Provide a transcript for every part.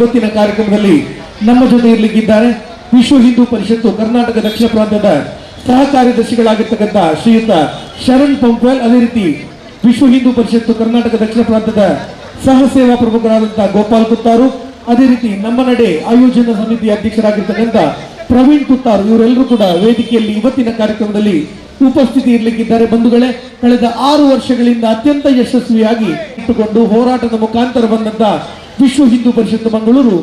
ಇವತ್ತಿನ ಕಾರ್ಯಕ್ರಮದಲ್ಲಿ ನಮ್ಮ ಜೊತೆ ಇರಲಿಕ್ಕಿದ್ದಾರೆ. ವಿಶ್ವ ಹಿಂದೂ ಪರಿಷತ್ತು ಕರ್ನಾಟಕ ದಕ್ಷಿಣ ಪ್ರಾಂತದ ಸಹ ಕಾರ್ಯದರ್ಶಿಗಳಾಗಿರ್ತಕ್ಕಂಥ ಶ್ರೀಯುತ ಶರಣ್ ಪಂಪ್ವೆಲ್, ಅದೇ ರೀತಿ ವಿಶ್ವ ಹಿಂದೂ ಪರಿಷತ್ತು ಕರ್ನಾಟಕ ದಕ್ಷಿಣ ಪ್ರಾಂತದ ಸಹ ಸೇವಾ ಪ್ರಮುಖರಾದಂತಹ ಗೋಪಾಲ್ ಕುತ್ತಾರು, ಅದೇ ರೀತಿ ನಮ್ಮ ನಡೆ ಆಯೋಜನಾ ಸಮಿತಿ ಅಧ್ಯಕ್ಷರಾಗಿರ್ತಕ್ಕಂಥ ಪ್ರವೀಣ್ ಕುತ್ತಾರು, ಇವರೆಲ್ಲರೂ ಕೂಡ ವೇದಿಕೆಯಲ್ಲಿ ಇವತ್ತಿನ ಕಾರ್ಯಕ್ರಮದಲ್ಲಿ ಉಪಸ್ಥಿತಿ ಇರಲಿಕ್ಕಿದ್ದಾರೆ. ಬಂಧುಗಳೇ, ಕಳೆದ 6 ವರ್ಷಗಳಿಂದ ಅತ್ಯಂತ ಯಶಸ್ವಿಯಾಗಿ ಇಟ್ಟುಕೊಂಡು ಹೋರಾಟದ ಮುಖಾಂತರ ಬಂದಂತ ವಿಶ್ವ ಹಿಂದೂ ಪರಿಷತ್ತು ಮಂಗಳೂರು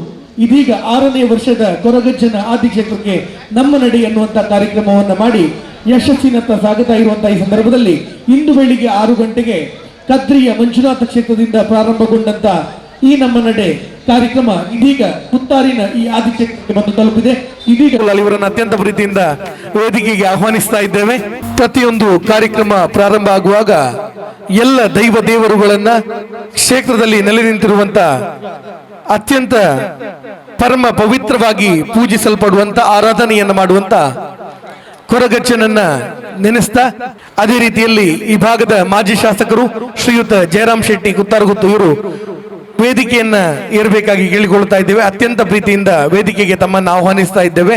ಇದೀಗ 6ನೇ ವರ್ಷದ ಕೊರಗಜ್ಜನ ಆದಿಕ್ಷೇತ್ರಕ್ಕೆ ನಮ್ಮ ನಡೆ ಎನ್ನುವಂತ ಕಾರ್ಯಕ್ರಮವನ್ನು ಮಾಡಿ ಯಶಸ್ಸಿನತ್ತ ಸಾಗುತ್ತಾ ಇರುವಂತಹ ಈ ಸಂದರ್ಭದಲ್ಲಿ ಇಂದು ಬೆಳಿಗ್ಗೆ 6 ಗಂಟೆಗೆ ಕದ್ರಿಯ ಮಂಜುನಾಥ ಕ್ಷೇತ್ರದಿಂದ ಪ್ರಾರಂಭಗೊಂಡಂತ ಈ ನಮ್ಮ ನಡೆ ಕಾರ್ಯಕ್ರಮ ಇದೀಗ ಪುತ್ತಾರಿನ ಈ ಆದಿಕ್ಷೇತ್ರಕ್ಕೆ ಬಂದು ತಲುಪಿದೆ. ಇದೀಗ ಇವರನ್ನು ಅತ್ಯಂತ ಪ್ರೀತಿಯಿಂದ ವೇದಿಕೆಗೆ ಆಹ್ವಾನಿಸ್ತಾ ಇದ್ದೇವೆ. ಪ್ರತಿಯೊಂದು ಕಾರ್ಯಕ್ರಮ ಪ್ರಾರಂಭ ಆಗುವಾಗ ಎಲ್ಲ ದೈವ ದೇವರುಗಳನ್ನ, ಕ್ಷೇತ್ರದಲ್ಲಿ ನೆಲೆ ನಿಂತಿರುವಂತ ಅತ್ಯಂತ ಪರಮ ಪವಿತ್ರವಾಗಿ ಪೂಜಿಸಲ್ಪಡುವಂತ, ಆರಾಧನೆಯನ್ನು ಮಾಡುವಂತ ಕೊರಗಜ್ಜನನ್ನ ನೆನೆಸ್ತಾ, ಅದೇ ರೀತಿಯಲ್ಲಿ ಈ ಭಾಗದ ಮಾಜಿ ಶಾಸಕರು ಶ್ರೀಯುತ ಜಯರಾಮ್ ಶೆಟ್ಟಿ ಕುತ್ತಾರಗುತ್ತು ಇವರು ವೇದಿಕೆಯನ್ನ ಏರಬೇಕಾಗಿ ಕೇಳಿಕೊಳ್ತಾ ಇದ್ದೇವೆ. ಅತ್ಯಂತ ಪ್ರೀತಿಯಿಂದ ವೇದಿಕೆಗೆ ತಮ್ಮನ್ನು ಆಹ್ವಾನಿಸ್ತಾ ಇದ್ದೇವೆ.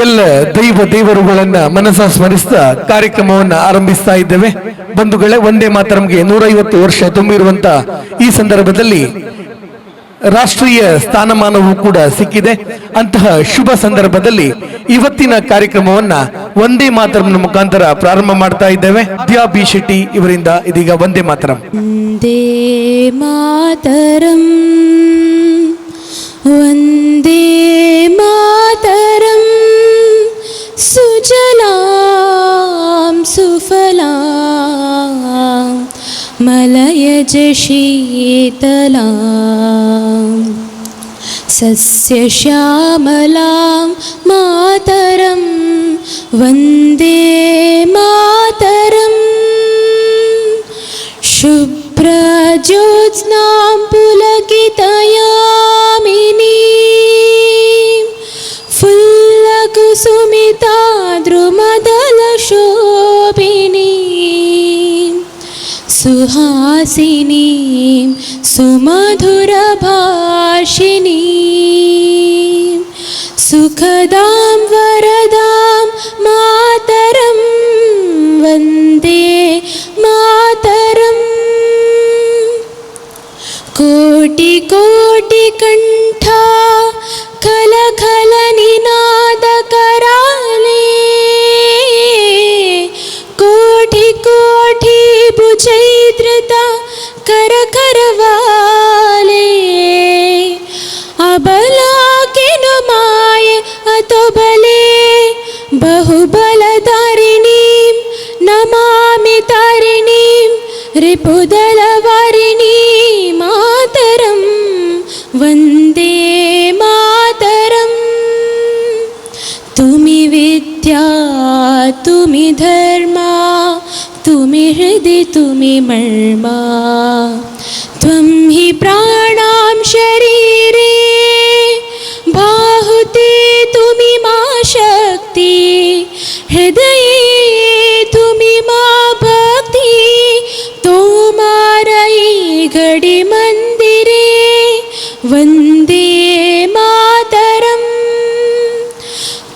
ಎಲ್ಲ ದೈವ ದೇವರುಗಳನ್ನ ಮನಸ ಸ್ಮರಿಸ್ತಾ ಕಾರ್ಯಕ್ರಮವನ್ನ ಆರಂಭಿಸ್ತಾ ಇದ್ದೇವೆ. ಬಂಧುಗಳೇ, ವಂದೇ ಮಾತರಂಗೆ 150 ವರ್ಷ ತುಂಬಿರುವಂತ ಈ ಸಂದರ್ಭದಲ್ಲಿ ರಾಷ್ಟ್ರೀಯ ಸ್ಥಾನಮಾನವೂ ಕೂಡ ಸಿಕ್ಕಿದೆ. ಅಂತಹ ಶುಭ ಸಂದರ್ಭದಲ್ಲಿ ಇವತ್ತಿನ ಕಾರ್ಯಕ್ರಮವನ್ನ ವಂದೇ ಮಾತರಂನ ಮುಖಾಂತರ ಪ್ರಾರಂಭ ಮಾಡ್ತಾ ಇದ್ದೇವೆ. ವಿದ್ಯಾ ಬಿ ಶೆಟ್ಟಿ ಇವರಿಂದ ಇದೀಗ ವಂದೇ ಮಾತರಂ. वन्दे मातरम्, वन्दे मातरम्, सुजलां सुफलां, मलयज शीतलां, सस्यश्यामलां मातरं, वन्दे मातरम्। शुभ्रज्योत्स्नां पुलकितयामिनीं, फुल्लकुसुमिता द्रुमदलशोभिनीं, सुहासिनीं सुमधुरभाषिणीं, सुखदां वरदां मातरं, वन्दे मातरम्। कोटि कोटि कण्ठा खल खल निनाद कराले, कोटि कोटि भुजैधृता कर करवाले, अबला केनु माये अतोबले, बहुबलधारिणीं नमामि तारिणीं, रिपुदलवारिणी मातरं, वन्दे मातरम्। तुमि विद्या तुमि धर्मा, तुमि हृदि तुमि मर्मा, त्वं हि प्राणां शरीरे बाहुते तुमि मा शक्ति, हृदये तुमि मा भक्ति, तोमारई घडि मंदिरे, वन्दे मातरम्।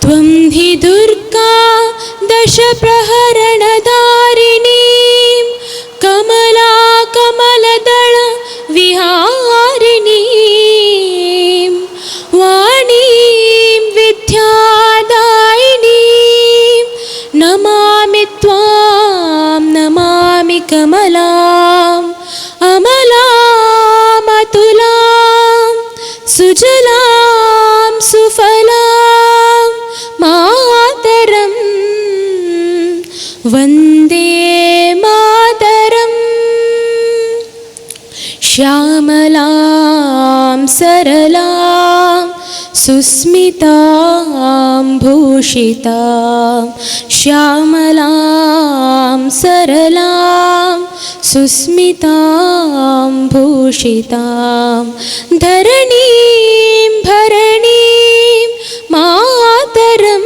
त्वं हि दुर्गा दशप्रहरणधारिणीं, कमला कमलदळ विहारिणीं, वाणीं विद्यादायिनीं, नमामि त्वां नमामि कमलाम् अमलामतुलां, सुजलां सुफलां मातरं, वन्दे मातरम्। श्यामलां सरलां सुस्मितां भूषितां, श्यामलां सरलां सुस्मितां भूषितां, धरणीं भरणीं मातरं,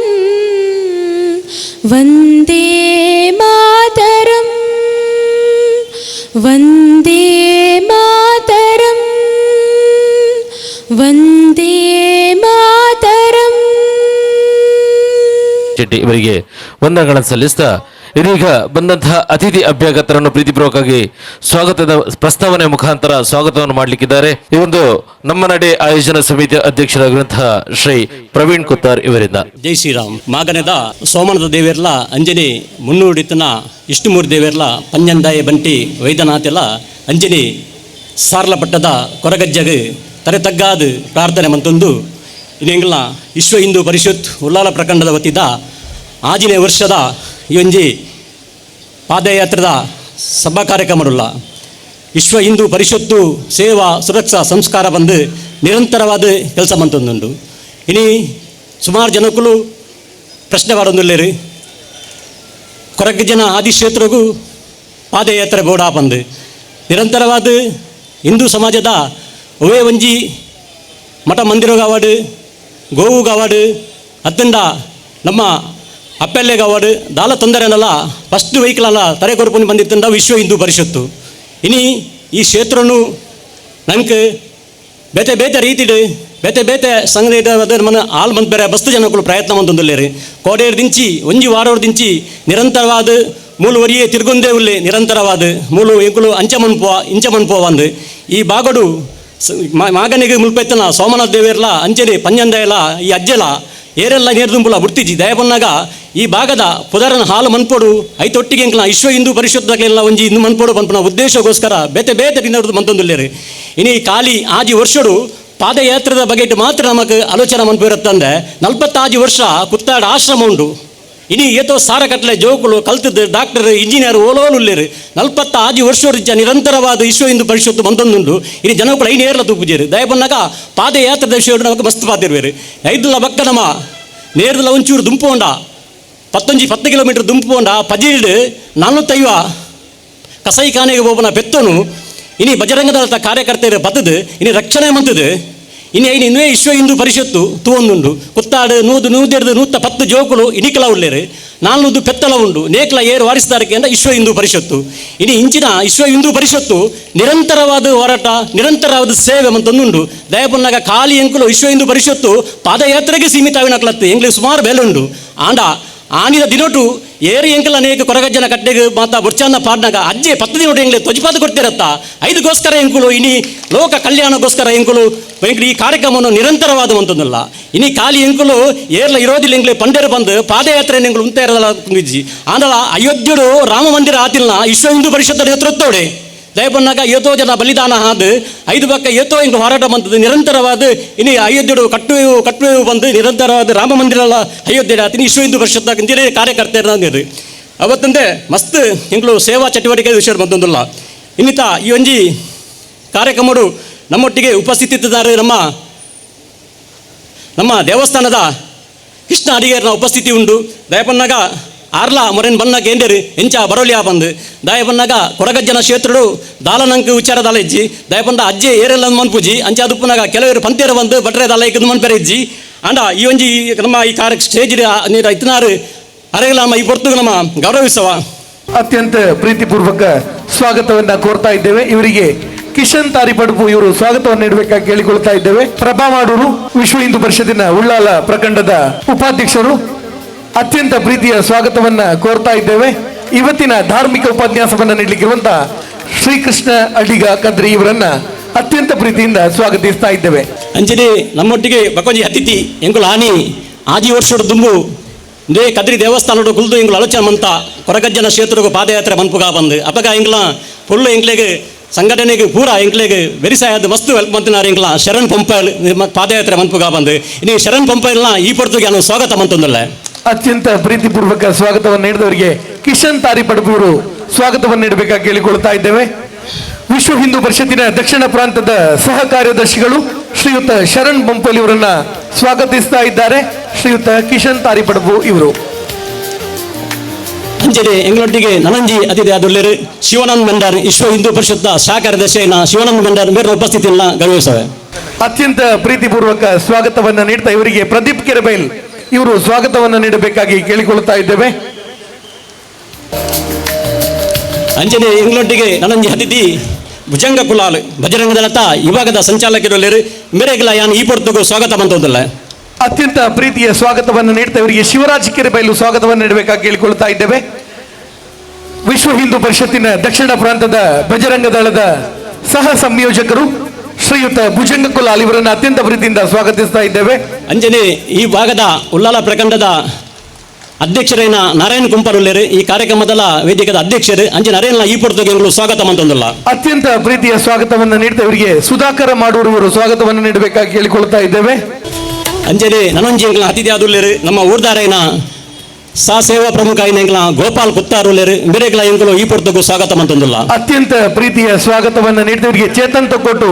वन्दे मातरम्, वन्दे मातरम्, वन्दे Shetty ಇವರಿಗೆ ವಂದನೆಗಳನ್ನು ಸಲ್ಲಿಸ್ತಾ ಇದೀಗ ಬಂದಂತಹ ಅತಿಥಿ ಅಭ್ಯಾಗತರನ್ನು ಪ್ರೀತಿಪೂರ್ವಕವಾಗಿ ಸ್ವಾಗತದ ಪ್ರಸ್ತಾವನೆ ಮುಖಾಂತರ ಸ್ವಾಗತವನ್ನು ಮಾಡಲಿಕ್ಕಿದ್ದಾರೆ ಈ ಒಂದು ನಮ್ಮ ನಡೆ ಆಯೋಜನಾ ಸಮಿತಿಯ ಅಧ್ಯಕ್ಷರಾಗಿರುವಂತಹ ಶ್ರೀ ಪ್ರವೀಣ್ ಕುತ್ತಾರ್ ಇವರಿಂದ. ಜೈ ಶ್ರೀರಾಮ್. ಮಾಗನದ ಸೋಮನದ ದೇವೆರ್ಲ ಅಂಜನಿ ಮುನ್ನೂಡಿತನ ಇಷ್ಟಮೂರು ದೇವೆರ್ಲ ಪಂಜಂದಾಯ ಬಂಟಿ ವೈದ್ಯನಾಥೆಲ ಅಂಜನಿ ಸಾರ್ಲಪಟ್ಟದ ಕೊರಗಜ್ಜಗ್ ತರೆ ತಗ್ಗಾದು ಪ್ರಾರ್ಥನೆ ಮಂತೊಂದು ಇನ್ನೆಂಗ್ಲ ವಿಶ್ವ ಹಿಂದೂ ಪರಿಷತ್ ಉಲ್ಲಾಲ ಪ್ರಖಂಡದ ವತಿದ ಆಜಿನೇ ವರ್ಷದ ಈ ಒಂಜಿ ಪಾದಯಾತ್ರದ ಸಭಾ ಕಾರ್ಯಕ್ರಮರುಲ್ಲ. ವಿಶ್ವ ಹಿಂದೂ ಪರಿಷತ್ತು ಸೇವಾ ಸುರಕ್ಷಾ ಸಂಸ್ಕಾರ ಬಂದು ನಿರಂತರವಾದ ಕೆಲಸ ಮಂತೊಂದುಂಡು. ಇನಿ ಸುಮಾರು ಜನಕ್ಕೂ ಪ್ರಶ್ನೆ ಮಾಡೋದಿಲ್ಲೇರಿ, ಕೊರಗಜ್ಜನ ಆದಿಕ್ಷೇತ್ರಗೂ ಪಾದಯಾತ್ರೆ ಬೋಡ ಬಂದು ನಿರಂತರವಾದ ಹಿಂದೂ ಸಮಾಜದ ಒವೇ ಒಂಜಿ ಮಠ ಮಂದಿರಗಾವಾಡು ಗೋವುಗಾವಾಡು ಅತ್ತಂಡ ನಮ್ಮ ಅಪ್ಪೆಲ್ಲೆಗಾವಾಡು ದಾಲ ತೊಂದರೆನಲ್ಲ ಫಸ್ಟ್ ವೆಹಿಕಲ್ ತರೆ ಕೊರ್ಪುನಿ ಬಂದಿತ್ತಂಡ ವಿಶ್ವ ಹಿಂದೂ ಪರಿಷತ್ತು. ಇನಿ ಈ ಕ್ಷೇತ್ರನು ನಂಗೆ ಬೇತೆ ಬೇತೆ ರೀತಿಡು ಬೇತೆ ಬೇತೆ ಸಂಘ ಮನ ಆಲ್ ಬಂದ್ ಬೇರೆ ಬಸ್ತು ಜನಕ್ಕಳು ಪ್ರಯತ್ನ ಮಂತೊಂದುಲ್ಲೇರು. ಕೋಡೇರು ದಿಂಚಿ ಒಂಜಿ ವಾರೋರು ದಿಂಚಿ ನಿರಂತರವಾದ ಮೂಲು ವರಿಯೇ ತಿರ್ಗೊಂದೇ ಉಲ್ಲೆ ನಿರಂತರವಾದ ಮೂಲು ಎಂಕುಲು ಅಂಚ ಮನ್ಪುವ ಇಂಚ ಮನ್ಪುವ ಬಂದು ಈ ಬಾಗಡು ಮಾಗನಿಗೆ ಮುಲ್ಪೆತ್ತನ ಸೋಮನಾಥ ದೇವೇರ್ಲ ಅಂಚನೆ ಪಂಜಂದೆಲ ಈ ಅಜ್ಜೆಲ ಏರೆಲ್ಲ ನೇರ್ದುಂಬುಲ ಬುಡ್ತಿಜಿ ದಯಬನ್ನಾಗ ಈ ಭಾಗದ ಪುದರನ ಹಾಲು ಮನ್ಪೋಡು ಐತೊಟ್ಟಿಗೆ ಎಂಕ್ಲ ವಿಶ್ವ ಹಿಂದೂ ಪರಿಷತ್ದಾಗಲೆಲ್ಲ ಒಂಜಿ ಇಂದು ಮನ್ಪೋಡು ಪನ್ಪುನ ಉದ್ದೇಶಕ್ಕೋಸ್ಕರ ಬೇತೆ ಬೇತೆ ದಿನದ ಮಂತೊಂದುಲ್ಲೇರು. ಇನಿ ಖಾಲಿ ಆಜಿ ವರ್ಷಡು ಪಾದಯಾತ್ರದ ಬಗೆಟ್ ಮಾತ್ರ ನಮಕ್ ಆಲೋಚನೆ ಮನ್ಪಿರುತ್ತಂದೆ 45 ವರ್ಷ ಕುತ್ತಾಡ ಆಶ್ರಮ ಉಂಡು. ಇನಿ ಏತೋ ಸಾರ ಕಟ್ಲೆ ಜೋಕುಲು ಕಲ್ತದ್ದು ಡಾಕ್ಟರ್ ಇಂಜಿನಿಯರ್ ಓಲೋಲುಲ್ಲೇರು 45 ವರ್ಷ ನಿರಂತರವಾದ ವಿಶ್ವ ಹಿಂದೂ ಪರಿಷತ್ತು ಬಂದೊಂದುಂಡು. ಇನಿ ಜನಕ್ಕಳು ಐನೇರ್ಲ ತೂಪುಜೇರು ದಯಬನ್ನಾಗ ಪಾದಯಾತ್ರದ ವಿಷಯ ನಮಕ್ ಮಸ್ತ್ ಪಾತಿರ್ವೇರು. ಐದುಲ ಬಕ್ಕ ನಮ್ಮ ನೇರ್ದಲ ಒಂಚೂರು ದುಂಪು ಹೊಂಡ 10 ಕಿಲೋಮೀಟರ್ ದುಂಪು ಹೊಂಡ ಪಜಿರ್ಡು 450 ಕಸೈಖಾನೆಗೆ ಹೋಗೋಣ ಪೆತ್ತನು ಇನಿ ಬಜರಂಗದಳದ ಕಾರ್ಯಕರ್ತರು ಬತ್ತದು ಇನಿ ರಕ್ಷಣೆ ಮಂತದು ಇನಿ ಐನು ಇನ್ನೇ ವಿಶ್ವ ಹಿಂದೂ ಪರಿಷತ್ತು ತೂವೊಂದುಂಡು. ಕುತ್ತಾಡು 100 150 110 ಜೋಕುಲು ಇನಿಕಲ ಉಳ್ಳೇರು 400 ಪೆತ್ತಲ ಉಂಡು ನೇಕ್ಲ ಏರು ವಾರಿಸ್ದಾರಕ್ಕೆ ಅಂದ ವಿಶ್ವ ಹಿಂದೂ ಪರಿಷತ್ತು. ಇನಿ ಇಂಚಿನ ವಿಶ್ವ ಹಿಂದೂ ಪರಿಷತ್ತು ನಿರಂತರವಾದ ಹೋರಾಟ ನಿರಂತರವಾದ ಸೇವೆ ಮಂತೊಂದುಂಡು. ದಯಪುನ್ನಾಗ ಖಾಲಿ ಎಂಕುಲು ವಿಶ್ವ ಹಿಂದೂ ಪರಿಷತ್ತು ಪಾದಯಾತ್ರೆಗೆ ಸೀಮಿತವಿನಕ್ಲತ್ತು ಎಂಗ್ಲಿಗೆ ಸುಮಾರು ಬೇಲೆ ಉಂಡು. ಆಂಡ ಆನಿದ ದಿನೋಟು ಏರು ಎಂಕಲ್ ಅನೇಕ ಕೊರಗಜ್ಜನ ಕಟ್ಟೆಗೆ ಮಾತಾ ಬುರ್ಚಾನ ಪಾಡ್ನಾಗ ಅಜ್ಜೆ 10 ದಿನೋಟು ಎಂಗ್ಲೆ ತ್ವಜಿಪಾದ ಕೊಡ್ತಿರತ್ತ ಐದಕ್ಕೋಸ್ಕರ ಎಂಕುಲು ಇನಿ ಲೋಕ ಕಲ್ಯಾಣಕ್ಕೋಸ್ಕರ ಎಂಕುಲು ಎಂಕುಲು ಈ ಕಾರ್ಯಕ್ರಮವನ್ನು ನಿರಂತರವಾದ ಮಂತೊಂದಲ್ಲ. ಇನಿ ಖಾಲಿ ಎಂಕುಲು ಏರ್ಲ ಇರೋದಿಲ್ಲ ಎಂಗ್ಲೆ ಪಂಡೇರು ಬಂದು ಪಾದಯಾತ್ರೆ ಎಂಕುಲು ಉಂತ ಇರೋದಲ್ಲ ಕುಂಗಿಜ್ಜಿ. ಆಂಡಲ ಅಯೋಧ್ಯೆಡು ರಾಮ ಮಂದಿರ ಆತಿಲ್ನ ವಿಶ್ವ ಹಿಂದೂ ಪರಿಷತ್ ನೇತೃತ್ವಡೆ ದಯಬನ್ನಾಗ ಏತೋ ಜನ ಬಲಿದಾನ ಆದು ಐದು ಪಕ್ಕ ಏತೋ ಹಿಂಗೆ ಹೋರಾಟ ಬಂದದ್ದು ನಿರಂತರವಾದ ಇನಿ ಅಯೋಧ್ಯೆಡು ಕಟ್ಟುವೆವು ಕಟ್ಟುವೆವು ಬಂದು ನಿರಂತರವಾದ ರಾಮ ಮಂದಿರ ಅಯೋಧ್ಯೆ ಆತಿನಿ ವಿಶ್ವ ಹಿಂದೂ ಪರಿಷತ್ ಕಾರ್ಯಕರ್ತರು ಅವತ್ತಂದೆ ಮಸ್ತ್ ಎಂಗಳು ಸೇವಾ ಚಟುವಟಿಕೆ ವಿಷಯ ಬಂದೊಂದಿಲ್ಲ. ಇನ್ನಿತ ಈ ಒಂಜಿ ಕಾರ್ಯಕ್ರಮಡು ನಮ್ಮೊಟ್ಟಿಗೆ ಉಪಸ್ಥಿತಿದ್ದಾರೆ ನಮ್ಮ ನಮ್ಮ ದೇವಸ್ಥಾನದ ಕೃಷ್ಣ ಅಡಿಗೇರ್ನ ಉಪಸ್ಥಿತಿ ಉಂಟು. ದಯಪನ್ನಾಗ ಆರ್ಲ ಮೊರೆನ್ ಬನ್ನಾಗ ಏಂದೇರು ಎಂಚ ಬರೋಲಿಯಾ ಬಂದು ದಯಪನ್ನಾಗ ಕೊರಗಜ್ಜನ ಕ್ಷೇತ್ರಡು ದಾಲನಂಕ ವಿಚಾರ ದಾಲ ಇಜ್ಜಿ ದಯಪಂದ ಅಜ್ಜೆ ಏರೆಲ್ಲ ಮನ್ಪುಜಿ ಅಂಚೆ ಅದುಪ್ಪನಾಗ ಕೆಲವರು ಪಂತೇರು ಬಂದು ಬಟ್ರೆ ದಾಲ ಇಕ್ಕದು ಮನ್ಪೆರೆ ಇಜ್ಜಿ. ಅಂಡ ಈ ಒಂಜಿ ನಮ್ಮ ಈ ಕಾರ್ಯ ಸ್ಟೇಜ್ ನೀರು ಇತ್ತನಾರು ಅರೆಗಲ ನಮ್ಮ ಈ ಪೊರ್ತುಗು ನಮ್ಮ ಗೌರವಿಸವ ಅತ್ಯಂತ ಪ್ರೀತಿಪೂರ್ವಕ ಸ್ವಾಗತವನ್ನ ಕೋರ್ತಾ ಇದ್ದೇವೆ. ಇವರಿಗೆ ಕಿಶನ್ ತಾರಿಪಡುಪು ಇವರು ಸ್ವಾಗತವನ್ನು ನೀಡಬೇಕಾಗಿ ಕೇಳಿಕೊಳ್ತಾ ಇದ್ದೇವೆ. ಪ್ರಭಾ ಮಾಡೂರು ವಿಶ್ವ ಹಿಂದೂ ಪರಿಷತ್ತಿನ ಉಳ್ಳಾಲ ಪ್ರಖಂಡದ ಉಪಾಧ್ಯಕ್ಷರು ಅತ್ಯಂತ ಪ್ರೀತಿಯ ಸ್ವಾಗತವನ್ನ ಕೋರ್ತಾ ಇದ್ದೇವೆ. ಇವತ್ತಿನ ಧಾರ್ಮಿಕ ಉಪನ್ಯಾಸವನ್ನ ನೀಡಲಿಕ್ಕಿರುವಂತಹ ಶ್ರೀಕೃಷ್ಣ ಅಡಿಗ ಕದ್ರಿ ಇವರನ್ನ ಅತ್ಯಂತ ಪ್ರೀತಿಯಿಂದ ಸ್ವಾಗತಿಸ್ತಾ ಇದ್ದೇವೆ. ಅಂಚನೆ ನಮ್ಮೊಟ್ಟಿಗೆ ಬಕೊಂಜಿ ಅತಿಥಿ ಎಂಕುಲು ಆನಿ ಆಜಿ ವರ್ಷದ ದುಂಬು they Kadri ದೇವಸ್ಥಾನಡು ಕುಲ್ದು ಎಂಕುಲು ಆಲೋಚನೆ ಮಂತ ಕೊರಗಜ್ಜನ ಕ್ಷೇತ್ರಗೂ ಪಾದಯಾತ್ರೆ ಮನ್ಪುಗಾ ಬಂದು ಅಪಗ ಎಂಕ್ಲ ಫುಲ್ಲು ಎಂಕ್ಲೆಗ್ ಸಂಘಟನೆಗೆ ಪೂರ ಎಂಕ್ಲೆಗ್ ವೆರಿಸಾಯದ ಮಸ್ತು ಹೆಲ್ಪ್ ಮಂತಿನಾರು ಎಂಕ್ಲ ಶರಣ್ ಪಂಪಲ್ ಪಾದಯಾತ್ರೆ ಮನ್ಪುಗಾ ಬಂದು ಇನ್ನು ಶರಣ್ ಪಂಪಲ್ನ ಈ ಪೊರ್ತುಗೆ ನಾನು ಸ್ವಾಗತ ಮಂತಂದಲ್ಲ. ಅತ್ಯಂತ ಪ್ರೀತಿಪೂರ್ವಕ ಸ್ವಾಗತವನ್ನು ನೀಡಿದವರಿಗೆ ಕಿಶನ್ ತಾರಿಪಡುಪು ಸ್ವಾಗತವನ್ನು ನೀಡಬೇಕಾಗಿ ಕೇಳಿಕೊಳ್ತಾ ಇದ್ದೇವೆ. ವಿಶ್ವ ಹಿಂದೂ ಪರಿಷತ್ತಿನ ದಕ್ಷಿಣ ಪ್ರಾಂತದ ಸಹ ಕಾರ್ಯದರ್ಶಿಗಳು ಶ್ರೀಯುತ ಶರಣ್ ಬೊಂಪಲಿ ಅವರನ್ನ ಸ್ವಾಗತಿಸ್ತಾ ಇದ್ದಾರೆ. ಶ್ರೀಯುತ ಕಿಶನ್ ತಾರಿಪಡಪು ಇವರು. ಅಂಚನೆ ಎಂಗಳೊಟ್ಟಿಗೆ ನನಂಜಿ ಅತಿಥಿ ಆದುಲ್ಲೇರು ಶಿವಾನಂದ್ ಮಂಡಾರ್ ವಿಶ್ವ ಹಿಂದೂ ಪರಿಷತ್ ಸಹ ಕಾರ್ಯದರ್ಶಿ ಶಿವಾನಂದ್ ಮಂಡಾರ್ ಮೇರೆ ಉಪಸ್ಥಿತಿಯನ್ನು ಗೌರವಿಸುವೆ. ಅತ್ಯಂತ ಪ್ರೀತಿಪೂರ್ವಕ ಸ್ವಾಗತವನ್ನು ನೀಡ್ತಾ ಇವರಿಗೆ ಪ್ರದೀಪ್ ಕೆರೆಬೈಲ್ ಇವರು ಸ್ವಾಗತವನ್ನು ನೀಡಬೇಕಾಗಿ ಕೇಳಿಕೊಳ್ಳುತ್ತಾ ಇದ್ದೇವೆ. ಅಂಚನೆ ಎಂಗಳೊಟ್ಟಿಗೆ ನನಂಜಿ ಅತಿಥಿ ಭುಜಂಗ ಕುಲಾಲ್ ಬಜರಂಗದಳತ ವಿಭಾಗದ ಸಂಚಾಲಕರು ಮೇರೆಗಳ ಯಾನ್ ಈ ಪೊರ್ತುಗು ಸ್ವಾಗತ ಮಂತೊಂದಲ್ಲ. ಅತ್ಯಂತ ಪ್ರೀತಿಯ ಸ್ವಾಗತವನ್ನು ನೀಡ್ತಾ ಇವರಿಗೆ ಶಿವರಾಜ್ ಕೆರೆಬೈಲು ಸ್ವಾಗತವನ್ನು ನೀಡಬೇಕಾಗಿ ಕೇಳಿಕೊಳ್ತಾ ಇದ್ದೇವೆ. ವಿಶ್ವ ಹಿಂದೂ ಪರಿಷತ್ತಿನ ದಕ್ಷಿಣ ಪ್ರಾಂತದ ಬಜರಂಗ ದಳದ ಸಹ ಸಂಯೋಜಕರು ಶ್ರೀಯುತ ಭುಜಂಗ ಕುಲಾಲ್ ಇವರನ್ನು ಅತ್ಯಂತ ಪ್ರೀತಿಯಿಂದ ಸ್ವಾಗತಿಸ್ತಾ ಇದ್ದೇವೆ. ಅಂಜನೆ ಈ ಭಾಗದ ಉಲ್ಲಾಲ ಪ್ರಖಂಡದ ಅಧ್ಯಕ್ಷರೇನ ನಾರಾಯಣ ಕುಂಪರುಲ್ಲೇರು ಈ ಕಾರ್ಯಕ್ರಮದ ವೇದಿಕೆದ ಅಧ್ಯಕ್ಷರು ಅಂಜೆ ನರೇನ ಈ ಪೊರ್ತುಗೆ ಸ್ವಾಗತ ಮಂತೊಂದುಲ್ಲ. ಅತ್ಯಂತ ಪ್ರೀತಿಯ ಸ್ವಾಗತವನ್ನು ನೀಡ್ತಾ ಇವರಿಗೆ ಸುಧಾಕರ ಮಾಡೂರವರು ಸ್ವಾಗತವನ್ನು ನೀಡಬೇಕಾಗಿ ಕೇಳಿಕೊಳ್ತಾ ಇದ್ದೇವೆ. ಅಂಜನೆ ನನೊಂಜಿ ಎಂಕ್ಲ ಅತಿಥಿ ಆದುಲ್ಲೇರು ನಮ್ಮ ಊರ್ದಾರೈನ ಸಾ ಸೇವಾ ಪ್ರಮುಖ ಐನ ಗೋಪಾಲ್ ಕುತ್ತಾರುಲ್ಲೇರು ಮೇರೆಗಳ ಎಂಕುಲು ಈ ಪೊರ್ತುಗು ಸ್ವಾಗತ ಮಂತೊಂದುಲ್ಲ. ಅತ್ಯಂತ ಪ್ರೀತಿಯ ಸ್ವಾಗತವನ್ನು ನೀಡ್ತಾ ಇವರಿಗೆ ಚೇತನ್ ತಕ್ಕೊಟ್ಟು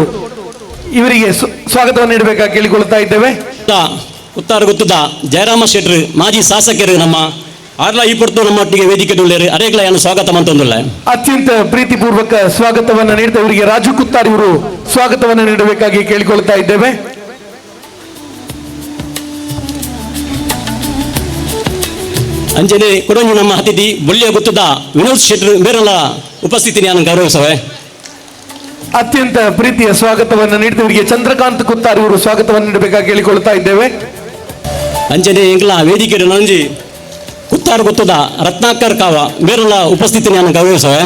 ಇವರಿಗೆ ಸ್ವಾಗತವನ್ನು ನೀಡಬೇಕಾಗಿ ಕೇಳಿಕೊಳ್ತಾ ಇದ್ದೇವೆ. ಕುತ್ತಾರು ಗುತ್ತದ ಜಯರಾಮ ಶೆಟ್ರು ಮಾಜಿ ಶಾಸಕರು ನಮ್ಮ ಆರ್ಲ ಈ ಪೊರ್ತು ನಮ್ಮೊಟ್ಟಿಗೆ ವೇದಿಕೆ ದುಳ್ಳೇರು ಅರೇಗ್ಲ ಏನು ಸ್ವಾಗತ ಮಂತೊಂದುಲ್ಲ. ಅತ್ಯಂತ ಪ್ರೀತಿಪೂರ್ವಕ ಸ್ವಾಗತವನ್ನು ನೀಡ್ತಾ ಇವರಿಗೆ ರಾಜು ಕುತ್ತಾರ್ ಇವರು ಸ್ವಾಗತವನ್ನು ನೀಡಬೇಕಾಗಿ ಕೇಳಿಕೊಳ್ತಾ ಇದ್ದೇವೆ. ಅಂಜನೆ ಕೊಡೊಂಜಿ ನಮ್ಮ ಅತಿಥಿ ಬೊಳ್ಳಿಯ ಗುತ್ತದ ವಿನೋದ್ ಶೆಟ್ರು ಮೇರೆಲ್ಲ ಉಪಸ್ಥಿತಿ ನಾನು ಗೌರವಿಸವೆ. ಅತ್ಯಂತ ಪ್ರೀತಿಯ ಸ್ವಾಗತವನ್ನು ನೀಡ್ತಾ ಇವರಿಗೆ ಚಂದ್ರಕಾಂತ್ ಕುತ್ತಾರ್ ಇವರು ಸ್ವಾಗತವನ್ನು ನೀಡಬೇಕಾಗಿ ಕೇಳಿಕೊಳ್ತಾ ಇದ್ದೇವೆ. ಅಂಜನೆ ಎಂಗ್ಲ ವೇದಿಕೆ ನಂಜಿ ಕುತ್ತಾರು ಗುತ್ತದ ರತ್ನಾಕರ್ ಕಾವ ಮೇರೆಲ್ಲ ಉಪಸ್ಥಿತಿ ನಾನು ಗೌರವಿಸವೆ.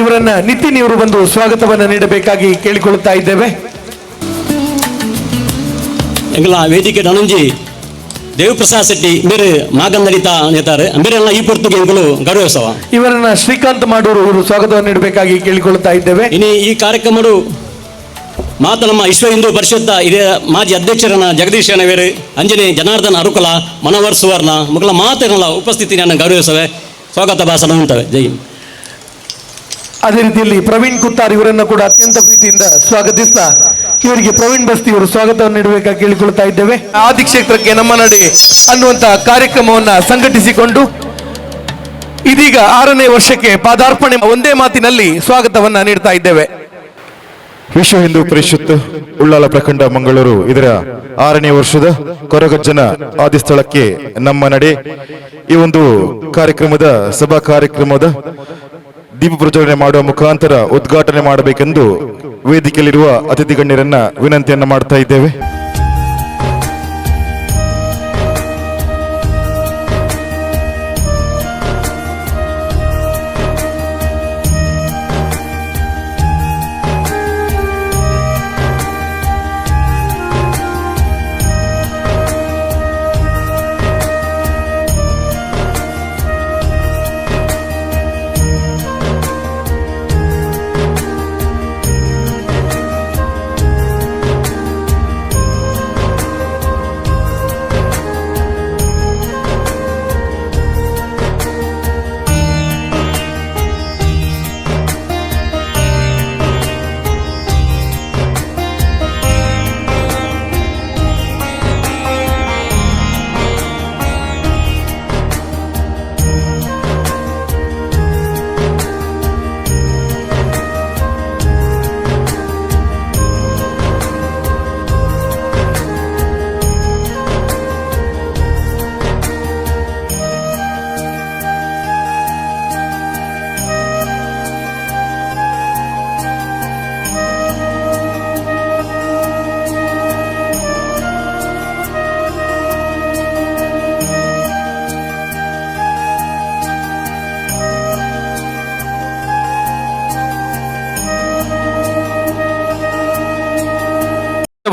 ಇವರನ್ನ ನಿತಿನ್ ಇವರು ಬಂದು ಸ್ವಾಗತವನ್ನು ನೀಡಬೇಕಾಗಿ ಕೇಳಿಕೊಳ್ಳುತ್ತಾ ಇದ್ದೇವೆ. ಎಂಗ್ಲ ವೇದಿಕೆ ನಂಜಿ ದೇವಪ್ರಸಾದ್ ಶೆಟ್ಟಿ ಮೇರೆ ಮಾಗಂದಡಿತ ನೇತಾರೆ ಮೇರೆಲ್ಲ ಈ ಪೊರ್ತುಗೆ ಎಂಗಳು ಗೌರವಿಸವ. ಇವರನ್ನ ಶ್ರೀಕಾಂತ್ ಮಾಡೂರು ಇವರು ಸ್ವಾಗತವನ್ನು ನೀಡಬೇಕಾಗಿ ಕೇಳಿಕೊಳ್ಳುತ್ತಾ ಇದ್ದೇವೆ. ಇನ್ನು ಈ ಕಾರ್ಯಕ್ರಮಡು ಮಾತ ನಮ್ಮ ವಿಶ್ವ ಹಿಂದೂ ಪರಿಷತ್ ಹಿರಿಯ ಮಾಜಿ ಅಧ್ಯಕ್ಷರನ್ನ ಜಗದೀಶ್ ಅನವೇರು ಅಂಜನೆ ಜನಾರ್ದನ್ ಅರುಕಲ ಮನೋಹರ್ ಸುವರ್ಣ ಮುಗಳ ಮಾತಿನಲ್ಲ ಉಪಸ್ಥಿತಿ ನಾನು ಗೌರವಿಸವೆ ಸ್ವಾಗತ ಭಾಷಣ ಉಂಟವೆ. ಜೈ. ಅದೇ ರೀತಿಯಲ್ಲಿ ಪ್ರವೀಣ್ ಕುತ್ತಾರ್ ಇವರನ್ನು ಕೂಡ ಅತ್ಯಂತ ಪ್ರೀತಿಯಿಂದ ಸ್ವಾಗತಿಸ್ತಾ ಇವರಿಗೆ ಪ್ರವೀಣ್ ಬಸ್ತಿ ಇವರು ಸ್ವಾಗತವನ್ನು ನೀಡಬೇಕಾಗಿ ಕೇಳಿಕೊಳ್ತಾ ಇದ್ದೇವೆ. ಆದಿಕ್ಷೇತ್ರಕ್ಕೆ ನಮ್ಮ ನಡೆ ಅನ್ನುವಂತಹ ಕಾರ್ಯಕ್ರಮವನ್ನ ಸಂಘಟಿಸಿಕೊಂಡು ಇದೀಗ 6ನೇ ವರ್ಷಕ್ಕೆ ಪಾದಾರ್ಪಣೆ ಒಂದೇ ಮಾತಿನಲ್ಲಿ ಸ್ವಾಗತವನ್ನ ನೀಡ್ತಾ ಇದ್ದೇವೆ. ವಿಶ್ವ ಹಿಂದೂ ಪರಿಷತ್ ಉಳ್ಳಾಲ ಪ್ರಖಂಡ ಮಂಗಳೂರು ಇದರ 6ನೇ ವರ್ಷದ ಕೊರಗಜ್ಜನ ಆದಿಸ್ಥಳಕ್ಕೆ ನಮ್ಮ ನಡೆ ಈ ಒಂದು ಕಾರ್ಯಕ್ರಮದ ಸಭಾ ಕಾರ್ಯಕ್ರಮದ ದೀಪ ಪ್ರಜ್ವಲನೆ ಮಾಡುವ ಮುಖಾಂತರ ಉದ್ಘಾಟನೆ ಮಾಡಬೇಕೆಂದು ವೇದಿಕೆಯಲ್ಲಿರುವ ಅತಿಥಿ ಗಣ್ಯರನ್ನ ವಿನಂತಿಯನ್ನ ಮಾಡ್ತಾ ಇದ್ದೇವೆ.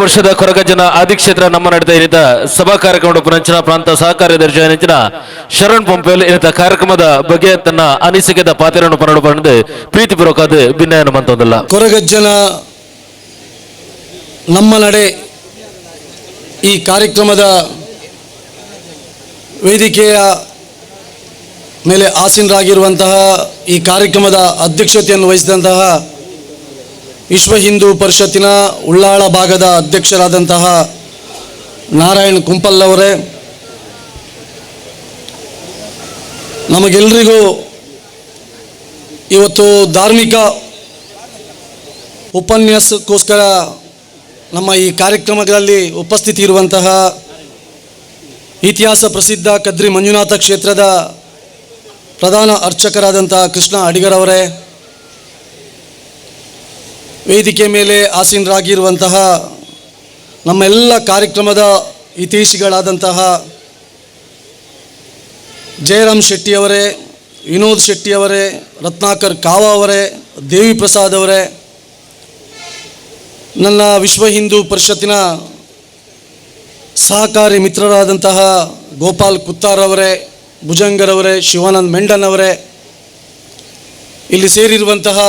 ವರ್ಷದ ಕೊರಗಜ್ಜನ ಆದಿಕ್ಷೇತ್ರ ನಮ್ಮ ನಡೆದ ಇರಿತ ಸಭಾ ಕಾರ್ಯಕ್ರಮದ ಪುನಂಚನ ಪ್ರಾಂತ ಸಹಕಾರ್ಯದರ್ಶಿ ನೆಂಚಿನ ಶರಣ್ ಪಂಪೇಲ್ ಇರಿತ ಕಾರ್ಯಕ್ರಮದ ಬಗ್ಗೆ ತನ್ನ ಅನಿಸಿಕೆದ ಪಾತ್ರವನ್ನು ಪನ್ನಡು ಪಡೆದು ಪ್ರೀತಿಪೂರ್ವಕವಾದ ಭಿನ್ನಯನ ಮಂತೊಂದಲ್ಲ. ಕೊರಗಜ್ಜನ ನಮ್ಮ ನಡೆ ಈ ಕಾರ್ಯಕ್ರಮದ ವೇದಿಕೆಯ ಮೇಲೆ ಆಸೀನರಾಗಿರುವಂತಹ ಈ ಕಾರ್ಯಕ್ರಮದ ಅಧ್ಯಕ್ಷತೆಯನ್ನು ವಹಿಸಿದಂತಹ ವಿಶ್ವ ಹಿಂದೂ ಪರಿಷತ್ತಿನ ಉಳ್ಳಾಳ ಭಾಗದ ಅಧ್ಯಕ್ಷರಾದಂತಹ ನಾರಾಯಣ್ ಕುಂಪಲ್ಲವರೇ, ನಮಗೆಲ್ಲರಿಗೂ ಇವತ್ತು ಧಾರ್ಮಿಕ ಉಪನ್ಯಾಸಕ್ಕೋಸ್ಕರ ನಮ್ಮ ಈ ಕಾರ್ಯಕ್ರಮಗಳಲ್ಲಿ ಉಪಸ್ಥಿತಿ ಇರುವಂತಹ ಇತಿಹಾಸ ಪ್ರಸಿದ್ಧ ಕದ್ರಿ ಮಂಜುನಾಥ ಕ್ಷೇತ್ರದ ಪ್ರಧಾನ ಅರ್ಚಕರಾದಂತಹ ಕೃಷ್ಣ ಅಡಿಗರವರೇ, ವೇದಿಕೆ ಮೇಲೆ ಆಸೀನರಾಗಿರುವಂತಹ ನಮ್ಮೆಲ್ಲ ಕಾರ್ಯಕ್ರಮದ ಹಿತೈಷಿಗಳಾದಂತಹ ಜಯರಾಮ್ ಶೆಟ್ಟಿಯವರೇ, ವಿನೋದ್ ಶೆಟ್ಟಿಯವರೇ, ರತ್ನಾಕರ್ ಕಾವಾ ಅವರೇ, ದೇವಿ ಪ್ರಸಾದ್ ಅವರೇ, ನನ್ನ ವಿಶ್ವ ಹಿಂದೂ ಪರಿಷತ್ತಿನ ಸಹಕಾರಿ ಮಿತ್ರರಾದಂತಹ ಗೋಪಾಲ್ ಕುತ್ತಾರವರೇ, ಭುಜಂಗರವರೇ, ಶಿವಾನಂದ್ ಮೆಂಡನ್ ಅವರೇ, ಇಲ್ಲಿ ಸೇರಿರುವಂತಹ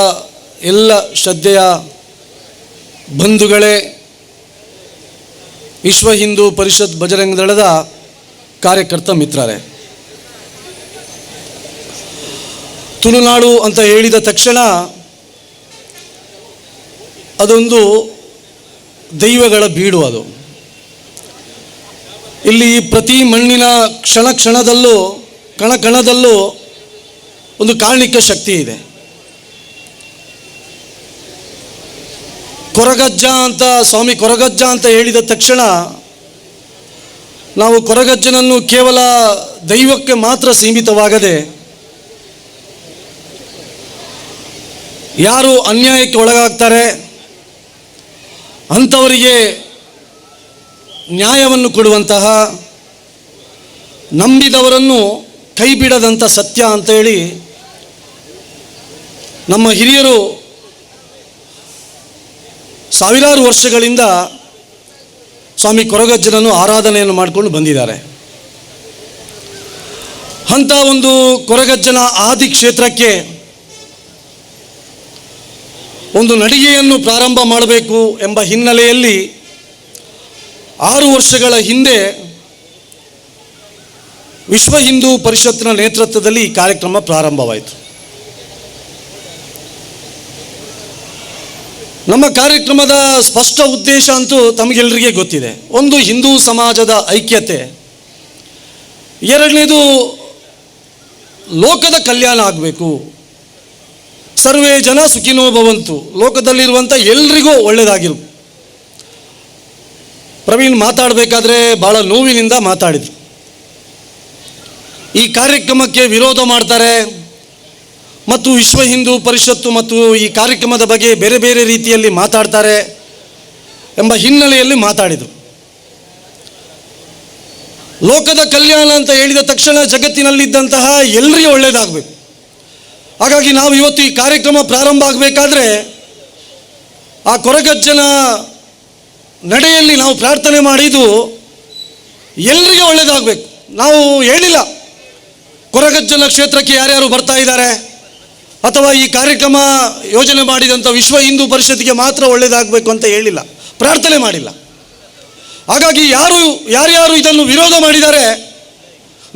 ಎಲ್ಲ ಶ್ರದ್ಧೆಯ ಬಂಧುಗಳೇ, ವಿಶ್ವ ಹಿಂದೂ ಪರಿಷತ್ ಬಜರಂಗ ದಳದ ಕಾರ್ಯಕರ್ತ ಮಿತ್ರರೇ, ತುಳುನಾಡು ಅಂತ ಹೇಳಿದ ತಕ್ಷಣ ಅದೊಂದು ದೈವಗಳ ಬೀಡು. ಅದು ಇಲ್ಲಿ ಪ್ರತಿ ಮಣ್ಣಿನ ಕ್ಷಣ ಕ್ಷಣದಲ್ಲೂ ಕಣ ಕಣದಲ್ಲೂ ಒಂದು ಕಾರಣಿಕ ಶಕ್ತಿ ಇದೆ. ಕೊರಗಜ್ಜ ಅಂತ, ಸ್ವಾಮಿ ಕೊರಗಜ್ಜ ಅಂತ ಹೇಳಿದ ತಕ್ಷಣ ನಾವು ಕೊರಗಜ್ಜನನ್ನು ಕೇವಲ ದೈವಕ್ಕೆ ಮಾತ್ರ ಸೀಮಿತವಾಗದೆ ಯಾರು ಅನ್ಯಾಯಕ್ಕೆ ಒಳಗಾಗ್ತಾರೆ ಅಂಥವರಿಗೆ ನ್ಯಾಯವನ್ನು ಕೊಡುವಂತಹ, ನಂಬಿದವರನ್ನು ಕೈ ಬಿಡದಂಥ ಸತ್ಯ ಅಂತೇಳಿ ನಮ್ಮ ಹಿರಿಯರು ಸಾವಿರಾರು ವರ್ಷಗಳಿಂದ ಸ್ವಾಮಿ ಕೊರಗಜ್ಜನನ್ನು ಆರಾಧನೆಯನ್ನು ಮಾಡಿಕೊಂಡು ಬಂದಿದ್ದಾರೆ. ಅಂಥ ಒಂದು ಕೊರಗಜ್ಜನ ಆದಿ ಕ್ಷೇತ್ರಕ್ಕೆ ಒಂದು ನಡಿಗೆಯನ್ನು ಪ್ರಾರಂಭ ಮಾಡಬೇಕು ಎಂಬ ಹಿನ್ನೆಲೆಯಲ್ಲಿ 6 ವರ್ಷಗಳ ಹಿಂದೆ ವಿಶ್ವ ಹಿಂದೂ ಪರಿಷತ್ತಿನ ನೇತೃತ್ವದಲ್ಲಿ ಈ ಕಾರ್ಯಕ್ರಮ ಪ್ರಾರಂಭವಾಯಿತು. ನಮ್ಮ ಕಾರ್ಯಕ್ರಮದ ಸ್ಪಷ್ಟ ಉದ್ದೇಶ ಅಂತೂ ತಮಗೆಲ್ಲರಿಗೆ ಗೊತ್ತಿದೆ. ಒಂದು, ಹಿಂದೂ ಸಮಾಜದ ಐಕ್ಯತೆ. ಎರಡನೇದು, ಲೋಕದ ಕಲ್ಯಾಣ ಆಗಬೇಕು. ಸರ್ವೇ ಜನ ಸುಖಿನೋ ಭವಂತು, ಲೋಕದಲ್ಲಿರುವಂಥ ಎಲ್ರಿಗೂ ಒಳ್ಳೆಯದಾಗಿರು. ಪ್ರವೀಣ್ ಮಾತಾಡಬೇಕಾದ್ರೆ ಭಾಳ ನೋವಿನಿಂದ ಮಾತಾಡಿದರು. ಈ ಕಾರ್ಯಕ್ರಮಕ್ಕೆ ವಿರೋಧ ಮಾಡ್ತಾರೆ ಮತ್ತು ವಿಶ್ವ ಹಿಂದೂ ಪರಿಷತ್ತು ಮತ್ತು ಈ ಕಾರ್ಯಕ್ರಮದ ಬಗ್ಗೆ ಬೇರೆ ಬೇರೆ ರೀತಿಯಲ್ಲಿ ಮಾತಾಡ್ತಾರೆ ಎಂಬ ಹಿನ್ನೆಲೆಯಲ್ಲಿ ಮಾತಾಡಿದರು. ಲೋಕದ ಕಲ್ಯಾಣ ಅಂತ ಹೇಳಿದ ತಕ್ಷಣ ಜಗತ್ತಿನಲ್ಲಿದ್ದಂತಹ ಎಲ್ಲರಿಗೂ ಒಳ್ಳೆಯದಾಗಬೇಕು. ಹಾಗಾಗಿ ನಾವು ಇವತ್ತು ಈ ಕಾರ್ಯಕ್ರಮ ಪ್ರಾರಂಭ ಆಗಬೇಕಾದ್ರೆ ಆ ಕೊರಗಜ್ಜನ ನಡೆಯಲ್ಲಿ ನಾವು ಪ್ರಾರ್ಥನೆ ಮಾಡಿದ್ದು ಎಲ್ರಿಗೂ ಒಳ್ಳೆಯದಾಗಬೇಕು. ನಾವು ಹೇಳಿಲ್ಲ ಕೊರಗಜ್ಜನ ಕ್ಷೇತ್ರಕ್ಕೆ ಯಾರ್ಯಾರು ಬರ್ತಾ ಇದ್ದಾರೆ ಅಥವಾ ಈ ಕಾರ್ಯಕ್ರಮ ಯೋಜನೆ ಮಾಡಿದಂಥ ವಿಶ್ವ ಹಿಂದೂ ಪರಿಷತ್ತಿಗೆ ಮಾತ್ರ ಒಳ್ಳೆಯದಾಗಬೇಕು ಅಂತ ಹೇಳಿಲ್ಲ, ಪ್ರಾರ್ಥನೆ ಮಾಡಿಲ್ಲ. ಹಾಗಾಗಿ ಯಾರ್ಯಾರು ಇದನ್ನು ವಿರೋಧ ಮಾಡಿದ್ದಾರೆ,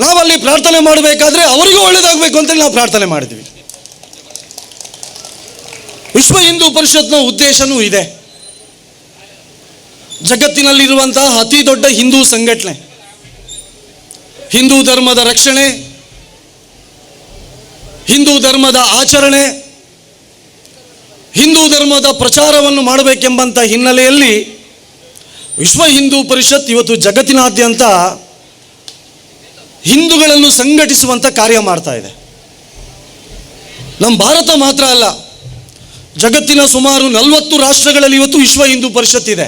ನಾವಲ್ಲಿ ಪ್ರಾರ್ಥನೆ ಮಾಡಬೇಕಾದ್ರೆ ಅವರಿಗೂ ಒಳ್ಳೆಯದಾಗಬೇಕು ಅಂತೇಳಿ ನಾವು ಪ್ರಾರ್ಥನೆ ಮಾಡಿದ್ವಿ. ವಿಶ್ವ ಹಿಂದೂ ಪರಿಷತ್ನ ಉದ್ದೇಶನೂ ಇದೆ. ಜಗತ್ತಿನಲ್ಲಿರುವಂತಹ ಅತಿ ದೊಡ್ಡ ಹಿಂದೂ ಸಂಘಟನೆ, ಹಿಂದೂ ಧರ್ಮದ ರಕ್ಷಣೆ, ಹಿಂದೂ ಧರ್ಮದ ಆಚರಣೆ, ಹಿಂದೂ ಧರ್ಮದ ಪ್ರಚಾರವನ್ನು ಮಾಡಬೇಕೆಂಬಂಥ ಹಿನ್ನೆಲೆಯಲ್ಲಿ ವಿಶ್ವ ಹಿಂದೂ ಪರಿಷತ್ ಇವತ್ತು ಜಗತ್ತಿನಾದ್ಯಂತ ಹಿಂದೂಗಳನ್ನು ಸಂಘಟಿಸುವಂಥ ಕಾರ್ಯ ಮಾಡ್ತಾ ಇದೆ. ನಮ್ಮ ಭಾರತ ಮಾತ್ರ ಅಲ್ಲ, ಜಗತ್ತಿನ ಸುಮಾರು 40 ರಾಷ್ಟ್ರಗಳಲ್ಲಿ ಇವತ್ತು ವಿಶ್ವ ಹಿಂದೂ ಪರಿಷತ್ ಇದೆ.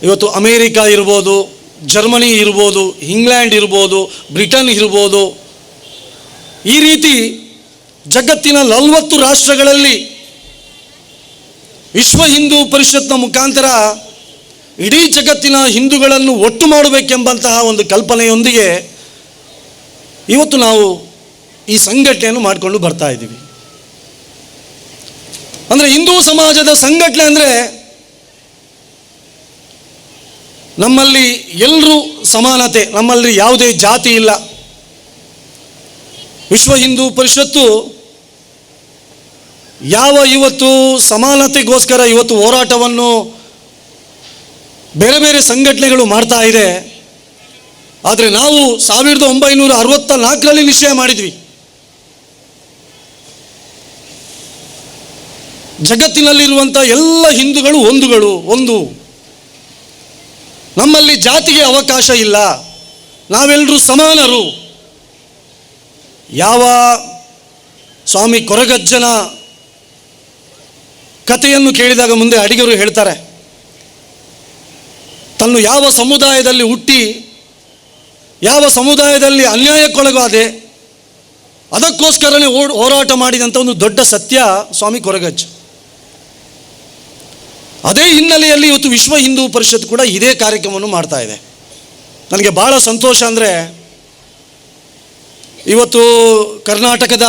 ಇವತ್ತು ಅಮೇರಿಕಾ ಇರ್ಬೋದು, ಜರ್ಮನಿ ಇರ್ಬೋದು, ಇಂಗ್ಲೆಂಡ್ ಇರ್ಬೋದು, ಬ್ರಿಟನ್ ಇರ್ಬೋದು, ಈ ರೀತಿ ಜಗತ್ತಿನ 40 ರಾಷ್ಟ್ರಗಳಲ್ಲಿ ವಿಶ್ವ ಹಿಂದೂ ಪರಿಷತ್ನ ಮುಖಾಂತರ ಇಡೀ ಜಗತ್ತಿನ ಹಿಂದೂಗಳನ್ನು ಒಟ್ಟು ಮಾಡಬೇಕೆಂಬಂತಹ ಒಂದು ಕಲ್ಪನೆಯೊಂದಿಗೆ ಇವತ್ತು ನಾವು ಈ ಸಂಘಟನೆಯನ್ನು ಮಾಡಿಕೊಂಡು ಬರ್ತಾ ಇದ್ದೀವಿ. ಅಂದರೆ ಹಿಂದೂ ಸಮಾಜದ ಸಂಘಟನೆ ಅಂದರೆ ನಮ್ಮಲ್ಲಿ ಎಲ್ಲರೂ ಸಮಾನತೆ, ನಮ್ಮಲ್ಲಿ ಯಾವುದೇ ಜಾತಿ ಇಲ್ಲ. ವಿಶ್ವ ಹಿಂದೂ ಪರಿಷತ್ತು ಯಾವ ಇವತ್ತು ಸಮಾನತೆಗೋಸ್ಕರ ಇವತ್ತು ಹೋರಾಟವನ್ನು ಬೇರೆ ಬೇರೆ ಸಂಘಟನೆಗಳು ಮಾಡ್ತಾ ಇದೆ. ಆದರೆ ನಾವು 1964ರಲ್ಲಿ ನಿಶ್ಚಯ ಮಾಡಿದ್ವಿ, ಜಗತ್ತಿನಲ್ಲಿರುವಂಥ ಎಲ್ಲ ಹಿಂದೂಗಳು ಒಂದುಗಳು, ಒಂದು. ನಮ್ಮಲ್ಲಿ ಜಾತಿಗೆ ಅವಕಾಶ ಇಲ್ಲ, ನಾವೆಲ್ಲರೂ ಸಮಾನರು. ಯಾವ ಸ್ವಾಮಿ ಕೊರಗಜ್ಜನ ಕಥೆಯನ್ನು ಕೇಳಿದಾಗ ಮುಂದೆ ಅಡಿಗರು ಹೇಳ್ತಾರೆ, ತನ್ನ ನಾನು ಯಾವ ಸಮುದಾಯದಲ್ಲಿ ಹುಟ್ಟಿ ಯಾವ ಸಮುದಾಯದಲ್ಲಿ ಅನ್ಯಾಯಕ್ಕೊಳಗಾದೆ, ಅದಕ್ಕೋಸ್ಕರನೇ ಹೋರಾಟ ಮಾಡಿದಂಥ ಒಂದು ದೊಡ್ಡ ಸತ್ಯ ಸ್ವಾಮಿ ಕೊರಗಜ್ಜ. ಅದೇ ಹಿನ್ನೆಲೆಯಲ್ಲಿ ಇವತ್ತು ವಿಶ್ವ ಹಿಂದೂ ಪರಿಷತ್ ಕೂಡ ಇದೇ ಕಾರ್ಯಕ್ರಮವನ್ನು ಮಾಡ್ತಾ ಇದೆ. ನನಗೆ ಭಾಳ ಸಂತೋಷ ಅಂದರೆ ಇವತ್ತು ಕರ್ನಾಟಕದ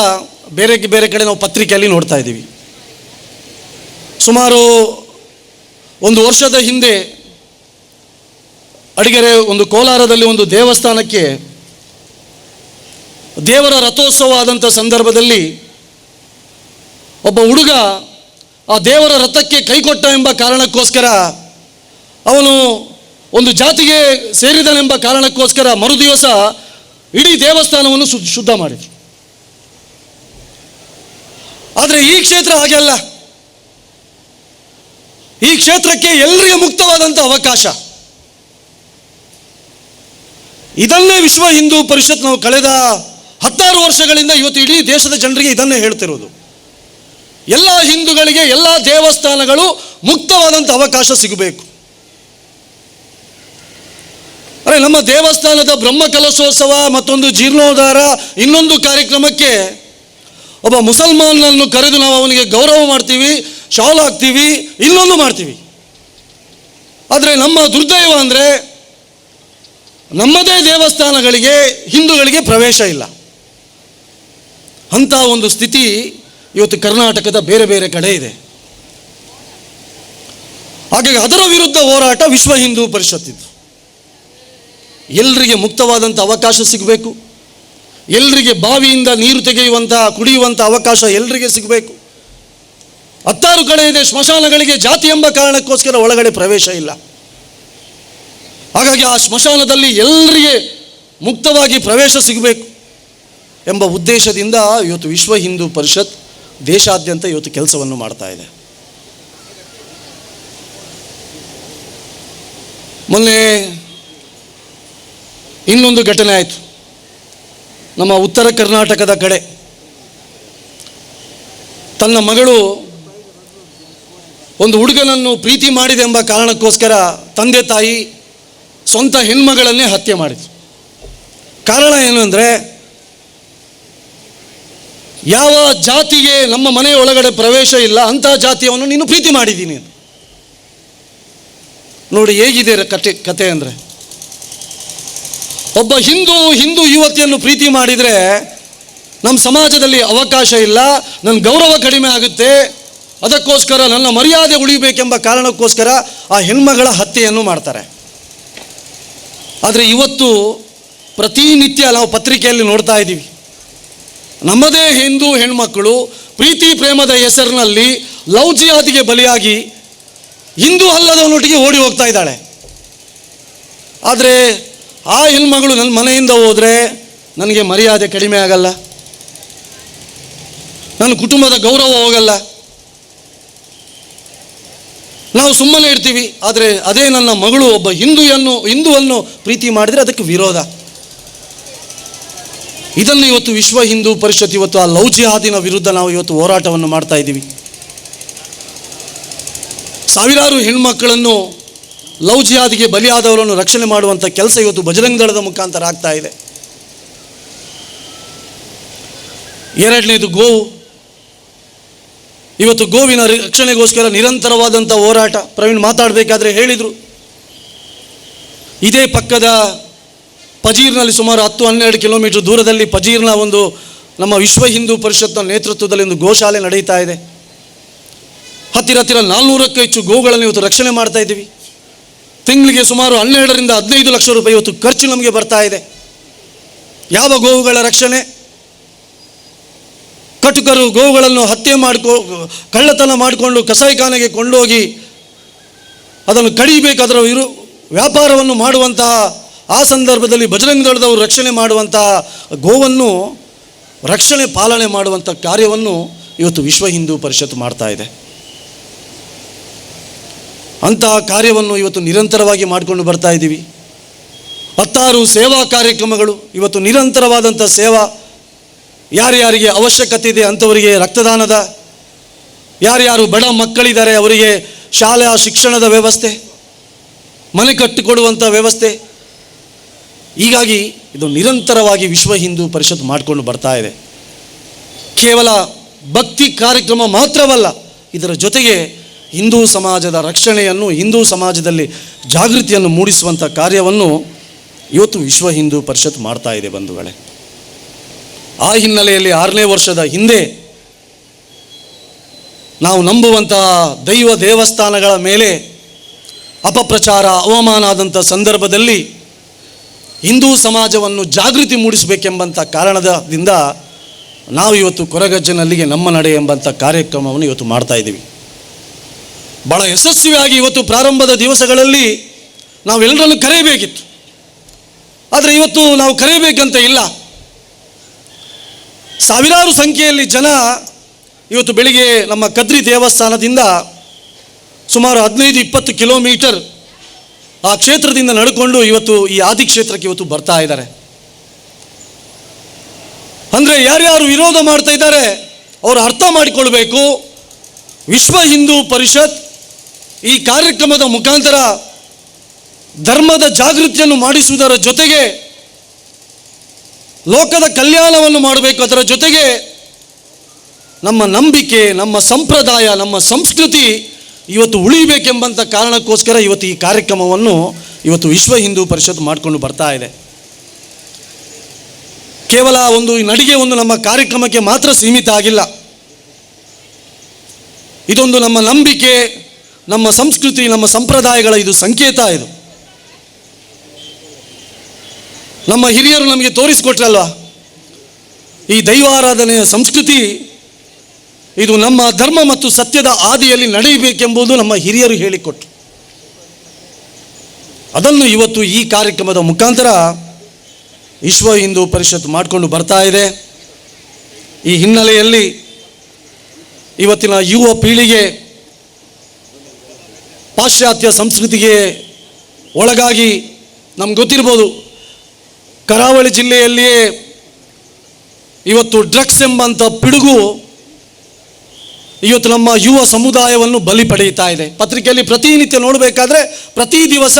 ಬೇರೆ ಬೇರೆ ಕಡೆ ನಾವು ಪತ್ರಿಕೆಯಲ್ಲಿ ನೋಡ್ತಾ ಇದ್ದೀವಿ. ಸುಮಾರು ಒಂದು ವರ್ಷದ ಹಿಂದೆ ಅಡಿಗೆರೆ ಒಂದು ಕೋಲಾರದಲ್ಲಿ ಒಂದು ದೇವಸ್ಥಾನಕ್ಕೆ ದೇವರ ರಥೋತ್ಸವ ಆದಂಥ ಸಂದರ್ಭದಲ್ಲಿ ಒಬ್ಬ ಹುಡುಗ ಆ ದೇವರ ರಥಕ್ಕೆ ಕೈಕೊಟ್ಟ ಎಂಬ ಕಾರಣಕ್ಕೋಸ್ಕರ, ಅವನು ಒಂದು ಜಾತಿಗೆ ಸೇರಿದನೆಂಬ ಕಾರಣಕ್ಕೋಸ್ಕರ ಮರುದಿವಸ ಇಡೀ ದೇವಸ್ಥಾನವನ್ನು ಶುದ್ಧ ಮಾಡಿದರು. ಆದರೆ ಈ ಕ್ಷೇತ್ರ ಹಾಗೆ ಅಲ್ಲ. ಈ ಕ್ಷೇತ್ರಕ್ಕೆ ಎಲ್ಲರಿಗೆ ಮುಕ್ತವಾದಂಥ ಅವಕಾಶ. ಇದನ್ನೇ ವಿಶ್ವ ಹಿಂದೂ ಪರಿಷತ್ ನಾವು ಕಳೆದ 16 ವರ್ಷಗಳಿಂದ ಇವತ್ತು ಇಡೀ ದೇಶದ ಜನರಿಗೆ ಇದನ್ನೇ ಹೇಳ್ತಿರೋದು. ಎಲ್ಲ ಹಿಂದೂಗಳಿಗೆ ಎಲ್ಲ ದೇವಸ್ಥಾನಗಳು ಮುಕ್ತವಾದಂಥ ಅವಕಾಶ ಸಿಗಬೇಕು. ಅರೆ, ನಮ್ಮ ದೇವಸ್ಥಾನದ ಬ್ರಹ್ಮ ಕಲಶೋತ್ಸವ ಮತ್ತೊಂದು ಜೀರ್ಣೋದ್ಧಾರ ಇನ್ನೊಂದು ಕಾರ್ಯಕ್ರಮಕ್ಕೆ ಒಬ್ಬ ಮುಸಲ್ಮಾನನನ್ನು ಕರೆದು ನಾವು ಅವನಿಗೆ ಗೌರವ ಮಾಡ್ತೀವಿ, ಶಾಲ್ ಹಾಕ್ತೀವಿ, ಇನ್ನೊಂದು ಮಾಡ್ತೀವಿ. ಆದರೆ ನಮ್ಮ ದುರ್ದೈವ ಅಂದರೆ ನಮ್ಮದೇ ದೇವಸ್ಥಾನಗಳಿಗೆ ಹಿಂದೂಗಳಿಗೆ ಪ್ರವೇಶ ಇಲ್ಲ. ಅಂಥ ಒಂದು ಸ್ಥಿತಿ ಇವತ್ತು ಕರ್ನಾಟಕದ ಬೇರೆ ಬೇರೆ ಕಡೆ ಇದೆ. ಹಾಗಾಗಿ ಅದರ ವಿರುದ್ಧ ಹೋರಾಟ ವಿಶ್ವ ಹಿಂದೂ ಪರಿಷತ್ತಿದ್ದು. ಎಲ್ಲರಿಗೆ ಮುಕ್ತವಾದಂಥ ಅವಕಾಶ ಸಿಗಬೇಕು, ಎಲ್ಲರಿಗೆ ಬಾವಿಯಿಂದ ನೀರು ತೆಗೆಯುವಂಥ ಕುಡಿಯುವಂಥ ಅವಕಾಶ ಎಲ್ಲರಿಗೆ ಸಿಗಬೇಕು. 10 ಕಡೆ ಇದೆ ಸ್ಮಶಾನಗಳಿಗೆ ಜಾತಿ ಎಂಬ ಕಾರಣಕ್ಕೋಸ್ಕರ ಒಳಗಡೆ ಪ್ರವೇಶ ಇಲ್ಲ. ಹಾಗಾಗಿ ಆ ಸ್ಮಶಾನದಲ್ಲಿ ಎಲ್ಲರಿಗೆ ಮುಕ್ತವಾಗಿ ಪ್ರವೇಶ ಸಿಗಬೇಕು ಎಂಬ ಉದ್ದೇಶದಿಂದ ಇವತ್ತು ವಿಶ್ವ ಹಿಂದೂ ಪರಿಷತ್ ದೇಶಾದ್ಯಂತ ಇವತ್ತು ಕೆಲಸವನ್ನು ಮಾಡ್ತಾ ಇದೆ. ಮೊನ್ನೆ ಇನ್ನೊಂದು ಘಟನೆ ಆಯಿತು ನಮ್ಮ ಉತ್ತರ ಕರ್ನಾಟಕದ ಕಡೆ. ತನ್ನ ಮಗಳು ಒಂದು ಹುಡುಗನನ್ನು ಪ್ರೀತಿ ಮಾಡಿದೆ ಎಂಬ ಕಾರಣಕ್ಕೋಸ್ಕರ ತಂದೆ ತಾಯಿ ಸ್ವಂತ ಹೆಣ್ಮಗಳನ್ನೇ ಹತ್ಯೆ ಮಾಡಿದರು. ಕಾರಣ ಏನು ಅಂದರೆ, ಯಾವ ಜಾತಿಗೆ ನಮ್ಮ ಮನೆಯ ಒಳಗಡೆ ಪ್ರವೇಶ ಇಲ್ಲ ಅಂಥ ಜಾತಿಯನ್ನು ನೀನು ಪ್ರೀತಿ ಮಾಡಿದ್ದೀನಿ ಅಂತ. ನೋಡಿ ಹೇಗಿದೆ ಕತೆ ಅಂದರೆ, ಒಬ್ಬ ಹಿಂದೂ ಯುವತಿಯನ್ನು ಪ್ರೀತಿ ಮಾಡಿದರೆ ನಮ್ಮ ಸಮಾಜದಲ್ಲಿ ಅವಕಾಶ ಇಲ್ಲ, ನನ್ನ ಗೌರವ ಕಡಿಮೆ ಆಗುತ್ತೆ, ಅದಕ್ಕೋಸ್ಕರ ನನ್ನ ಮರ್ಯಾದೆ ಉಳಿಯಬೇಕೆಂಬ ಕಾರಣಕ್ಕೋಸ್ಕರ ಆ ಹೆಣ್ಮಗಳ ಹತ್ಯೆಯನ್ನು ಮಾಡ್ತಾರೆ. ಆದರೆ ಇವತ್ತು ಪ್ರತಿನಿತ್ಯ ನಾವು ಪತ್ರಿಕೆಯಲ್ಲಿ ನೋಡ್ತಾ ಇದ್ದೀವಿ, ನಮ್ಮದೇ ಹಿಂದೂ ಹೆಣ್ಮಕ್ಕಳು ಪ್ರೀತಿ ಪ್ರೇಮದ ಹೆಸರಿನಲ್ಲಿ ಲವ್ ಜಿಹಾದಿಗೆ ಬಲಿಯಾಗಿ ಹಿಂದೂ ಅಲ್ಲದವನೊಟ್ಟಿಗೆ ಓಡಿ ಹೋಗ್ತಾ ಇದ್ದಾಳೆ. ಆದರೆ ಆ ಹೆಣ್ಮಗಳು ನನ್ನ ಮನೆಯಿಂದ ಹೋದರೆ ನನಗೆ ಮರ್ಯಾದೆ ಕಡಿಮೆ ಆಗಲ್ಲ, ನನ್ನ ಕುಟುಂಬದ ಗೌರವ ಹೋಗಲ್ಲ, ನಾವು ಸುಮ್ಮನೆ ಇರ್ತೀವಿ. ಆದರೆ ಅದೇ ನನ್ನ ಮಗಳು ಒಬ್ಬ ಹಿಂದೂವನ್ನು ಪ್ರೀತಿ ಮಾಡಿದರೆ ಅದಕ್ಕೆ ವಿರೋಧ. ಇದನ್ನು ಇವತ್ತು ವಿಶ್ವ ಹಿಂದೂ ಪರಿಷತ್ ಇವತ್ತು ಆ ಲವ್ ಜಿಹಾದಿನ ವಿರುದ್ಧ ನಾವು ಇವತ್ತು ಹೋರಾಟವನ್ನು ಮಾಡ್ತಾ ಇದ್ದೀವಿ. ಸಾವಿರಾರು ಹೆಣ್ಮಕ್ಕಳನ್ನು ಲವ್ ಜಿಹಾದಿಗೆ ಬಲಿಯಾದವರನ್ನು ರಕ್ಷಣೆ ಮಾಡುವಂಥ ಕೆಲಸ ಇವತ್ತು ಬಜರಂಗ ದಳದ ಮುಖಾಂತರ ಆಗ್ತಾ ಇದೆ. ಎರಡನೇದು ಗೋವು. ಇವತ್ತು ಗೋವಿನ ರಕ್ಷಣೆಗೋಸ್ಕರ ನಿರಂತರವಾದಂಥ ಹೋರಾಟ. ಪ್ರವೀಣ್ ಮಾತಾಡಬೇಕಾದ್ರೆ ಹೇಳಿದರು, ಇದೇ ಪಕ್ಕದ ಪಜೀರ್ನಲ್ಲಿ ಸುಮಾರು 10-12 ಕಿಲೋಮೀಟರ್ ದೂರದಲ್ಲಿ ಪಜೀರ್ನ ಒಂದು ನಮ್ಮ ವಿಶ್ವ ಹಿಂದೂ ಪರಿಷತ್ನ ನೇತೃತ್ವದಲ್ಲಿ ಒಂದು ಗೋಶಾಲೆ ನಡೀತಾ ಇದೆ. ಹತ್ತಿರ 400ಕ್ಕೂ ಹೆಚ್ಚು ಗೋವುಗಳನ್ನು ಇವತ್ತು ರಕ್ಷಣೆ ಮಾಡ್ತಾ ಇದ್ದೀವಿ. ತಿಂಗಳಿಗೆ ಸುಮಾರು 12ರಿಂದ 15 ಲಕ್ಷ ರೂಪಾಯಿ ಇವತ್ತು ಖರ್ಚು ನಮಗೆ ಬರ್ತಾ ಇದೆ. ಯಾವ ಗೋವುಗಳ ರಕ್ಷಣೆ? ಕಟುಕರು ಗೋವುಗಳನ್ನು ಹತ್ಯೆ ಕಳ್ಳತನ ಮಾಡಿಕೊಂಡು ಕಸಾಯಿಖಾನೆಗೆ ಕೊಂಡೋಗಿ ಅದನ್ನು ಕಡಿಬೇಕಾದರ ವ್ಯಾಪಾರವನ್ನು ಮಾಡುವಂತಹ ಆ ಸಂದರ್ಭದಲ್ಲಿ ಬಜರಂಗ ದಳದವರು ರಕ್ಷಣೆ ಮಾಡುವಂತಹ ಗೋವನ್ನು ರಕ್ಷಣೆ ಪಾಲನೆ ಮಾಡುವಂಥ ಕಾರ್ಯವನ್ನು ಇವತ್ತು ವಿಶ್ವ ಹಿಂದೂ ಪರಿಷತ್ ಮಾಡ್ತಾ ಇದೆ. ಅಂತಹ ಕಾರ್ಯವನ್ನು ಇವತ್ತು ನಿರಂತರವಾಗಿ ಮಾಡಿಕೊಂಡು ಬರ್ತಾ ಇದ್ದೀವಿ. 10 ಸೇವಾ ಕಾರ್ಯಕ್ರಮಗಳು ಇವತ್ತು ನಿರಂತರವಾದಂಥ ಸೇವಾ, ಯಾರ್ಯಾರಿಗೆ ಅವಶ್ಯಕತೆ ಇದೆ ಅಂಥವರಿಗೆ ರಕ್ತದಾನದ, ಯಾರ್ಯಾರು ಬಡ ಮಕ್ಕಳಿದ್ದಾರೆ ಅವರಿಗೆ ಶಾಲೆಯ ಶಿಕ್ಷಣದ ವ್ಯವಸ್ಥೆ, ಮನೆ ಕಟ್ಟಿಕೊಡುವಂಥ ವ್ಯವಸ್ಥೆ. ಹೀಗಾಗಿ ಇದು ನಿರಂತರವಾಗಿ ವಿಶ್ವ ಹಿಂದೂ ಪರಿಷತ್ ಮಾಡಿಕೊಂಡು ಬರ್ತಾ ಇದೆ. ಕೇವಲ ಭಕ್ತಿ ಕಾರ್ಯಕ್ರಮ ಮಾತ್ರವಲ್ಲ, ಇದರ ಜೊತೆಗೆ ಹಿಂದೂ ಸಮಾಜದ ರಕ್ಷಣೆಯನ್ನು, ಹಿಂದೂ ಸಮಾಜದಲ್ಲಿ ಜಾಗೃತಿಯನ್ನು ಮೂಡಿಸುವಂಥ ಕಾರ್ಯವನ್ನು ಇವತ್ತು ವಿಶ್ವ ಹಿಂದೂ ಪರಿಷತ್ ಮಾಡ್ತಾ ಇದೆ ಬಂಧುಗಳೇ. ಆ ಹಿನ್ನೆಲೆಯಲ್ಲಿ 6ನೇ ವರ್ಷದ ಹಿಂದೆ ನಾವು ನಂಬುವಂತಹ ದೈವ ದೇವಸ್ಥಾನಗಳ ಮೇಲೆ ಅಪಪ್ರಚಾರ, ಅವಮಾನ ಆದಂಥ ಸಂದರ್ಭದಲ್ಲಿ ಹಿಂದೂ ಸಮಾಜವನ್ನು ಜಾಗೃತಿ ಮೂಡಿಸಬೇಕೆಂಬಂಥ ಕಾರಣದಿಂದ ನಾವು ಇವತ್ತು ಕೊರಗಜ್ಜನಲ್ಲಿಗೆ ನಮ್ಮ ನಡೆ ಎಂಬಂಥ ಕಾರ್ಯಕ್ರಮವನ್ನು ಇವತ್ತು ಮಾಡ್ತಾ ಇದ್ದೀವಿ. ಭಾಳ ಯಶಸ್ವಿಯಾಗಿ ಇವತ್ತು ಪ್ರಾರಂಭದ ದಿವಸಗಳಲ್ಲಿ ನಾವೆಲ್ಲರನ್ನು ಕರೆಯಬೇಕಿತ್ತು, ಆದರೆ ಇವತ್ತು ನಾವು ಕರೆಯಬೇಕಂತ ಇಲ್ಲ. ಸಾವಿರಾರು ಸಂಖ್ಯೆಯಲ್ಲಿ ಜನ ಇವತ್ತು ಬೆಳಿಗ್ಗೆ ನಮ್ಮ ಕದ್ರಿ ದೇವಸ್ಥಾನದಿಂದ ಸುಮಾರು 15-20 ಕಿಲೋಮೀಟರ್ ಆ ಕ್ಷೇತ್ರದಿಂದ ನಡ್ಕೊಂಡು ಇವತ್ತು ಈ ಆದಿಕ್ಷೇತ್ರಕ್ಕೆ ಇವತ್ತು ಬರ್ತಾ ಇದ್ದಾರೆ. ಅಂದರೆ ಯಾರ್ಯಾರು ವಿರೋಧ ಮಾಡ್ತಾ ಇದ್ದಾರೆ ಅವರು ಅರ್ಥ ಮಾಡಿಕೊಳ್ಬೇಕು, ವಿಶ್ವ ಹಿಂದೂ ಪರಿಷತ್ ಈ ಕಾರ್ಯಕ್ರಮದ ಮುಖಾಂತರ ಧರ್ಮದ ಜಾಗೃತಿಯನ್ನು ಮಾಡಿಸುವುದರ ಜೊತೆಗೆ ಲೋಕದ ಕಲ್ಯಾಣವನ್ನು ಮಾಡಬೇಕು. ಅದರ ಜೊತೆಗೆ ನಮ್ಮ ನಂಬಿಕೆ, ನಮ್ಮ ಸಂಪ್ರದಾಯ, ನಮ್ಮ ಸಂಸ್ಕೃತಿ ಇವತ್ತು ಉಳಿಬೇಕೆಂಬಂಥ ಕಾರಣಕ್ಕೋಸ್ಕರ ಇವತ್ತು ಈ ಕಾರ್ಯಕ್ರಮವನ್ನು ಇವತ್ತು ವಿಶ್ವ ಹಿಂದೂ ಪರಿಷತ್ ಮಾಡಿಕೊಂಡು ಬರ್ತಾ ಇದೆ. ಕೇವಲ ಒಂದು ಈ ನಡಿಗೆ ಒಂದು ನಮ್ಮ ಕಾರ್ಯಕ್ರಮಕ್ಕೆ ಮಾತ್ರ ಸೀಮಿತ ಆಗಿಲ್ಲ. ಇದೊಂದು ನಮ್ಮ ನಂಬಿಕೆ, ನಮ್ಮ ಸಂಸ್ಕೃತಿ, ನಮ್ಮ ಸಂಪ್ರದಾಯಗಳ ಇದು ಸಂಕೇತ. ಇದು ನಮ್ಮ ಹಿರಿಯರು ನಮಗೆ ತೋರಿಸಿಕೊಟ್ರಲ್ವ ಈ ದೈವಾರಾಧನೆಯ ಸಂಸ್ಕೃತಿ, ಇದು ನಮ್ಮ ಧರ್ಮ ಮತ್ತು ಸತ್ಯದ ಆದಿಯಲ್ಲಿ ನಡೆಯಬೇಕೆಂಬುದು ನಮ್ಮ ಹಿರಿಯರು ಹೇಳಿಕೊಟ್ರು. ಅದನ್ನು ಇವತ್ತು ಈ ಕಾರ್ಯಕ್ರಮದ ಮುಖಾಂತರ ವಿಶ್ವ ಹಿಂದೂ ಪರಿಷತ್ ಮಾಡಿಕೊಂಡು ಬರ್ತಾ ಇದೆ. ಈ ಹಿನ್ನೆಲೆಯಲ್ಲಿ ಇವತ್ತಿನ ಯುವ ಪೀಳಿಗೆ ಪಾಶ್ಚಾತ್ಯ ಸಂಸ್ಕೃತಿಗೆ ಒಳಗಾಗಿ ನಮ್ಗೆ ಗೊತ್ತಿರ್ಬೋದು, ಕರಾವಳಿ ಜಿಲ್ಲೆಯಲ್ಲಿಯೇ ಇವತ್ತು ಡ್ರಗ್ಸ್ ಎಂಬಂಥ ಪಿಡುಗು ಇವತ್ತು ನಮ್ಮ ಯುವ ಸಮುದಾಯವನ್ನು ಬಲಿ ಪಡೆಯುತ್ತಾ ಇದೆ. ಪತ್ರಿಕೆಯಲ್ಲಿ ಪ್ರತಿನಿತ್ಯ ನೋಡಬೇಕಾದ್ರೆ ಪ್ರತಿ ದಿವಸ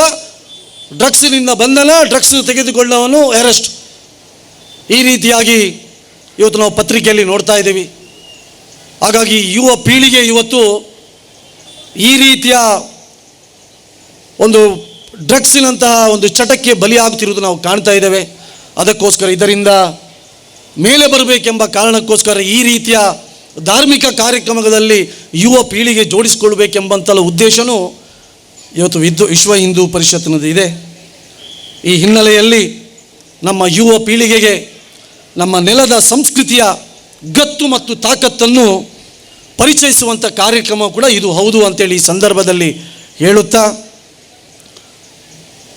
ಡ್ರಗ್ಸ್ನಿಂದ ಬಂಧನ, ಡ್ರಗ್ಸ್ ತೆಗೆದುಕೊಳ್ಳವನು ಅರೆಸ್ಟ್, ಈ ರೀತಿಯಾಗಿ ಇವತ್ತು ನಾವು ಪತ್ರಿಕೆಯಲ್ಲಿ ನೋಡ್ತಾ ಇದ್ದೀವಿ. ಹಾಗಾಗಿ ಯುವ ಪೀಳಿಗೆ ಇವತ್ತು ಈ ರೀತಿಯ ಒಂದು ಡ್ರಗ್ಸಿನಂತಹ ಒಂದು ಚಟಕ್ಕೆ ಬಲಿಯಾಗುತ್ತಿರುವುದು ನಾವು ಕಾಣ್ತಾ ಇದ್ದೇವೆ. ಅದಕ್ಕೋಸ್ಕರ ಇದರಿಂದ ಮೇಲೆ ಬರಬೇಕೆಂಬ ಕಾರಣಕ್ಕೋಸ್ಕರ ಈ ರೀತಿಯ ಧಾರ್ಮಿಕ ಕಾರ್ಯಕ್ರಮದಲ್ಲಿ ಯುವ ಪೀಳಿಗೆ ಜೋಡಿಸಿಕೊಳ್ಬೇಕೆಂಬಂತಲ ಉದ್ದೇಶವೂ ಇವತ್ತು ವಿಶ್ವ ಹಿಂದೂ ಪರಿಷತ್ತಿನದು ಇದೆ. ಈ ಹಿನ್ನೆಲೆಯಲ್ಲಿ ನಮ್ಮ ಯುವ ಪೀಳಿಗೆಗೆ ನಮ್ಮ ನೆಲದ ಸಂಸ್ಕೃತಿಯ ಗತ್ತು ಮತ್ತು ತಾಕತ್ತನ್ನು ಪರಿಚಯಿಸುವಂಥ ಕಾರ್ಯಕ್ರಮ ಕೂಡ ಇದು ಹೌದು ಅಂತೇಳಿ ಈ ಸಂದರ್ಭದಲ್ಲಿ ಹೇಳುತ್ತಾ,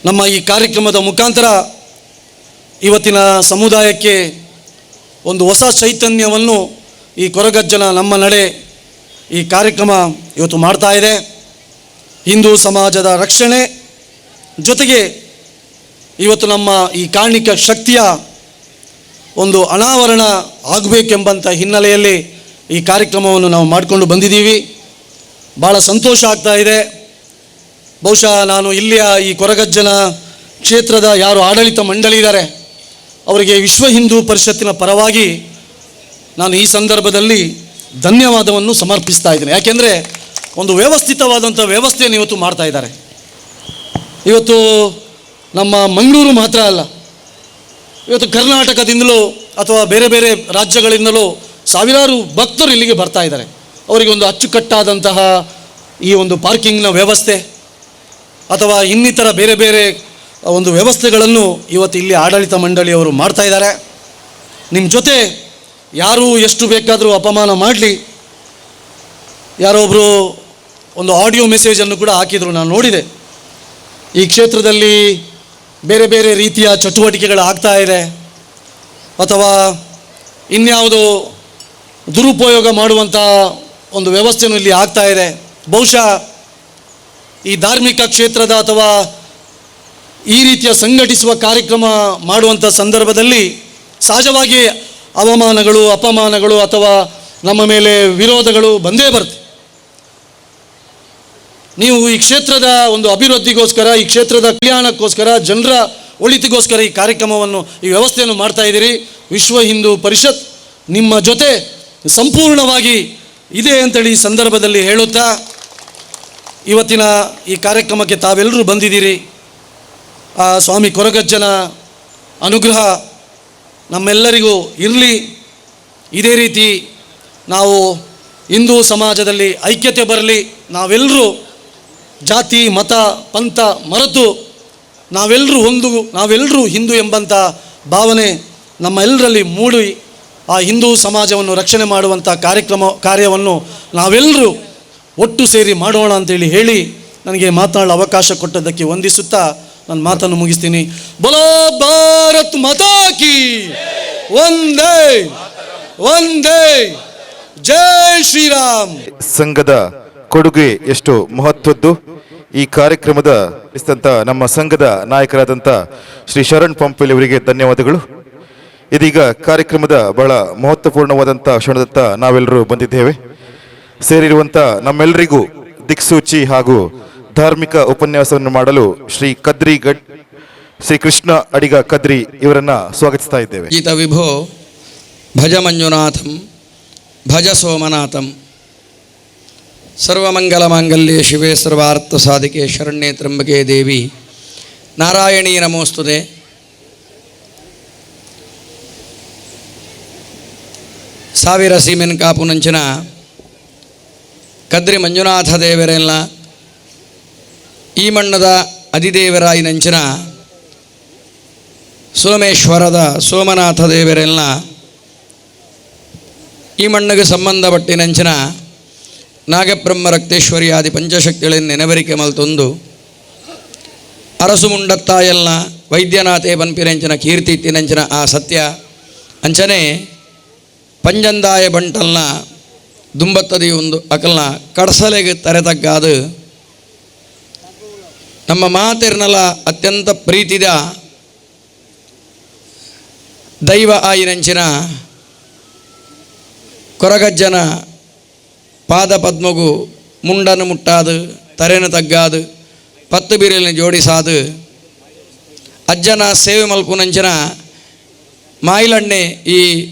ನಮ್ಮ ಈ ಕಾರ್ಯಕ್ರಮದ ಮುಖಾಂತರ ಇವತ್ತಿನ ಸಮುದಾಯಕ್ಕೆ ಒಂದು ಹೊಸ ಚೈತನ್ಯವನ್ನು ಈ ಕೊರಗಜ್ಜನ ನಮ್ಮ ನಡೆ ಈ ಕಾರ್ಯಕ್ರಮ ಇವತ್ತು ಮಾಡ್ತಾ ಇದೆ. ಹಿಂದೂ ಸಮಾಜದ ರಕ್ಷಣೆ ಜೊತೆಗೆ ಇವತ್ತು ನಮ್ಮ ಈ ಕಾರ್ಣಿಕ ಶಕ್ತಿಯ ಒಂದು ಅನಾವರಣ ಆಗಬೇಕೆಂಬಂಥ ಹಿನ್ನೆಲೆಯಲ್ಲಿ ಈ ಕಾರ್ಯಕ್ರಮವನ್ನು ನಾವು ಮಾಡಿಕೊಂಡು ಬಂದಿದ್ದೀವಿ. ಭಾಳ ಸಂತೋಷ ಆಗ್ತಾ ಇದೆ. ಬಹುಶಃ ನಾನು ಇಲ್ಲಿಯ ಈ ಕೊರಗಜ್ಜನ ಕ್ಷೇತ್ರದ ಯಾರು ಆಡಳಿತ ಮಂಡಳಿ ಇದ್ದಾರೆ ಅವರಿಗೆ ವಿಶ್ವ ಹಿಂದೂ ಪರಿಷತ್ತಿನ ಪರವಾಗಿ ನಾನು ಈ ಸಂದರ್ಭದಲ್ಲಿ ಧನ್ಯವಾದವನ್ನು ಸಮರ್ಪಿಸ್ತಾ ಇದ್ದೇನೆ. ಯಾಕೆಂದರೆ ಒಂದು ವ್ಯವಸ್ಥಿತವಾದಂಥ ವ್ಯವಸ್ಥೆಯನ್ನು ಇವತ್ತು ಮಾಡ್ತಾ ಇದ್ದಾರೆ. ಇವತ್ತು ನಮ್ಮ ಮಂಗಳೂರು ಮಾತ್ರ ಅಲ್ಲ, ಇವತ್ತು ಕರ್ನಾಟಕದಿಂದಲೂ ಅಥವಾ ಬೇರೆ ಬೇರೆ ರಾಜ್ಯಗಳಿಂದಲೂ ಸಾವಿರಾರು ಭಕ್ತರು ಇಲ್ಲಿಗೆ ಬರ್ತಾ ಇದ್ದಾರೆ. ಅವರಿಗೆ ಒಂದು ಅಚ್ಚುಕಟ್ಟಾದಂತಹ ಈ ಒಂದು ಪಾರ್ಕಿಂಗ್ನ ವ್ಯವಸ್ಥೆ ಅಥವಾ ಇನ್ನಿತರ ಬೇರೆ ಬೇರೆ ಒಂದು ವ್ಯವಸ್ಥೆಗಳನ್ನು ಇವತ್ತು ಇಲ್ಲಿ ಆಡಳಿತ ಮಂಡಳಿಯವರು ಮಾಡ್ತಾ ಇದ್ದಾರೆ. ನಿಮ್ಮ ಜೊತೆ ಯಾರು ಎಷ್ಟು ಬೇಕಾದರೂ ಅಪಮಾನ ಮಾಡಲಿ, ಯಾರೊಬ್ಬರು ಒಂದು ಆಡಿಯೋ ಮೆಸೇಜನ್ನು ಕೂಡ ಹಾಕಿದರು, ನಾನು ನೋಡಿದೆ. ಈ ಕ್ಷೇತ್ರದಲ್ಲಿ ಬೇರೆ ಬೇರೆ ರೀತಿಯ ಚಟುವಟಿಕೆಗಳು ಆಗ್ತಾ ಇದೆ ಅಥವಾ ಇನ್ಯಾವುದೋ ದುರುಪಯೋಗ ಮಾಡುವಂಥ ಒಂದು ವ್ಯವಸ್ಥೆಯೂ ಇಲ್ಲಿ ಆಗ್ತಾ ಇದೆ. ಬಹುಶಃ ಈ ಧಾರ್ಮಿಕ ಕ್ಷೇತ್ರದ ಅಥವಾ ಈ ರೀತಿಯ ಸಂಘಟಿಸುವ ಕಾರ್ಯಕ್ರಮ ಮಾಡುವಂಥ ಸಂದರ್ಭದಲ್ಲಿ ಸಹಜವಾಗಿ ಅವಮಾನಗಳು, ಅಪಮಾನಗಳು ಅಥವಾ ನಮ್ಮ ಮೇಲೆ ವಿರೋಧಗಳು ಬಂದೇ ಬರುತ್ತೆ. ನೀವು ಈ ಕ್ಷೇತ್ರದ ಒಂದು ಅಭಿವೃದ್ಧಿಗೋಸ್ಕರ, ಈ ಕ್ಷೇತ್ರದ ಕಲ್ಯಾಣಕ್ಕೋಸ್ಕರ, ಜನರ ಒಳಿತಿಗೋಸ್ಕರ ಈ ಕಾರ್ಯಕ್ರಮವನ್ನು, ಈ ವ್ಯವಸ್ಥೆಯನ್ನು ಮಾಡ್ತಾ ಇದ್ದೀರಿ. ವಿಶ್ವ ಹಿಂದೂ ಪರಿಷತ್ ನಿಮ್ಮ ಜೊತೆ ಸಂಪೂರ್ಣವಾಗಿ ಇದೆ ಅಂತೇಳಿ ಈ ಸಂದರ್ಭದಲ್ಲಿ ಹೇಳುತ್ತಾ, ಇವತ್ತಿನ ಈ ಕಾರ್ಯಕ್ರಮಕ್ಕೆ ತಾವೆಲ್ಲರೂ ಬಂದಿದ್ದೀರಿ. ಆ ಸ್ವಾಮಿ ಕೊರಗಜ್ಜನ ಅನುಗ್ರಹ ನಮ್ಮೆಲ್ಲರಿಗೂ ಇರಲಿ. ಇದೇ ರೀತಿ ನಾವು ಹಿಂದೂ ಸಮಾಜದಲ್ಲಿ ಐಕ್ಯತೆ ಬರಲಿ. ನಾವೆಲ್ಲರೂ ಜಾತಿ ಮತ ಪಂಥ ಮರೆತು ನಾವೆಲ್ಲರೂ ಒಂದು, ನಾವೆಲ್ಲರೂ ಹಿಂದೂ ಎಂಬಂಥ ಭಾವನೆ ನಮ್ಮ ಎಲ್ಲರಲ್ಲಿ ಮೂಡಿ ಆ ಹಿಂದೂ ಸಮಾಜವನ್ನು ರಕ್ಷಣೆ ಮಾಡುವಂಥ ಕಾರ್ಯವನ್ನು ನಾವೆಲ್ಲರೂ ಒಟ್ಟು ಸೇರಿ ಮಾಡೋಣ ಅಂತೇಳಿ ಹೇಳಿ ನನಗೆ ಮಾತನಾಡಲು ಅವಕಾಶ ಕೊಟ್ಟದ್ದಕ್ಕೆ ವಂದಿಸುತ್ತಾ ನನ್ನ ಮಾತನ್ನು ಮುಗಿಸ್ತೀನಿ. ಬೋಲೋ ಭಾರತ್ ಮಾತಾ ಕಿ ಒಂದೇ ಒಂದೇ, ಜೈ ಶ್ರೀರಾಮ್. ಸಂಘದ ಕೊಡುಗೆ ಎಷ್ಟು ಮಹತ್ವದ್ದು. ಈ ಕಾರ್ಯಕ್ರಮದ ನಮ್ಮ ಸಂಘದ ನಾಯಕರಾದಂಥ ಶ್ರೀ ಶರಣ್ ಪಂಪೆಲ್ ಅವರಿಗೆ ಧನ್ಯವಾದಗಳು. ಇದೀಗ ಕಾರ್ಯಕ್ರಮದ ಬಹಳ ಮಹತ್ವಪೂರ್ಣವಾದಂಥ ಕ್ಷಣದತ್ತ ನಾವೆಲ್ಲರೂ ಬಂದಿದ್ದೇವೆ. ಸೇರಿರುವಂಥ ನಮ್ಮೆಲ್ಲರಿಗೂ ದಿಕ್ಸೂಚಿ ಹಾಗೂ ಧಾರ್ಮಿಕ ಉಪನ್ಯಾಸವನ್ನು ಮಾಡಲು ಶ್ರೀ ಕದ್ರಿ ಗಡ್ ಶ್ರೀ ಕೃಷ್ಣ ಅಡಿಗ ಕದ್ರಿ ಇವರನ್ನ ಸ್ವಾಗತಿಸ್ತಾ ಇದ್ದೇವೆ. ಗೀತ ವಿಭೋ ಭಜ ಮಂಜುನಾಥಂ ಭಜ ಸೋಮನಾಥಂ ಸರ್ವಮಂಗಲಮಾಂಗಲ್ಯೆ ಶಿವೆ ಸರ್ವಾರ್ಥ ಸಾಧಿಕೆ ಶರಣ್ಯೇ ತ್ರಂಬಕೆ ದೇವಿ ನಾರಾಯಣೀ ನಮೋಸ್ತುತೆ. ಸಾವಿರ ಸೀಮೆನ್ ಕಾಪುನಂಚಿನ ಕದ್ರಿ ಮಂಜುನಾಥ ದೇವರೆಲ್ಲ ಈ ಮಣ್ಣದ ಅಧಿದೇವರಾಯಿನಂಚಿನ ಸೋಮೇಶ್ವರದ ಸೋಮನಾಥ ದೇವರೆಲ್ಲ ಈ ಮಣ್ಣಿಗೆ ಸಂಬಂಧಪಟ್ಟಿನಂಚಿನ ನಾಗಬ್ರಹ್ಮ ರಕ್ತೇಶ್ವರಿ ಆದಿ ಪಂಚಶಕ್ತಿಗಳನ್ನು ನೆನವರಿಕೆ ಮಲ್ತೊಂದು ಅರಸು ಮುಂಡತ್ತಾಯಲ್ಲ ವೈದ್ಯನಾಥೇ ಬನ್ಪಿರಂಚಿನ ಕೀರ್ತಿ ಇತ್ತಿನಂಚಿನ ಆ ಸತ್ಯ ಅಂಚನೆ ಪಂಜಂದಾಯ ಬಂಟಲ್ನ ದುಂಬತ್ತದಿ ಒಂದು ಅಕಲ್ನ ಕಡಸಲೆಗೆ ತರೆತಗ್ಗಾದು ನಮ್ಮ ಮಾತೆರ್ನಲ ಅತ್ಯಂತ ಪ್ರೀತಿದ ದೈವ ಆಯಿನಂಚಿನ ಕೊರಗಜ್ಜನ ಪಾದ ಪದ್ಮಗು ಮುಂಡನು ಮುಟ್ಟಾದು ತರೆನ ತಗ್ಗಾದು ಪತ್ತು ಬಿರಿಲಿನ ಜೋಡಿಸಾದು ಅಜ್ಜನ ಸೇವೆ ಮಲ್ಪುನಂಚಿನ ಮಾಯಿಲಣ್ಣೆ ಈ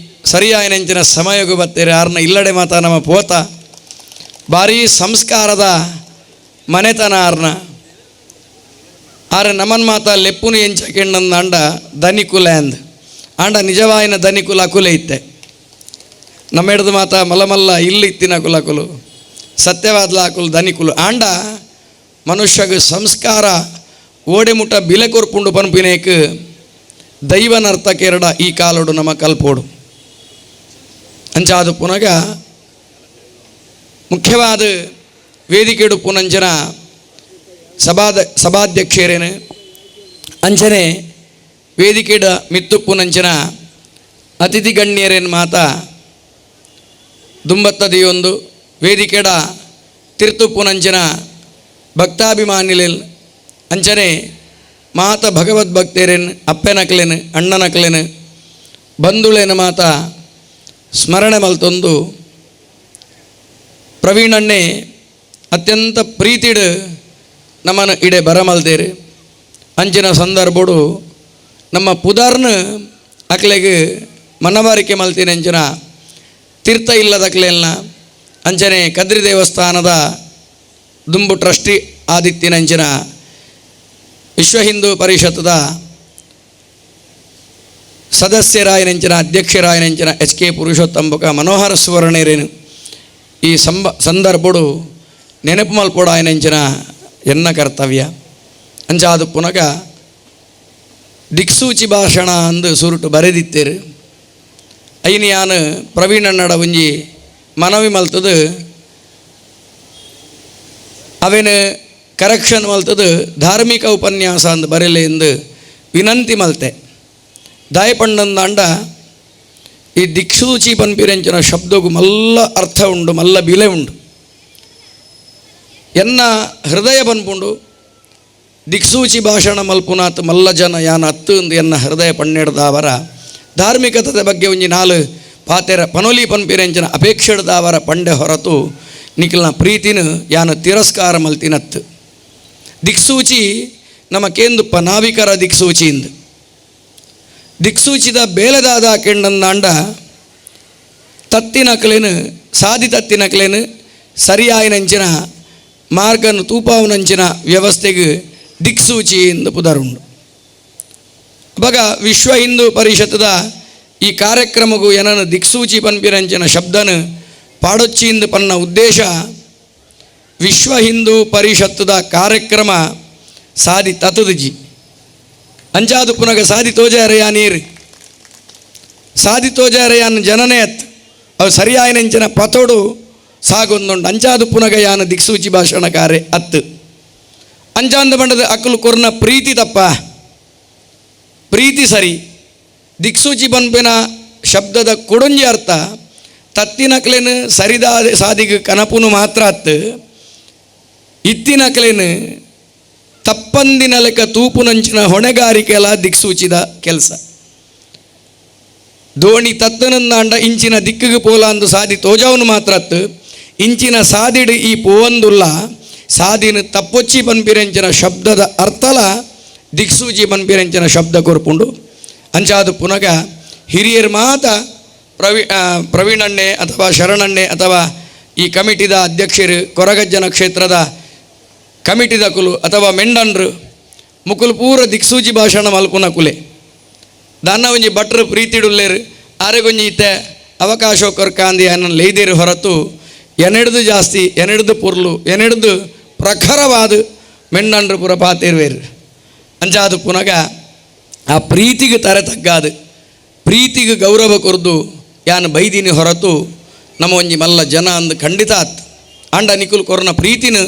ಸರಿಯಾಯಿನಂಚಿನ ಸಮಯಗೂ ಬತ್ತೀರಿ ಆರ್ನ ಇಲ್ಲಡೆ ಮಾತ ನಮ್ಮ ಪೋತ ಭಾರೀ ಸಂಸ್ಕಾರದ ಮನೆತನ ಆರ್ನ ಆರೆ ನಮನ್ ಮಾತ ಲೆಪ್ಪುನು ಎಂಚಕೆಣ್ಣಂದ ಅಂಡ ದನಿಕುಲ ಅಂದ್ ಆಂಡ ನಿಜವಾಯಿನ ದನಿಕುಲ ಅಕುಲೆ ಇತ್ತೆ ನಮ್ಮ ಹಿಡ್ದು ಮಾತ ಮಲಮಲ್ಲ ಇಲ್ಲಿ ಇತ್ತಿನ ಕುಲಕುಲು ಸತ್ಯವಾದ್ಲ ಅಕುಲು ದನಿಕುಲು ಆಂಡ ಮನುಷ್ಯಗ ಸಂಸ್ಕಾರ ಓಡೆಮುಟ ಬಿಲೆ ಕೊರ್ಪುಂಡು ಪನ್ಪಿನೇಕ್ ದೈವನರ್ತಕೆರಡ ಈ ಕಾಲೋಡು ನಮ್ಮ ಕಲ್ಪೋಡು ಅಂಚಾದು ಪುನಗ ಮುಖ್ಯವಾದ ವೇದಿಕೆಡು ಪುನಂಚನ ಸಭಾಧ್ಯಕ್ಷರೇನು ಅಂಚನೆ ವೇದಿಕೆಡ ಮಿತ್ತು ಪುನಂಚನ ಅತಿಥಿ ಗಣ್ಯರೇನು ಮಾತ ದುಂಬತ್ತದಿಯೊಂದು ವೇದಿಕೆಡ ತಿರ್ತು ಪುನಂಚನ ಭಕ್ತಾಭಿಮಾನಿಲೇನ್ ಅಂಚನೆ ಮಾತ ಭಗವದ್ಭಕ್ತರೇನು ಅಪ್ಪೆನಕ್ಲೇನು ಅಣ್ಣನಕ್ಲೇನು ಬಂಧುಳೇನು ಮಾತ ಸ್ಮರಣೆ ಮಲ್ತೊಂದು ಪ್ರವೀಣಣ್ಣೆ ಅತ್ಯಂತ ಪ್ರೀತಿಡು ನಮ್ಮನ್ನು ಇಡೆ ಬರಮಲ್ದೇರು ಅಂಚಿನ ಸಂದರ್ಭಡು ನಮ್ಮ ಪುದಾರ್ನ ಅಕ್ಲೆಗ್ ಮನವಾರಿಕೆ ಮಲ್ತಿನ ಅಂಚಿನ ತೀರ್ಥ ಇಲ್ಲದ ಅಕ್ಲೆಲ್ನ ಅಂಚನೆ ಕದ್ರಿ ದೇವಸ್ಥಾನದ ದುಂಬು ಟ್ರಸ್ಟಿ ಆದಿತ್ಯನಂಚಿನ ವಿಶ್ವ ಹಿಂದೂ ಪರಿಷತ್ತದ ಸದಸ್ಯರಾಯನಂಚಿನ ಅಧ್ಯಕ್ಷರಾಯನಂಚಿನ ಎಚ್ ಕೆ ಪುರುಷೋತ್ತಂಬಕ ಮನೋಹರ ಸುವರ್ಣೇರೇನು ಈ ಸಂದರ್ಭಡು ನೆನಪು ಮಲ್ಪೊಡಾಯನಂಚಿನ ಎನ್ನ ಕರ್ತವ್ಯ. ಅಂಚಾದು ಪುನಗ ದಿಕ್ಸೂಚಿ ಭಾಷಣ ಅಂದು ಸುರುಟು ಬರೆದಿತ್ತೇರು. ಐನಿಯಾನು ಪ್ರವೀಣಣ್ಣಡ ಒಂಜಿ ಮನವಿ ಮಲ್ತದು ಅವೇನು ಕರೆಕ್ಷನ್ ಮಲ್ತದು ಧಾರ್ಮಿಕ ಉಪನ್ಯಾಸ ಅಂದು ಬರೆಯಲೆ ಎಂದು ವಿನಂತಿ ಮಲ್ತೆ. ದಾಯಪಂಡಂದಾಂಡ ಈ ದಿಕ್ಸೂಚಿ ಪನ್ಪಿರಂಚಿನ ಶಬ್ದಗೂ ಮಲ್ಲ ಅರ್ಥ ಉಂಡು, ಮಲ್ಲ ಬಿಲೆ ಉಂಡು. ಎನ್ನ ಹೃದಯ ಪನ್ಪುಂಡು ದಿಕ್ಸೂಚಿ ಭಾಷಣ ಮಲ್ಪುನಾತ್ ಮಲ್ಲ ಜನ ಯಾನ ಅತ್ತು ಎಂದು ಎನ್ನ ಹೃದಯ ಪಣ್ಣೆಡ್ದಾವರ ಧಾರ್ಮಿಕತೆದ ಬಗ್ಗೆ ಒಂಜಿ ನಾಲು ಪಾತೆರ ಪನೊಲಿ ಪನ್ಪಿರಂಚಿನ ಅಪೇಕ್ಷೆಡ್ದಾವರ ಪಂಡೆ ಹೊರತು ನಿಖಲ್ನ ಪ್ರೀತಿನ ಯಾನ ತಿರಸ್ಕಾರ ಮಲ್ತಿನತ್ತು. ದಿಕ್ಸೂಚಿ ನಮ್ಮ ಕೇಂದುಪ್ಪ ನಾವಿಕರ ದಿಕ್ಸೂಚಿಯಿಂದ ದಿಕ್ಸೂಚಿದ ಬೇಲೆದಾದ ಕೆಂಡಂದಾಂಡ ತತ್ತಿನಕಲೇನು ಸಾದಿ ತತ್ತಿನಕಲೇನು ಸರಿಯಾಯಿನಂಚಿನ ಮಾರ್ಗನು ತೂಪಾವುನಂಚಿನ ವ್ಯವಸ್ಥೆಗೆ ದಿಕ್ಸೂಚಿ ಎಂದು ಪುದರುಂಡು. ಅವಾಗ ವಿಶ್ವ ಹಿಂದೂ ಪರಿಷತ್ತದ ಈ ಕಾರ್ಯಕ್ರಮಗೂ ಏನನ್ನು ದಿಕ್ಸೂಚಿ ಪನ್ಪಿರಂಚಿನ ಶಬ್ದನು ಪಾಡೊಚ್ಚಿಯಿಂದ ಪನ್ನ ಉದ್ದೇಶ ವಿಶ್ವ ಹಿಂದೂ ಪರಿಷತ್ತದ ಕಾರ್ಯಕ್ರಮ ಸಾದಿ ತತುದುಜಿ ಅಂಚಾದು ಪುನಗ ಸಾದಿ ತೋಜಾರೆಯ ನೀರು ಸಾದಿ ತೋಜಾರೆಯಾನ ಜನನೇ ಅತ್ ಅವು ಸರಿಯಾಯಿನಂಚಿನ ಪತೋಡು ಸಾಗೊಂದುಂಡು ಅಂಚಾದು ಪುನಗ ಯಾನ ದಿಕ್ಸೂಚಿ ಭಾಷಣಕಾರೆ ಅತ್ತು. ಅಂಚಾಂದ ಬಂಡದ ಅಕ್ಕಲು ಕೊರ್ನ ಪ್ರೀತಿ ತಪ್ಪ ಪ್ರೀತಿ ಸರಿ ದಿಕ್ಸೂಚಿ ಬನ್ಪಿನ ಶಬ್ದದ ಕೊಡೊಂಜಿ ಅರ್ಥ ತತ್ತಿನಕ್ಲೇನು ಸರಿದಾ ಸಾದಿಗೆ ಕನಪುನು ಮಾತ್ರ ಅತ್ತು ಇತ್ತಿನಕ್ಲೇನು ತಪ್ಪಂದಿನ ಲೆಕ್ಕ ತೂಪುನಂಚಿನ ಹೊಣೆಗಾರಿಕೆಲ ದಿಕ್ಸೂಚಿದ ಕೆಲಸ. ದೋಣಿ ತತ್ತನಂದಾಂಡ ಇಂಚಿನ ದಿಕ್ಕಿಗೆ ಪೋಲ ಅಂದು ಸಾದಿ ತೋಜಾವನು ಮಾತ್ರ ಅತ್ತು ಇಂಚಿನ ಸಾದಿಡು ಈ ಪೋವಂದುಲ್ಲ ಸಾದಿನ ತಪ್ಪೊಚ್ಚಿ ಪನ್ಪಿರಂಚಿನ ಶಬ್ದದ ಅರ್ಥಲ ದಿಕ್ಸೂಚಿ ಪನ್ಪಿರಂಚಿನ ಶಬ್ದ ಕೊರ್ಪುಂಡು. ಅಂಚಾದು ಪುನಗ ಹಿರಿಯರು ಮಾತ ಪ್ರವೀಣಣ್ಣೆ ಅಥವಾ ಶರಣಣ್ಣೆ ಅಥವಾ ಈ ಕಮಿಟಿದ ಅಧ್ಯಕ್ಷರು ಕೊರಗಜ್ಜನ ಕ್ಷೇತ್ರದ ಕಮಿಟಿದ ಕುಲು ಅಥವಾ ಮೆಂಡನ್ರು ಮುಕುಲು ಪೂರ ದಿಕ್ಸೂಚಿ ಭಾಷಣ ಮಲ್ಪುನ ಕುಲೆ ದಾನ್ನ ಒಂಜಿ ಭಟ್ರು ಪ್ರೀತಿಡುಲ್ಲೇರು ಆರೆಗೊಂಜಿ ಇತ್ತೆ ಅವಕಾಶ ಕೊರ್ಕಾಂದಿ ಅನ್ನ ಲೈದೇರು ಹೊರತು ಎನೆಡ್ದು ಜಾಸ್ತಿ ಎನೆಡ್ದು ಪೊರ್ಲು ಎನೆಡ್ದು ಪ್ರಖರವಾದ ಮೆಂಡನ್ರು ಪೂರ ಪಾತಿರ್ವೇರು. ಅಂಚಾದು ಪುನಗ ಆ ಪ್ರೀತಿಗೆ ತರೆ ತಗ್ಗಾದು ಪ್ರೀತಿಗೆ ಗೌರವ ಕೊರ್ದು ಯಾನ್ ಬೈದಿನಿ ಹೊರತು ನಮ್ಮ ಒಂಜಿ ಮಲ್ಲ ಜನ ಅಂದು ಖಂಡಿತ ಆತ್ ಆಂಡ ನಿಕುಲ್ ಕೊರ್ನ ಪ್ರೀತಿನ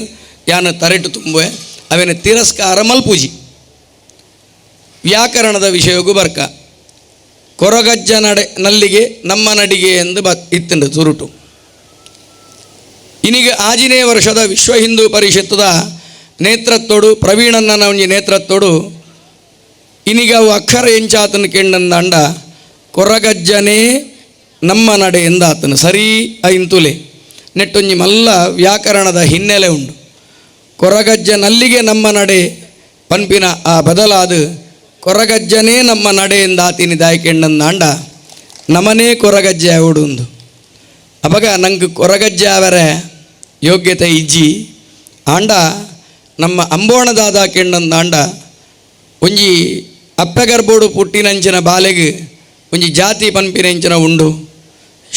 ಯಾನ್ ತರೆಟು ತುಂಬುವೆ ಅವೇನ ತಿರಸ್ಕಾರ ಮಲ್ಪೂಜಿ. ವ್ಯಾಕರಣದ ವಿಷಯಗೂ ಬರ್ಕ ಕೊರಗಜ್ಜ ನಡೆ ನಲ್ಲಿಗೆ ನಮ್ಮ ನಡಿಗೆ ಎಂದು ಇತ್ತಂಡು ತುರುಟು. ಇನ್ನೀಗ ಆಜಿನೇ ವರ್ಷದ ವಿಶ್ವ ಹಿಂದೂ ಪರಿಷತ್ತದ ನೇತೃತ್ವಡು ಪ್ರವೀಣಣ್ಣನ ಒಂಜಿ ನೇತೃತ್ವಡು ಇನ್ನೀಗ ಅವು ಅಕ್ಷರ ಎಂಚಾತನ ಕೆಂಡಂದಾಂಡ ಕೊರಗಜ್ಜನೇ ನಮ್ಮ ನಡೆ ಎಂದಾತನು ಸರಿ ಐಂತುಲೆ ನೆಟ್ಟೊಂಜಿ ಮಲ್ಲ ವ್ಯಾಕರಣದ ಹಿನ್ನೆಲೆ ಉಂಡು. ಕೊರಗಜ್ಜ ನಲ್ಲಿಗೆ ನಮ್ಮ ನಡೆ ಪನ್ಪಿನ ಆ ಬದಲಾದ ಕೊರಗಜ್ಜನೇ ನಮ್ಮ ನಡೆ ಎಂದಾತಿನಿ ದಾಯ್ಕೆಂಡಂದಾಂಡ ನಮನೇ ಕೊರಗಜ್ಜ ಉಡುಂದು. ಅವಾಗ ನಂಗೆ ಕೊರಗಜ್ಜ ಅವರ ಯೋಗ್ಯತೆ ಇಜ್ಜಿ ಆಂಡ ನಮ್ಮ ಅಂಬೋಣದಾದ ಕೆಂಡಂದಾಂಡ ಒಂಜಿ ಅಪ್ಪೆಗರ್ಬೋಡು ಪುಟ್ಟಿನಂಚಿನ ಬಾಲೆಗೆ ಒಂಜಿ ಜಾತಿ ಪನ್ಪಿನಂಚಿನ ಉಂಡು.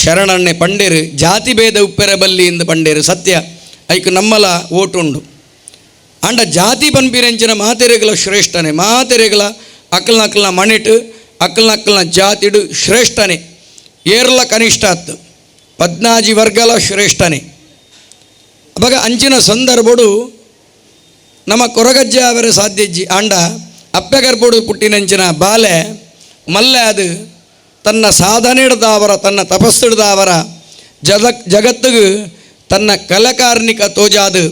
ಶರಣಣ್ಣೆ ಪಂಡೇರು ಜಾತಿ ಭೇದ ಉಪ್ಪೆರ ಬಲ್ಲಿ ಎಂದು ಪಂಡೇರು ಸತ್ಯ ಐಕ್ ನಮ್ಮಲ ಓಟುಂಡು. ಆಂಡ ಜಾತಿ ಪನ್ಪಿನಂಚಿನ ಮಾತೆರೆಗಳ ಶ್ರೇಷ್ಠನೆ ಮಾತೆರೆಗಳ ಅಕ್ಕಲ್ನ ಅಕ್ಕಲ್ನ ಮಣಿಟು ಅಕ್ಕಲ್ನ ಅಕ್ಕಲ್ನ ಜಾತಿಡು ಶ್ರೇಷ್ಠನೆ ಏರ್ಲ ಕನಿಷ್ಠ ಅತ್ತು ಪದ್ನಾಜಿ ವರ್ಗಲ ಶ್ರೇಷ್ಠನೆ. ಅವಾಗ ಅಂಚಿನ ಸಂದರ್ಭಡು ನಮ್ಮ ಕೊರಗಜ್ಜ ಅವರ ಸಾಧ್ಯಜ್ಜಿ ಆಂಡ ಅಪ್ಪೆಗರ್ಬೋಡು ಪುಟ್ಟಿನಂಚಿನ ಬಾಲೆ ಮಲ್ಲೆ ಅದು ತನ್ನ ಸಾಧನೆ ಹಿಡ್ದಾವರ ತನ್ನ ತಪಸ್ಸಿಡ್ದಾವರ ಜಗತ್ತಿಗೆ ತನ್ನ ಕಲಕಾರ್ನಿಕ ತೋಜಾದು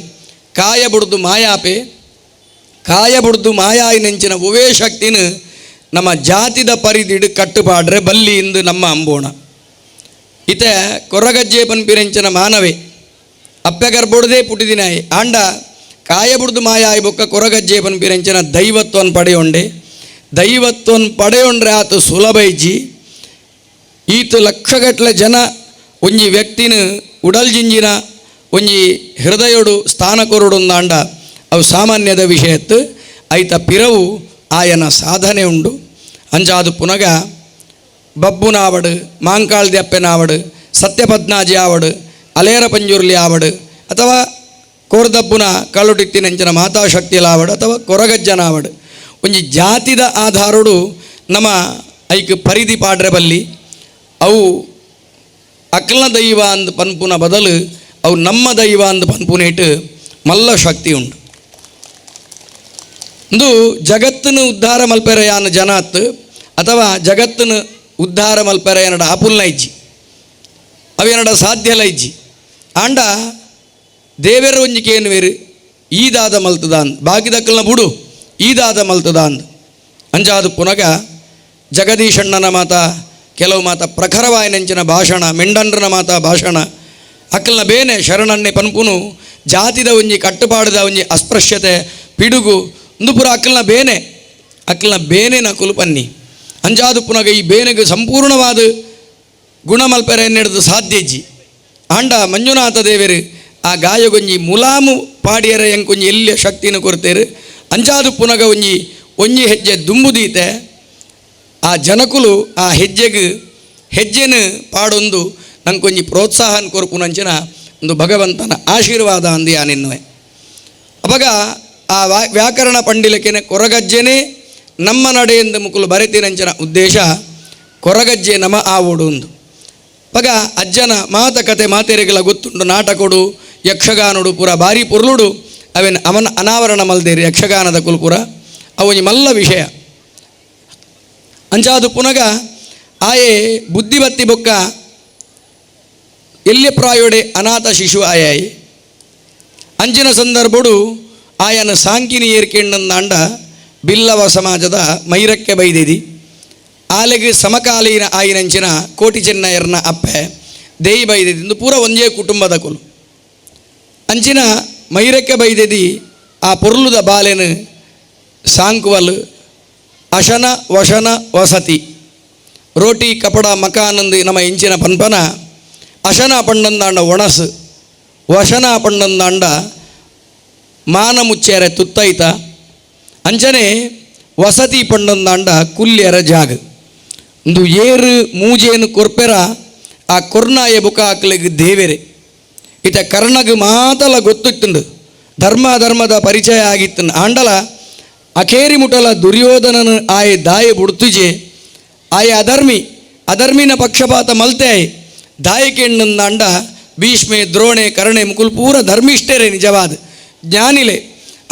ಕಾಯ ಬುಡ್ದು ಮಾಯಾಪೆ ಕಾಯ ಬುಡ್ದು ಮಾಯಾಯಿನಂಚಿನ ಉವೇ ಶಕ್ತಿನ ನಮ್ಮ ಜಾತಿದ ಪರಿಧಿಡು ಕಟ್ಟುಪಾಡ್ರೆ ಬಲ್ಲಿ ಎಂದು ನಮ್ಮ ಅಂಬೋಣ. ಇತೆ ಕೊರಗಜ್ಜೆ ಪನ್ಪಿರಂಚಿನ ಮಾನವೇ ಅಪ್ಪೆಗರ್ಬೋಡ್ದೇ ಪುಟ್ಟಿದಿನಾಯಿ ಆಂಡ ಕಾಯ ಬುಡ್ದು ಮಾಯಾಯಿ ಬೊಕ್ಕ ಕೊರಗಜ್ಜೆ ಪನ್ಪಿರಂಚಿನ ದೈವತ್ವನ್ ಪಡೆಯೊಂಡೆ ದೈವತ್ವನ್ ಪಡೆಯೊಂಡ್ರೆ ಆತ ಸುಲಭ ಇಜ್ಜಿ. ಈತ ಲಕ್ಷಗಟ್ಟಲೆ ಜನ ಒಂಜಿ ವ್ಯಕ್ತಿನ ಉಡಲ್ ಜಿಂಜಿನ ಒಂಜಿ ಹೃದಯೋಡು ಸ್ಥಾನ ಕೊರಡುಂದಾಂಡ ಅವು ಸಾಮಾನ್ಯದ ವಿಷಯತ್ತು ಐತ ಪಿರವು ಆಯನ ಸಾಧನೆ ಉಂಡು. ಅಂಚಾದು ಪುನಗ ಬಬ್ಬುನಾವಡು ಮಾಂಕಾಳ್ದಿ ಅಪ್ಪೆನಾವಡು ಸತ್ಯಪದ್ನಾಜಿ ಆವಡು ಅಲೇರ ಪಂಜುರ್ಲಿ ಆವಡು ಅಥವಾ ಕೋರ್ದಬ್ಬುನ ಕಳ್ಳುಟಿತ್ತಿನಂಚಿನ ಮಾತಾಶಕ್ತಿಲಾವಡು ಅಥವಾ ಕೊರಗಜ್ಜನಾವಡು ಒಂಜಿ ಜಾತಿದ ಆಧಾರೋಡು ನಮ್ಮ ಐಕ್ ಪರಿಧಿ ಪಾಡ್ರೆ ಬಲ್ಲಿ ಅವು ಅಕ್ಲ ದೈವ ಅಂದ್ ಪನ್ಪುನ ಬದಲು ಅವು ನಮ್ಮ ದೈವ ಅಂದ್ ಪನ್ಪುನೇಟು ಮಲ್ಲ ಶಕ್ತಿ ಉಂಟು. ಇಂದು ಜಗತ್ತನ್ನು ಉದ್ಧಾರ ಮಲ್ಪೆರೆಯಾನ ಜನಾತ್ ಅಥವಾ ಜಗತ್ತನ್ನು ಉದ್ಧಾರ ಮಲ್ಪೆರೆಯನಡ ಆಪುಲ್ನ ಇಜ್ಜಿ ಅವೇನಡ ಸಾಧ್ಯಲ ಇಜ್ಜಿ. ಆಂಡ ದೇವೆರ ಒಂಜಿಕೇನು ವೇರು ಈದಾದ ಮಲ್ತದಾನ್ ಬಾಕಿದಕ್ಕಲ್ನ ಬುಡು ಈದಾದ ಮಲ್ತದಾನ್ ಅಂಜಾದು ಪುನಗ ಜಗದೀಶಣ್ಣನ ಮಾತ ಕೆಲವು ಮಾತ ಪ್ರಖರವಾಯಿನಂಚಿನ ಭಾಷಣ ಮೆಂಡನ್ರನ ಮಾತ ಭಾಷಣ ಅಕ್ಕಲ್ನ ಬೇನೆ ಶರಣನ್ನೇ ಪನ್ಪುನು ಜಾತಿದ ಒಂಜಿ ಕಟ್ಟುಪಾಡದ ಒಂಜಿ ಅಸ್ಪೃಶ್ಯತೆ ಪಿಡುಗು ಒಂದು ಪೂರ ಅಕ್ಕಲ್ನ ಬೇನೆ ಅಕ್ಕಲ್ನ ಬೇನೆ ನಕುಲು ಪನ್ನಿ ಅಂಜಾದು ಪುನಗ ಈ ಬೇನೆಗೆ ಸಂಪೂರ್ಣವಾದ ಗುಣಮಲ್ಪೆರೆ ಎನ್ನೆಡ್ದು ಸಾಧ್ಯ ಇಜ್ಜಿ. ಆಂಡ ಮಂಜುನಾಥ ದೇವರು ಆ ಗಾಯಗೊಂಜಿ ಮುಲಾಮು ಪಾಡಿಯರ ಎಂಕೊಂಜಿ ಎಲ್ಲಿಯ ಶಕ್ತಿನ ಕೊರ್ತೇರು ಅಂಜಾದು ಪುನಗ ಒಂಜಿ ಒಂಜಿ ಹೆಜ್ಜೆ ದುಂಬುದೀತೆ ಆ ಜನಕುಲು ಆ ಹೆಜ್ಜೆಗೆ ಹೆಜ್ಜೆನ ಪಾಡೊಂದು ನಂಕೊಂಜಿ ಪ್ರೋತ್ಸಾಹನ ಕೊರ್ಪುನಂಚಿನ ಒಂದು ಭಗವಂತನ ಆಶೀರ್ವಾದ ಅಂದು ಯಾನಿನ್ನುವೆ. ಅವಾಗ ಆ ವ್ಯಾಕರಣ ಪಂಡಿಲಕೆನೆ ಕೊರಗಜ್ಜೆನೇ ನಮ್ಮ ನಡೆಯಿಂದ ಮುಕುಲು ಬರೆತಿನಂಚಿನ ಉದ್ದೇಶ ಕೊರಗಜ್ಜೆ ನಮ ಆವೋಡು ಒಂದು. ಅವಾಗ ಅಜ್ಜನ ಮಾತ ಕತೆ ಮಾತೆರೆಗೆಲ್ಲ ಗೊತ್ತುಂಟು. ನಾಟಕೊಡು ಯಕ್ಷಗಾನೋಡು ಪೂರ ಭಾರಿ ಪೊರ್ಲುಡು ಅವೇನು ಅವನ ಅನಾವರಣ ಮಲ್ದೇರಿ ಯಕ್ಷಗಾನದ ಕುಲ್ಪುರ ಅವನಿ ಮಲ್ಲ ವಿಷಯ. ಅಂಚಾದು ಪುನಗ ಆಯೆ ಬುದ್ಧಿಬತ್ತಿ ಬೊಕ್ಕ ಎಲ್ಲಿ ಪ್ರಾಯೋಡೆ ಅನಾಥ ಶಿಶು ಆಯಾಯಿ ಅಂಚಿನ ಸಂದರ್ಭಡು ಆಯನ ಸಾಂಕಿನಿ ಏರ್ಕೆಂಡಂದಾಂಡ ಬಿಲ್ಲವ ಸಮಾಜದ ಮೈರಕ್ಕೆ ಬೈದಿದಿ ಆಲೆಗೆ ಸಮಕಾಲೀನ ಆಯಿನಂಚಿನ ಕೋಟಿ ಚೆನ್ನಯ್ಯರ್ನ ಅಪ್ಪೆ ದೇಯಿ ಬೈದಿದ್ದು ಪೂರ ಒಂದೇ ಕುಟುಂಬದ ಕುಲು. ಅಂಚಿನ ಮೈರಕ್ಕೆ ಬೈದಿದಿ ಆ ಪೊರ್ಲುದ ಬಾಲೆನು ಸಾಂಕುವಲ್ ಅಶನ ವಶನ ವಸತಿ ರೋಟಿ ಕಪಡ ಮಕಾನಂದು ನಮ್ಮ ಇಂಚಿನ ಪನ್ಪನ ಅಶನ ಪಂಡಂದಾಂಡ ಒಣಸು ವಶನ ಪಂಡಂದಾಂಡ ಮಾನ ಮುಚ್ಚೆರೆ ತುತ್ತೈತ ಅಂಚನೆ ವಸತಿ ಪಂಡಂದಾಂಡ ಕುಲ್ಯರ ಜಾಗ ಒಂದು ಏರು ಮೂಜೇನು ಕೊರ್ಪೆರ ಆ ಕೊರ್ನಾಯ ಬುಕ ಆಕ್ಲಿಗೆ ದೇವೆರೆ ಇತ ಕರ್ಣಗ್ ಮಾತಲ ಗೊತ್ತಿತ್ತುಂಡು ಧರ್ಮ ಧರ್ಮದ ಪರಿಚಯ ಆಗಿತ್ತು. ಆಂಡಲ ಅಖೇರಿ ಮುಟಲ ದುರ್ಯೋಧನನ ಆಯೆ ದಾಯ ಬುಡ್ತುಜೆ ಆಯೆ ಅಧರ್ಮಿ ಅಧರ್ಮಿನ ಪಕ್ಷಪಾತ ಮಲ್ತೆ ಆಯೆ ದಾಯಕೆಣ್ಣಂದಾಂಡ ಭೀಷ್ಮೆ ದ್ರೋಣೆ ಕರ್ಣೆ ಮುಕುಲ್ ಪೂರ ಧರ್ಮಿಷ್ಠರೇ ನಿಜವಾದ ಜ್ಞಾನಿಲೆ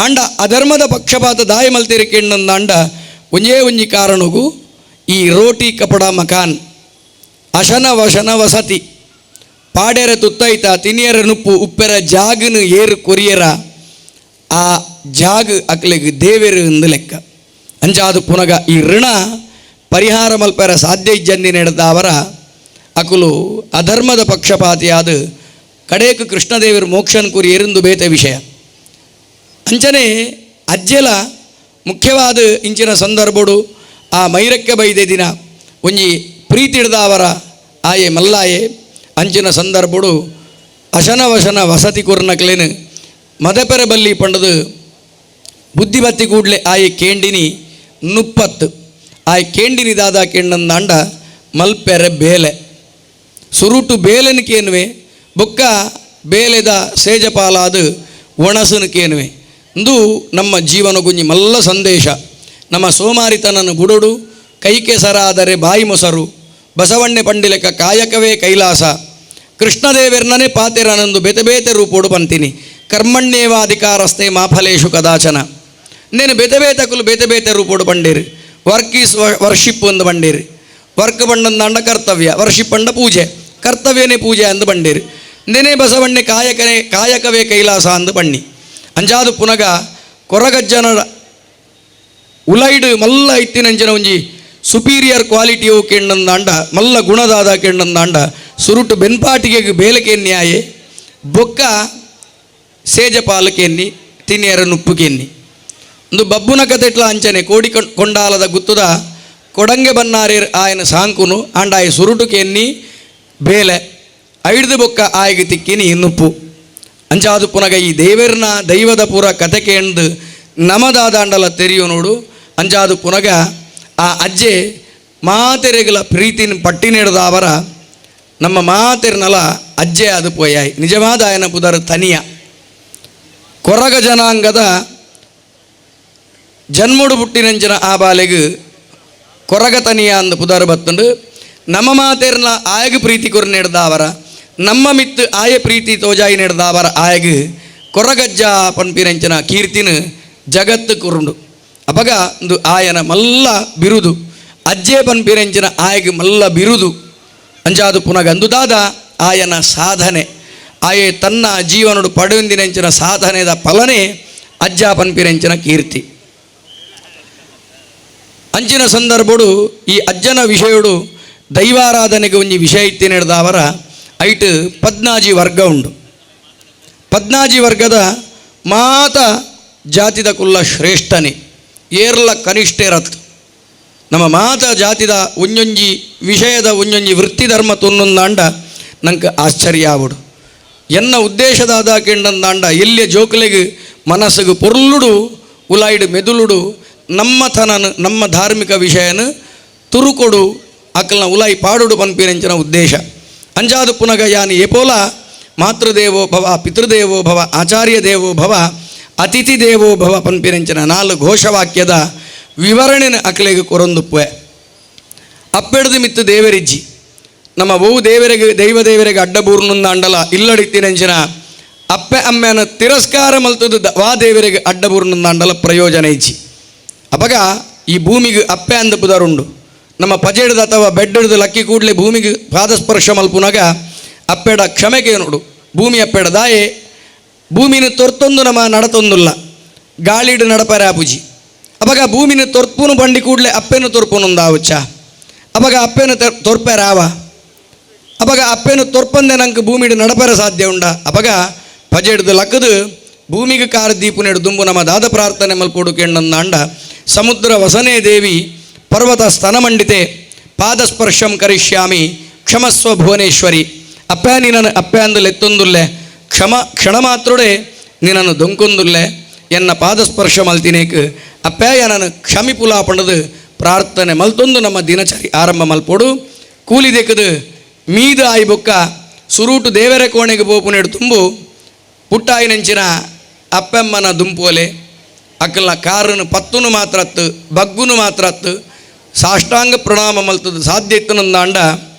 ಆಂಡ ಅಧರ್ಮದ ಪಕ್ಷಪಾತ ದಾಯ ಮಲ್ತೇರೆ ಕೆಣ್ಣಂದಾಂಡ ಒಂಜೇ ಒಂಜಿ ಕಾರಣಗೂ ಈ ರೋಟಿ ಕಪಡ ಮಕಾನ್ ಅಶನ ವಶನ ವಸತಿ ಪಾಡೆರ ತುತ್ತೈತ ತಿನಿಯರ ನುಪ್ಪು ಉಪ್ಪೆರ ಜಾಗನು ಏರು ಕೊರಿಯರ ಆ ಜಾಗ ಅಕ್ಲೆಗ್ ದೇವೆರು ಎಂದು ಲೆಕ್ಕ. ಅಂಚಾದು ಪುನಗ ಈ ಋಣ ಪರಿಹಾರ ಮಲ್ಪೆರ ಸಾಧ್ಯ ಇಜ್ಜಂದಿ ನಡೆದ ಅವರ ಅಕುಲು ಅಧರ್ಮದ ಪಕ್ಷಪಾತಿಯಾದ ಕಡೇಕು ಕೃಷ್ಣದೇವರು ಮೋಕ್ಷನ್ ಕುರಿ ಎರಿಂದು ಬೇತೆ ವಿಷಯ. ಅಂಚನೆ ಅಜ್ಜೆಲ ಮುಖ್ಯವಾದ ಇಂಚಿನ ಸಂದರ್ಭಡು ಆ ಮೈರಕ್ಕೆ ಬೈದೆ ದಿನ ಒಂಜಿ ಪ್ರೀತಿ ಹಿಡ್ದ ಅವರ ಆಯೆ ಮಲ್ಲಾಯೆ ಅಂಚಿನ ಸಂದರ್ಭಡು ಅಶನ ವಶನ ವಸತಿ ಕುರ್ನಕ್ಲೇನು ಮದಪೆರೆ ಬಲ್ಲಿ ಪಂಡದು ಬುದ್ಧಿ ಬತ್ತಿ ಕೂಡಲೇ ಆಯೆ ಕೇಂಡಿನಿ ನುಪ್ಪತ್ತು ಆಯ್ ಕೇಂಡಿನಿ ದಾದ ಕೆಂಡಂದಾಂಡ ಮಲ್ಪೆರೆ ಬೇಲೆ ಸುರುಟು ಬೇಲೆನ ಕೇನುವೆ ಬೊಕ್ಕ ಬೇಲೆದ ಸೇಜಪಾಲಾದ ಒಣಸನು ಕೇನುವೆ ಇಂದು ನಮ್ಮ ಜೀವನ ಗುಂಜಿ ಮಲ್ಲ ಸಂದೇಶ. ನಮ್ಮ ಸೋಮಾರಿತನನ್ನು ಬುಡೋಡು ಕೈಕೆಸರಾದರೆ ಬಾಯಿ ಮೊಸರು ಬಸವಣ್ಣೆ ಪಂಡಿಲೆಕ್ಕ ಕಾಯಕವೇ ಕೈಲಾಸ ಕೃಷ್ಣದೇವೆರ್ನನೇ ಪಾತೆರನಂದು ಬೇತೆ ಬೇತೆ ರೂಪೋಡು ಬಂತೀನಿ ಕರ್ಮಣ್ಯೇವಾಧಿಕಾರಸ್ತೆ ಮಾಫಲೇಶು ಕದಾಚನ ನೇನು ಬೇತೆ ಬೇತಕುಲು ಬೇತೆ ಬೇತೆ ರೂಪೋಡು ಬಂಡೇರಿ work is worship ಒಂದು ಬಂಡೇರಿ ವರ್ಕ್ ಬಂಡಂದಾಂಡ ಕರ್ತವ್ಯ ವರ್ಷಿಪ್ ಅಂಡ ಪೂಜೆ ಕರ್ತವ್ಯನೇ ಪೂಜೆ ಅಂದು ಬಂಡೇರಿ ನೇನೆ ಬಸವಣ್ಣೆ ಕಾಯಕನೇ ಕಾಯಕವೇ ಕೈಲಾಸ ಅಂದು ಬಣ್ಣಿ ಅಂಜಾದು ಪುನಗ ಕೊರಗಜ್ಜನ ಉಲೈಡು ಮಲ್ಲ ಇತ್ತಿನಂಚಿನ ಒಂಜಿ ಸುಪೀರಿಯರ್ ಕ್ವಾಲಿಟಿಯು ಕೆಂಡಂದಾಂಡ ಮಲ್ಲ ಗುಣದಾದ ಕೆಂಡಂದಾಂಡ ಸುರುಟು ಬೆನ್ಪಾಟಿಗೆ ಬೇಲಕೆ ನ್ಯಾಯೆ ಬೊಕ್ಕ ಸೇಜಪಾಲಕೆನ್ನಿ ತಿನ್ನಿಯರ ನುಪ್ಪುಕೆನ್ನಿ ಒಂದು ಬಬ್ಬುನ ಕತೆಟ್ಲ ಅಂಚನೆ ಕೋಡಿ ಕೊಂಡಾಲದ ಗುತ್ತುದ ಕೊಡಂಗೆ ಬನ್ನಾರೇರ್ ಆಯನ ಸಾಂಕುನು ಆಂಡಾಯ ಸುರುಟುಕೆನ್ನಿ ಬೇಲೆ ಐಡ್ದು ಬೊಕ್ಕ ಆಯಗೆ ತಿಕ್ಕಿನಿ ನುಪ್ಪು ಅಂಚಾದು ಪುನಗ ಈ ದೇವರ್ನ ದೈವದ ಪೂರ ಕತೆ ಕೇಂದು ನಮದಾದಾಂಡಲ ತೆರಿಯು ನೋಡು. ಅಂಚಾದು ಪುನಗ ಆ ಅಜ್ಜೆ ಮಾತೆರೆಗಳ ಪ್ರೀತಿನ ಪಟ್ಟಿನಿಡ್ದ ಅವರ ನಮ್ಮ ಮಾತೆರ್ನಲ ಅಜ್ಜೆ ಅದು ಪೋಯಾಯ್ ನಿಜವಾದ ಆಯನ ಪುದರ್ ತನಿಯ ಕೊರಗ ಜನಾಂಗದ ಜನ್ಮುಡು ಪುಟ್ಟಿನಂಚಿನ ಆ ಬಾಲೆಗು ಕೊರಗ ತನಿಯ ಅಂದ ಪುದರ್ ಬತ್ತುಂಡು. ನಮ್ಮ ಮಾತೆರ್ನ ಆಯಗ ಪ್ರೀತಿ ಕೊರ್ ನೆಡ್ದ ಅವರ ನಮ್ಮ ಮಿತ್ತು ಆಯ ಪ್ರೀತಿ ತೋಜಾಯಿ ನೆಡ್ದ ಅವರ ಆಯಗು ಕೊರಗಜ್ಜ ಪನ್ಪಿನಂಚಿನ ಕೀರ್ತಿನ ಜಗತ್ತು ಕುರುಂಡು. ಅಪಗ ಒಂದು ಆಯನ ಮಲ್ಲ ಬಿರುದು ಅಜ್ಜೆ ಪನ್ಪಿನಂಚಿನ ಆಯಗ ಮಲ್ಲ ಬಿರುದು ಅಂಚಾದು ಪುನಗ ಅಂದುದಾದ ಆಯನ ಸಾಧನೆ ಆಯೆ ತನ್ನ ಜೀವನಡು ಪಡೆಯೊಂದಿನಂಚಿನ ಸಾಧನೆದ ಫಲನೆ ಅಜ್ಜ ಪನ್ಪಿನಂಚಿನ ಕೀರ್ತಿ. ಅಂಚಿನ ಸಂದರ್ಭಡು ಈ ಅಜ್ಜನ ವಿಷಯಡು ದೈವಾರಾಧನೆಗೆ ಒಂಜಿ ವಿಷಯ ಇತ್ತಿ ನಡೆದ ಅವರ ಐಟ್ ಪದ್ನಾಜಿ ವರ್ಗ ಉಂಡು. ಪದ್ನಾಜಿ ವರ್ಗದ ಮಾತ ಜಾತಿದ ಕುಲ್ಲ ಶ್ರೇಷ್ಠನೇ, ಏರ್ಲ ಕನಿಷ್ಠೇರತ್. ನಮ್ಮ ಮಾತ ಜಾತಿದ ಒಂಜೊಂಜಿ ವಿಷಯದ ಒಂಜೊಂಜಿ ವೃತ್ತಿ ಧರ್ಮ ತುನ್ನೊಂದಾಂಡ ನಂಗೆ ಆಶ್ಚರ್ಯ ಆವಡು. ಎನ್ನ ಉದ್ದೇಶದಾದ ಕೆಂಡಂದಾಂಡ ಎಲ್ಲಿಯ ಜೋಕುಲೆಗ್ ಮನಸ್ಸಿಗೆ ಪೊರ್ಲುಡು ಉಲಾಯ್ಡು ಮೆದುಳುಡು ನಮ್ಮ ತನನು ನಮ್ಮ ಧಾರ್ಮಿಕ ವಿಷಯನ ತುರುಕೊಡು ಅಕಲ್ನ ಉಲಾಯಿ ಪಾಡುಡು ಪನ್ಪಿನಂಚಿನ ಉದ್ದೇಶ. ಅಂಜಾದು ಪುನಗ ಯಾನಿ ಏಪೋಲ ಮಾತೃದೇವೋ ಭವ ಪಿತೃದೇವೋ ಭವ ಆಚಾರ್ಯ ದೇವೋ ಭವ ಅತಿಥಿ ದೇವೋ ಭವ ಪನ್ಪಿನಂಚಿನ ನಾಲು ಘೋಷವಾಕ್ಯದ ವಿವರಣೆನ ಅಕಲೆಗೆ ಕೊರೊಂದುಪ್ಪೆ. ಅಪ್ಪೆಡ್ದು ಮಿತ್ತು ದೇವರಿಜ್ಜಿ ನಮ್ಮ ಬಹು ದೇವರಿಗೆ ದೈವ ದೇವರಿಗೆ ಅಡ್ಡಬೂರ್ನುಂದಾಂಡಲ ಇಲ್ಲಡಿತ್ತಿನಂಚಿನ ಅಪ್ಪೆ ಅಮ್ಮೆನ ತಿರಸ್ಕಾರ ಮಲ್ತದ್ದು ವಾ ದೇವರಿಗೆ ಅಡ್ಡಬೂರ್ನುಂದಾಂಡಲ ಪ್ರಯೋಜನ ಇಜ್ಜಿ. ಅಪಗ ಈ ಭೂಮಿಗೆ ಅಪ್ಪೆ ಅಂದ ಪುದರುಂಡು. ನಮ್ಮ ಪಜೆಡ್ದು ಅಥವಾ ಬೆಡ್ಡಿಡ್ದು ಲಕ್ಕಿ ಕೂಡಲೇ ಭೂಮಿಗೆ ಪಾದಸ್ಪರ್ಶ ಮಲ್ಪುನಾಗ ಅಪ್ಪೆಡ ಕ್ಷಮೆಗೆ ನೋಡು ಭೂಮಿ ಅಪ್ಪೆಡ ದಾಯೆ ಭೂಮಿನ ತೊರ್ತೊಂದು ನಮ್ಮ ನಡತೊಂದುಲ್ಲ ಗಾಳಿಡು ನಡಪರೆ ಆಪುಜಿ. ಅಪಗ ಭೂಮಿನ ತೊರ್ಪುನು ಬಂಡಿ ಕೂಡಲೇ ಅಪ್ಪೆನು ತೊರ್ಪುನೊಂದಾವುಚ್ಚ. ಅಪಗ ಅಪ್ಪೆನು ತೊರ್ಪೆರಾವ. ಅಪಗ ಅಪ್ಪೆನು ತೊರ್ಪಂದೆ ನಂಗೆ ಭೂಮಿಡು ನಡಪರೆ ಸಾಧ್ಯ ಉಂಡ. ಅಪಗ ಪಜೆಡ್ದು ಲಕ್ಕದು ಭೂಮಿಗೆ ಕಾರ ದೀಪುನೆಡು ದುಂಬು ನಮ್ಮ ದಾದ ಪ್ರಾರ್ಥನೆ ಮಲ್ಪೋಡು ಕೆಂಡಂದಾಂಡ ಸಮುದ್ರ ವಸನೇ ದೇವಿ ಪರ್ವತ ಸ್ತನಮಂಡಿತೆ ಪಾದಸ್ಪರ್ಶಂ ಕರಿಷ್ಯಾಮಿ ಕ್ಷಮಸ್ವ ಭುವನೇಶ್ವರಿ. ಅಪ್ಪ ನಿನ್ನನ್ನು ಅಪ್ಪ ಅಂದಲೆತ್ತೊಂದುಲ್ಲೆ ಕ್ಷಮ ಕ್ಷಣ ಮಾತ್ರೋಡೆ ನಿನ್ನನ್ನು ದೊಂಕೊಂದುಲ್ಲೆ ಎನ್ನ ಪಾದಸ್ಪರ್ಶ ಮಲ್ತಿನೇಕ್ ಅಪ್ಪಾಯ ನಾನು ಕ್ಷಮಿಪುಲ ಪಂಡದು ಪ್ರಾರ್ಥನೆ ಮಲ್ತೊಂದು ನಮ್ಮ ದಿನಚರಿ ಆರಂಭ ಮಲ್ಪೋಡು. ಕೂಲಿ ದೆಕ್ಕದು ಮೀದ ಆಯಿ ಬೊಕ್ಕ ಸುರೂಟು ದೇವರ ಕೋಣೆಗೆ ಪೋಪುನೆಡು ತುಂಬು ಪುಟ್ಟಾಯಿನಂಚಿನ ಅಪ್ಪಮ್ಮನ ದುಂಪೋಲೆ ಅಕ್ಕಲ್ನ ಕಾರನು ಪತ್ತುನು ಮಾತ್ರತ್ತು ಬಗ್ಗುನು ಮಾತ್ರತ್ತು ಸಾಷ್ಟಾಂಗ ಪ್ರಣಾಮ ಮಲ್ತದ್ದು ಸಾಧ್ಯ ಇತ್ತು ನಂದಾಂಡ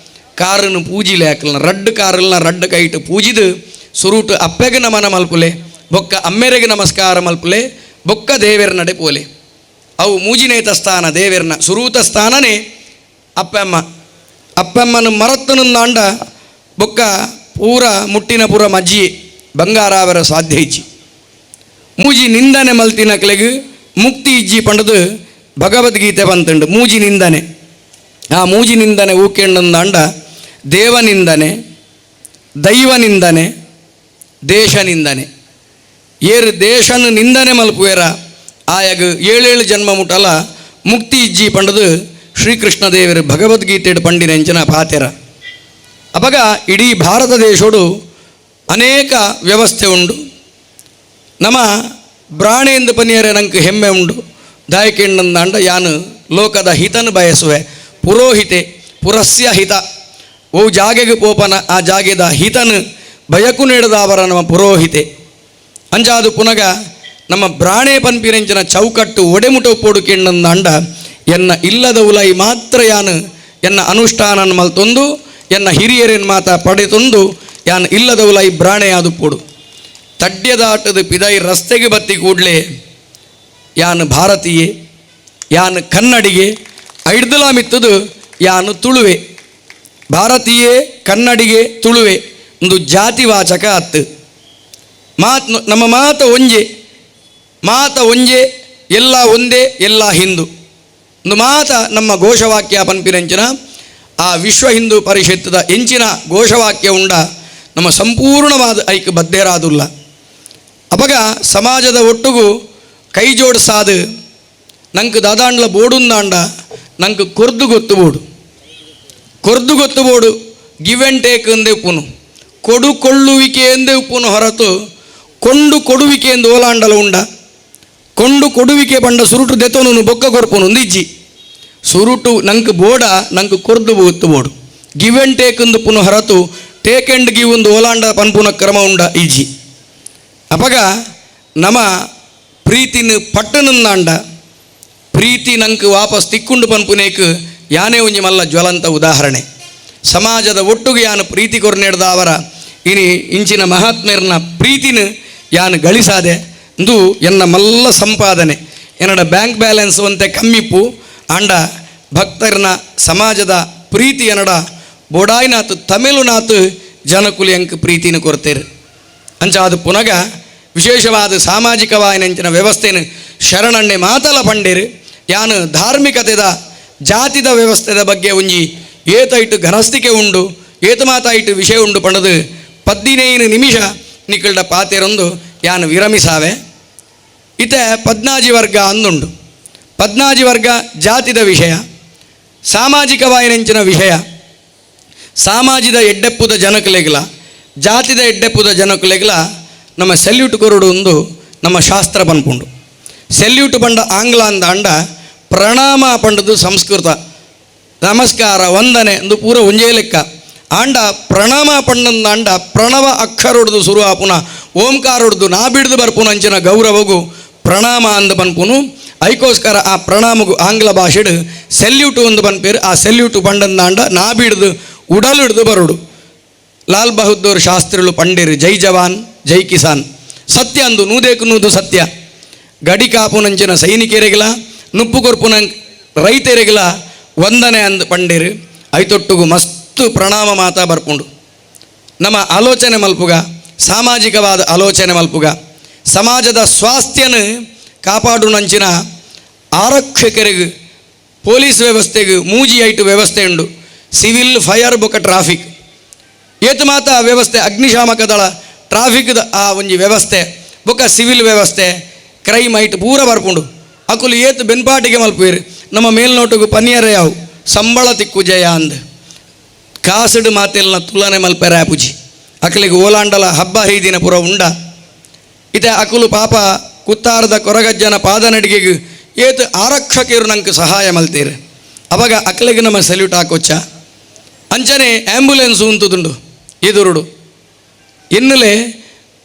ಕಾರನ್ನು ಪೂಜಿಲೆ ಅಕ್ಕಲ್ನ ರಡ್ಡು ಕಾರಲ್ನ ರಡ್ಡು ಕೈಟು ಪೂಜಿದು ಸುರೂಟು ಅಪ್ಪೆಗೆ ನಮನ ಮಲ್ಪುಲೆ ಬೊಕ್ಕ ಅಮ್ಮೆರೆಗೆ ನಮಸ್ಕಾರ ಮಲ್ಪುಲೆ ಬೊಕ್ಕ ದೇವೆರ ನಡೆ ಪೋಲೆ. ಅವು ಮೂಜಿನೇತ ಸ್ಥಾನ ದೇವೆರ್ನ ಸುರೂತ ಸ್ಥಾನನೇ ಅಪ್ಪಮ್ಮ. ಅಪ್ಪಮ್ಮನ ಮರತ್ತನಂದಾಂಡ ಬೊಕ್ಕ ಪೂರ ಮುಟ್ಟಿನ ಪೂರ ಮಜ್ಜಿ ಬಂಗಾರಾವರ ಸಾಧ್ಯ ಇಜ್ಜಿ. ಮೂಜಿ ನಿಂದನೆ ಮಲ್ತಿನಕ್ಲೆಗ್ ಮುಕ್ತಿ ಇಜ್ಜಿ ಪಂಡದು ಭಗವದ್ಗೀತೆ ಬಂತುಂಡು. ಮೂಜಿ ನಿಂದನೆ ಆ ಮೂಜಿ ನಿಂದನೆ ಊಕೆಂಡಂದಾಂಡ ದೇವನಿಂದನೆ ದೈವ ನಿಂದನೆ ದೇಶ ನಿಂದನೆ. ಏರು ದೇಶನ ನಿಂದನೆ ಮಲ್ಪುವೇರ ಆಯಾಗ ಏಳೇಳು ಜನ್ಮ ಮುಟಲ ಮುಕ್ತಿ ಇಜ್ಜಿ ಪಂಡದು ಶ್ರೀಕೃಷ್ಣ ದೇವರು ಭಗವದ್ಗೀತೆಡು ಪಂಡಿನ ಎಂಚಿನ ಪಾತೆರ. ಅಪಗ ಇಡೀ ಭಾರತ ದೇಶೋಡು ಅನೇಕ ವ್ಯವಸ್ಥೆ ಉಂಡು. ನಮ್ಮ ಬ್ರಾಣೇಂದು ಪನಿಯರೆ ನಂಗೆ ಹೆಮ್ಮೆ ಉಂಡು. ದಾಯಕೆಂಡಂದಾಂಡ ಯಾನು ಲೋಕದ ಹಿತನು ಬಯಸುವೆ ಪುರೋಹಿತೆ ಪುರಸ್ಯ ಹಿತ ಓ ಜಾಗೆಗೆ ಪೋಪನ ಆ ಜಾಗೆದ ಹಿತನು ಬಯಕು ನೀಡದಾವರ ನಮ್ಮ ಪುರೋಹಿತೆ. ಅಂಜಾದು ಪುನಗ ನಮ್ಮ ಬ್ರಾಣೆ ಪನ್ಪಿನೆಂಚಿನ ಚೌಕಟ್ಟು ಒಡೆಮುಟ ಪೋಡು ಕೆಂಡಂದಾಂಡ ಎನ್ನ ಇಲ್ಲದ ಉಲೈ ಮಾತ್ರ ಯಾನು ಎನ್ನ ಅನುಷ್ಠಾನನ್ ಮಲ್ತೊಂದು ಎನ್ನ ಹಿರಿಯರೇನು ಮಾತ ಪಡೆತೊಂದು ಯಾನು ಇಲ್ಲದ ಉಲೈ ಬ್ರಾಣೆಯಾದು ಪೋಡು. ತಡ್ಯದಾಟದ ಪಿದೈ ರಸ್ತೆಗೆ ಬತ್ತಿ ಕೂಡಲೇ ಯಾನು ಭಾರತೀಯೆ ಯಾನು ಕನ್ನಡಿಗೆ ಐಡ್ದಲಾಮಿತ್ತದು ಯಾನು ತುಳುವೆ. ಭಾರತೀಯೇ ಕನ್ನಡಿಗೆ ತುಳುವೆ ಒಂದು ಜಾತಿವಾಚಕ ಅತ್ತು ಮಾತು. ನಮ್ಮ ಮಾತ ಒಂಜೆ ಮಾತ ಒಂಜೆ ಎಲ್ಲ ಒಂದೇ ಎಲ್ಲ ಹಿಂದೂ ಒಂದು ಮಾತ ನಮ್ಮ ಘೋಷವಾಕ್ಯ ಪನ್ಪಿನಂಚಿನ ಆ ವಿಶ್ವ ಹಿಂದೂ ಪರಿಷತ್ತದ ಎಂಚಿನ ಘೋಷವಾಕ್ಯ ಉಂಡ ನಮ್ಮ ಸಂಪೂರ್ಣವಾದ ಐಕ್ ಬದ್ಧರಾದುಲ್ಲ. ಅಪಗ ಸಮಾಜದ ಒಟ್ಟುಗು ಕೈ ಜೋಡಿಸಾದು ನಂಗೆ ದಾದಾಂಡ್ಲ ಬೋಡುಂದಾಂಡ ನಂಗೆ ಕೊರ್ದು ಗೊತ್ತು ಬೋಡು ಕೊರ್ದು ಗೊತ್ತು ಬೋಡು give and take ಎಂದೇ ಉಪ್ಪುನು ಕೊಡು ಕೊಳ್ಳುವಿಕೆ ಎಂದೇ ಉಪ್ಪುನು ಹೊರತು ಕೊಂಡು ಕೊಡುವಿಕೆ ಎಂದು ಓಲಾಂಡಲ ಉಂಡ. ಕೊಂಡು ಕೊಡುವಿಕೆ ಪಂಡ ಸುರುಟು ದೆತೋನು ಬೊಕ್ಕ ಕೊರ್ಪುನು ಒಂದಿಜ್ಜಿ ಸುರುಟು ನಂಗೆ ಬೋಡ ನಂಗೆ ಕೊರ್ದು ಗೊತ್ತು ಬೋಡು give and take ಎಂದು ಪುನು ಹೊರತು take and give ಒಂದು ಓಲಾಂಡ ಪನ್ಪುನ ಕ್ರಮ ಉಂಡ ಇಜ್ಜಿ. ಅಪಗ ನಮ ಪ್ರೀತಿನ ಪಟ್ಟನಂದಾಂಡ ಪ್ರೀತಿ ನಂಗೆ ವಾಪಸ್ ತಿಕ್ಕೊಂಡು ಪನ್ಪುನೇಕ್ ಯಾನೇ ಒಂಜಿ ಮಲ್ಲ ಜ್ವಲಂತ ಉದಾಹರಣೆ. ಸಮಾಜದ ಒಟ್ಟುಗೆ ಯಾನು ಪ್ರೀತಿ ಕೊರ್ನೆಡ್ದಾವರ ಇನಿ ಇಂಚಿನ ಮಹಾತ್ಮೆರ್ನ ಪ್ರೀತಿನ ಯಾನು ಗಳಿಸಾದೆ ಇಂದು ಎನ್ನ ಮಲ್ಲ ಸಂಪಾದನೆ. ಎನ್ನಡ ಬ್ಯಾಂಕ್ ಬ್ಯಾಲೆನ್ಸ್ ಒಂತೆ ಕಮ್ಮಿಪ್ಪು ಆಂಡ ಭಕ್ತರ್ನ ಸಮಾಜದ ಪ್ರೀತಿ ಎನ್ನಡ ಬೋಡಾಯ್ನಾತ್ ತಮಿಳುನಾತ್ ಜನಕುಲಿ ಅಂಕ್ ಪ್ರೀತಿನ ಕೊರ್ತೇರು. ಅಂಚಾದ ಪುನಗ ವಿಶೇಷವಾದ ಸಾಮಾಜಿಕವಾಯಿನಂಚಿನ ವ್ಯವಸ್ಥೆನ ಶರಣಣ್ಣೆ ಮಾತಲ ಪಂಡೇರು ಯಾನು ಧಾರ್ಮಿಕತೆದ ಜಾತಿದ ವ್ಯವಸ್ಥೆದ ಬಗ್ಗೆ ಒಂಜಿ ಏತೈಟು ಘನಸ್ತಿಕೆ ಉಂಡು ಏತು ಮಾತಾಯಿಟ್ಟು ವಿಷಯ ಉಂಡು ಪಂಡದು 15 ನಿಮಿಷ ನಿಕ್ಕಲ್ಡ ಪಾತೆರೊಂದು ಯಾನು ವಿರಮಿಸಾವೆ. ಇತೆ ಪದ್ನಾಜಿ ವರ್ಗ ಅಂದುಂಡು. ಪದ್ನಾಜಿ ವರ್ಗ ಜಾತಿದ ವಿಷಯ, ಸಾಮಾಜಿಕವಾಯಿನೆಂಚಿನ ವಿಷಯ. ಸಾಮಾಜಿದ ಎಡ್ಡೆಪ್ಪುದ ಜನಕುಲೆಗ್ಲ ಜಾತಿದ ಎಡ್ಡೆಪ್ಪುದ ಜನಕುಲೆಗ್ಲ ನಮ್ಮ ಸೆಲ್ಯೂಟ್ ಕೊರಡು ಒಂದು ನಮ್ಮ ಶಾಸ್ತ್ರ ಪನ್ಪುಂಡು. ಸೆಲ್ಯೂಟ್ ಪಂಡ ಆಂಗ್ಲ ಅಂದ ಅಂಡ ಪ್ರಣಾಮ ಪಂಡದು ಸಂಸ್ಕೃತ, ನಮಸ್ಕಾರ ವಂದನೆ ಎಂದು ಪೂರ ಒಂಜೇ ಲೆಕ್ಕ. ಆಂಡ ಪ್ರಣಾಮ ಪಂಡಂದ ಅಂಡ ಪ್ರಣವ ಅಕ್ಷರೊಡ್ದು ಸುರು ಆಪುನ ಓಂಕಾರೊಡ್ದು ನಾ ಬಿಡ್ದು ಬರ್ಪುನ ಅಂಚಿನ ಗೌರವಗು ಪ್ರಣಾಮ ಅಂದ ಪನ್ಪುನು. ಐಕೋಸ್ಕರ ಆ ಪ್ರಣಾಮಗು ಆಂಗ್ಲ ಭಾಷೆಡು ಸೆಲ್ಯೂಟು ಒಂದು ಪನ್ಪೇರು. ಆ ಸೆಲ್ಯೂಟು ಪಂಡಂದ ಅಂಡ ನಾ ಬಿಡ್ದು ಉಡಲಿಡ್ದು ಬರುಡು. ಲಾಲ್ ಬಹದ್ದೂರ್ ಶಾಸ್ತ್ರಿಗಳು ಪಂಡಿರು ಜೈ ಜವಾನ್ ಜೈ ಕಿಸಾನ್. ಸತ್ಯ ಅಂದು ನೂದೇಕು ನೂದು ಸತ್ಯ. ಗಡಿ ಕಾಪುನಂಚಿನ ಸೈನಿಕರಿಗಲ ನುಪ್ಪು ಕೊರ್ಪುನ ರೈತರಿಗಲ ವಂದನೆ ಅಂದು ಪಂಡಿರು. ಐತೊಟ್ಟುಗು ಮಸ್ತು ಪ್ರಣಾಮ ಮಾತಾ ಬರ್ಪುಂಡು. ನಮ್ಮ ಆಲೋಚನೆ ಮಲ್ಪುಗ, ಸಾಮಾಜಿಕವಾದ ಆಲೋಚನೆ ಮಲ್ಪುಗ, ಸಮಾಜದ ಸ್ವಾಸ್ಥ್ಯನ ಕಾಪಾಡುನಂಚಿನ ಆರಕ್ಷಕರಿಗೆ ಪೊಲೀಸ್ ವ್ಯವಸ್ಥೆಗೆ ಮೂಜಿ ಐಟು ವ್ಯವಸ್ಥೆ ಉಂಡು. ಸಿವಿಲ್, ಫೈರ್ ಬೊಕ ಟ್ರಾಫಿಕ್ ಏತು ಮಾತ ವ್ಯವಸ್ಥೆ, ಅಗ್ನಿಶಾಮಕ ದಳ, ಟ್ರಾಫಿಕ್ದ ಆ ಒಂಜಿ ವ್ಯವಸ್ಥೆ ಬೊಕ ಸಿವಿಲ್ ವ್ಯವಸ್ಥೆ, ಕ್ರೈಮ್ ಐಟ್ ಪೂರ ಬರ್ಪುಂಡು. ಅಕುಲು ಏತು ಬೆನ್ಪಾಟಿಗೆ ಮಲ್ಪುವೇರು. ನಮ್ಮ ಮೇಲ್ನೋಟುಗು ಪನಿಯರ ಯಾವು ಸಂಬಳ ತಿಕ್ಕು ಜಯ ಅಂದ್ ಕಾಸುಡು ಮಾತೆಲ್ನ ತುಲನೆ ಮಲ್ಪೆರ ಆಪುಜಿ. ಅಕಲಿಗೆ ಓಲಾಂಡಲ ಹಬ್ಬ ಹೈದಿನ ಪುರ ಉಂಡ. ಇತೆ ಅಕುಲು ಪಾಪ ಕುತ್ತಾರದ ಕೊರಗಜ್ಜನ ಪಾದನಡಿಗೆಗೆ ಏತು ಆರಕ್ಷಕರು ನಂಗೆ ಸಹಾಯ ಮಲ್ತೀರು. ಅವಾಗ ಅಕಲಿಗೆ ನಮ್ಮ ಸೆಲ್ಯೂಟ್ ಹಾಕೊಚ್ಚ. ಅಂಚನೆ ಆ್ಯಂಬುಲೆನ್ಸ್ ಉಂತುದುಂಡು ಎದುರುಡು. ಎನ್ನುಲೆ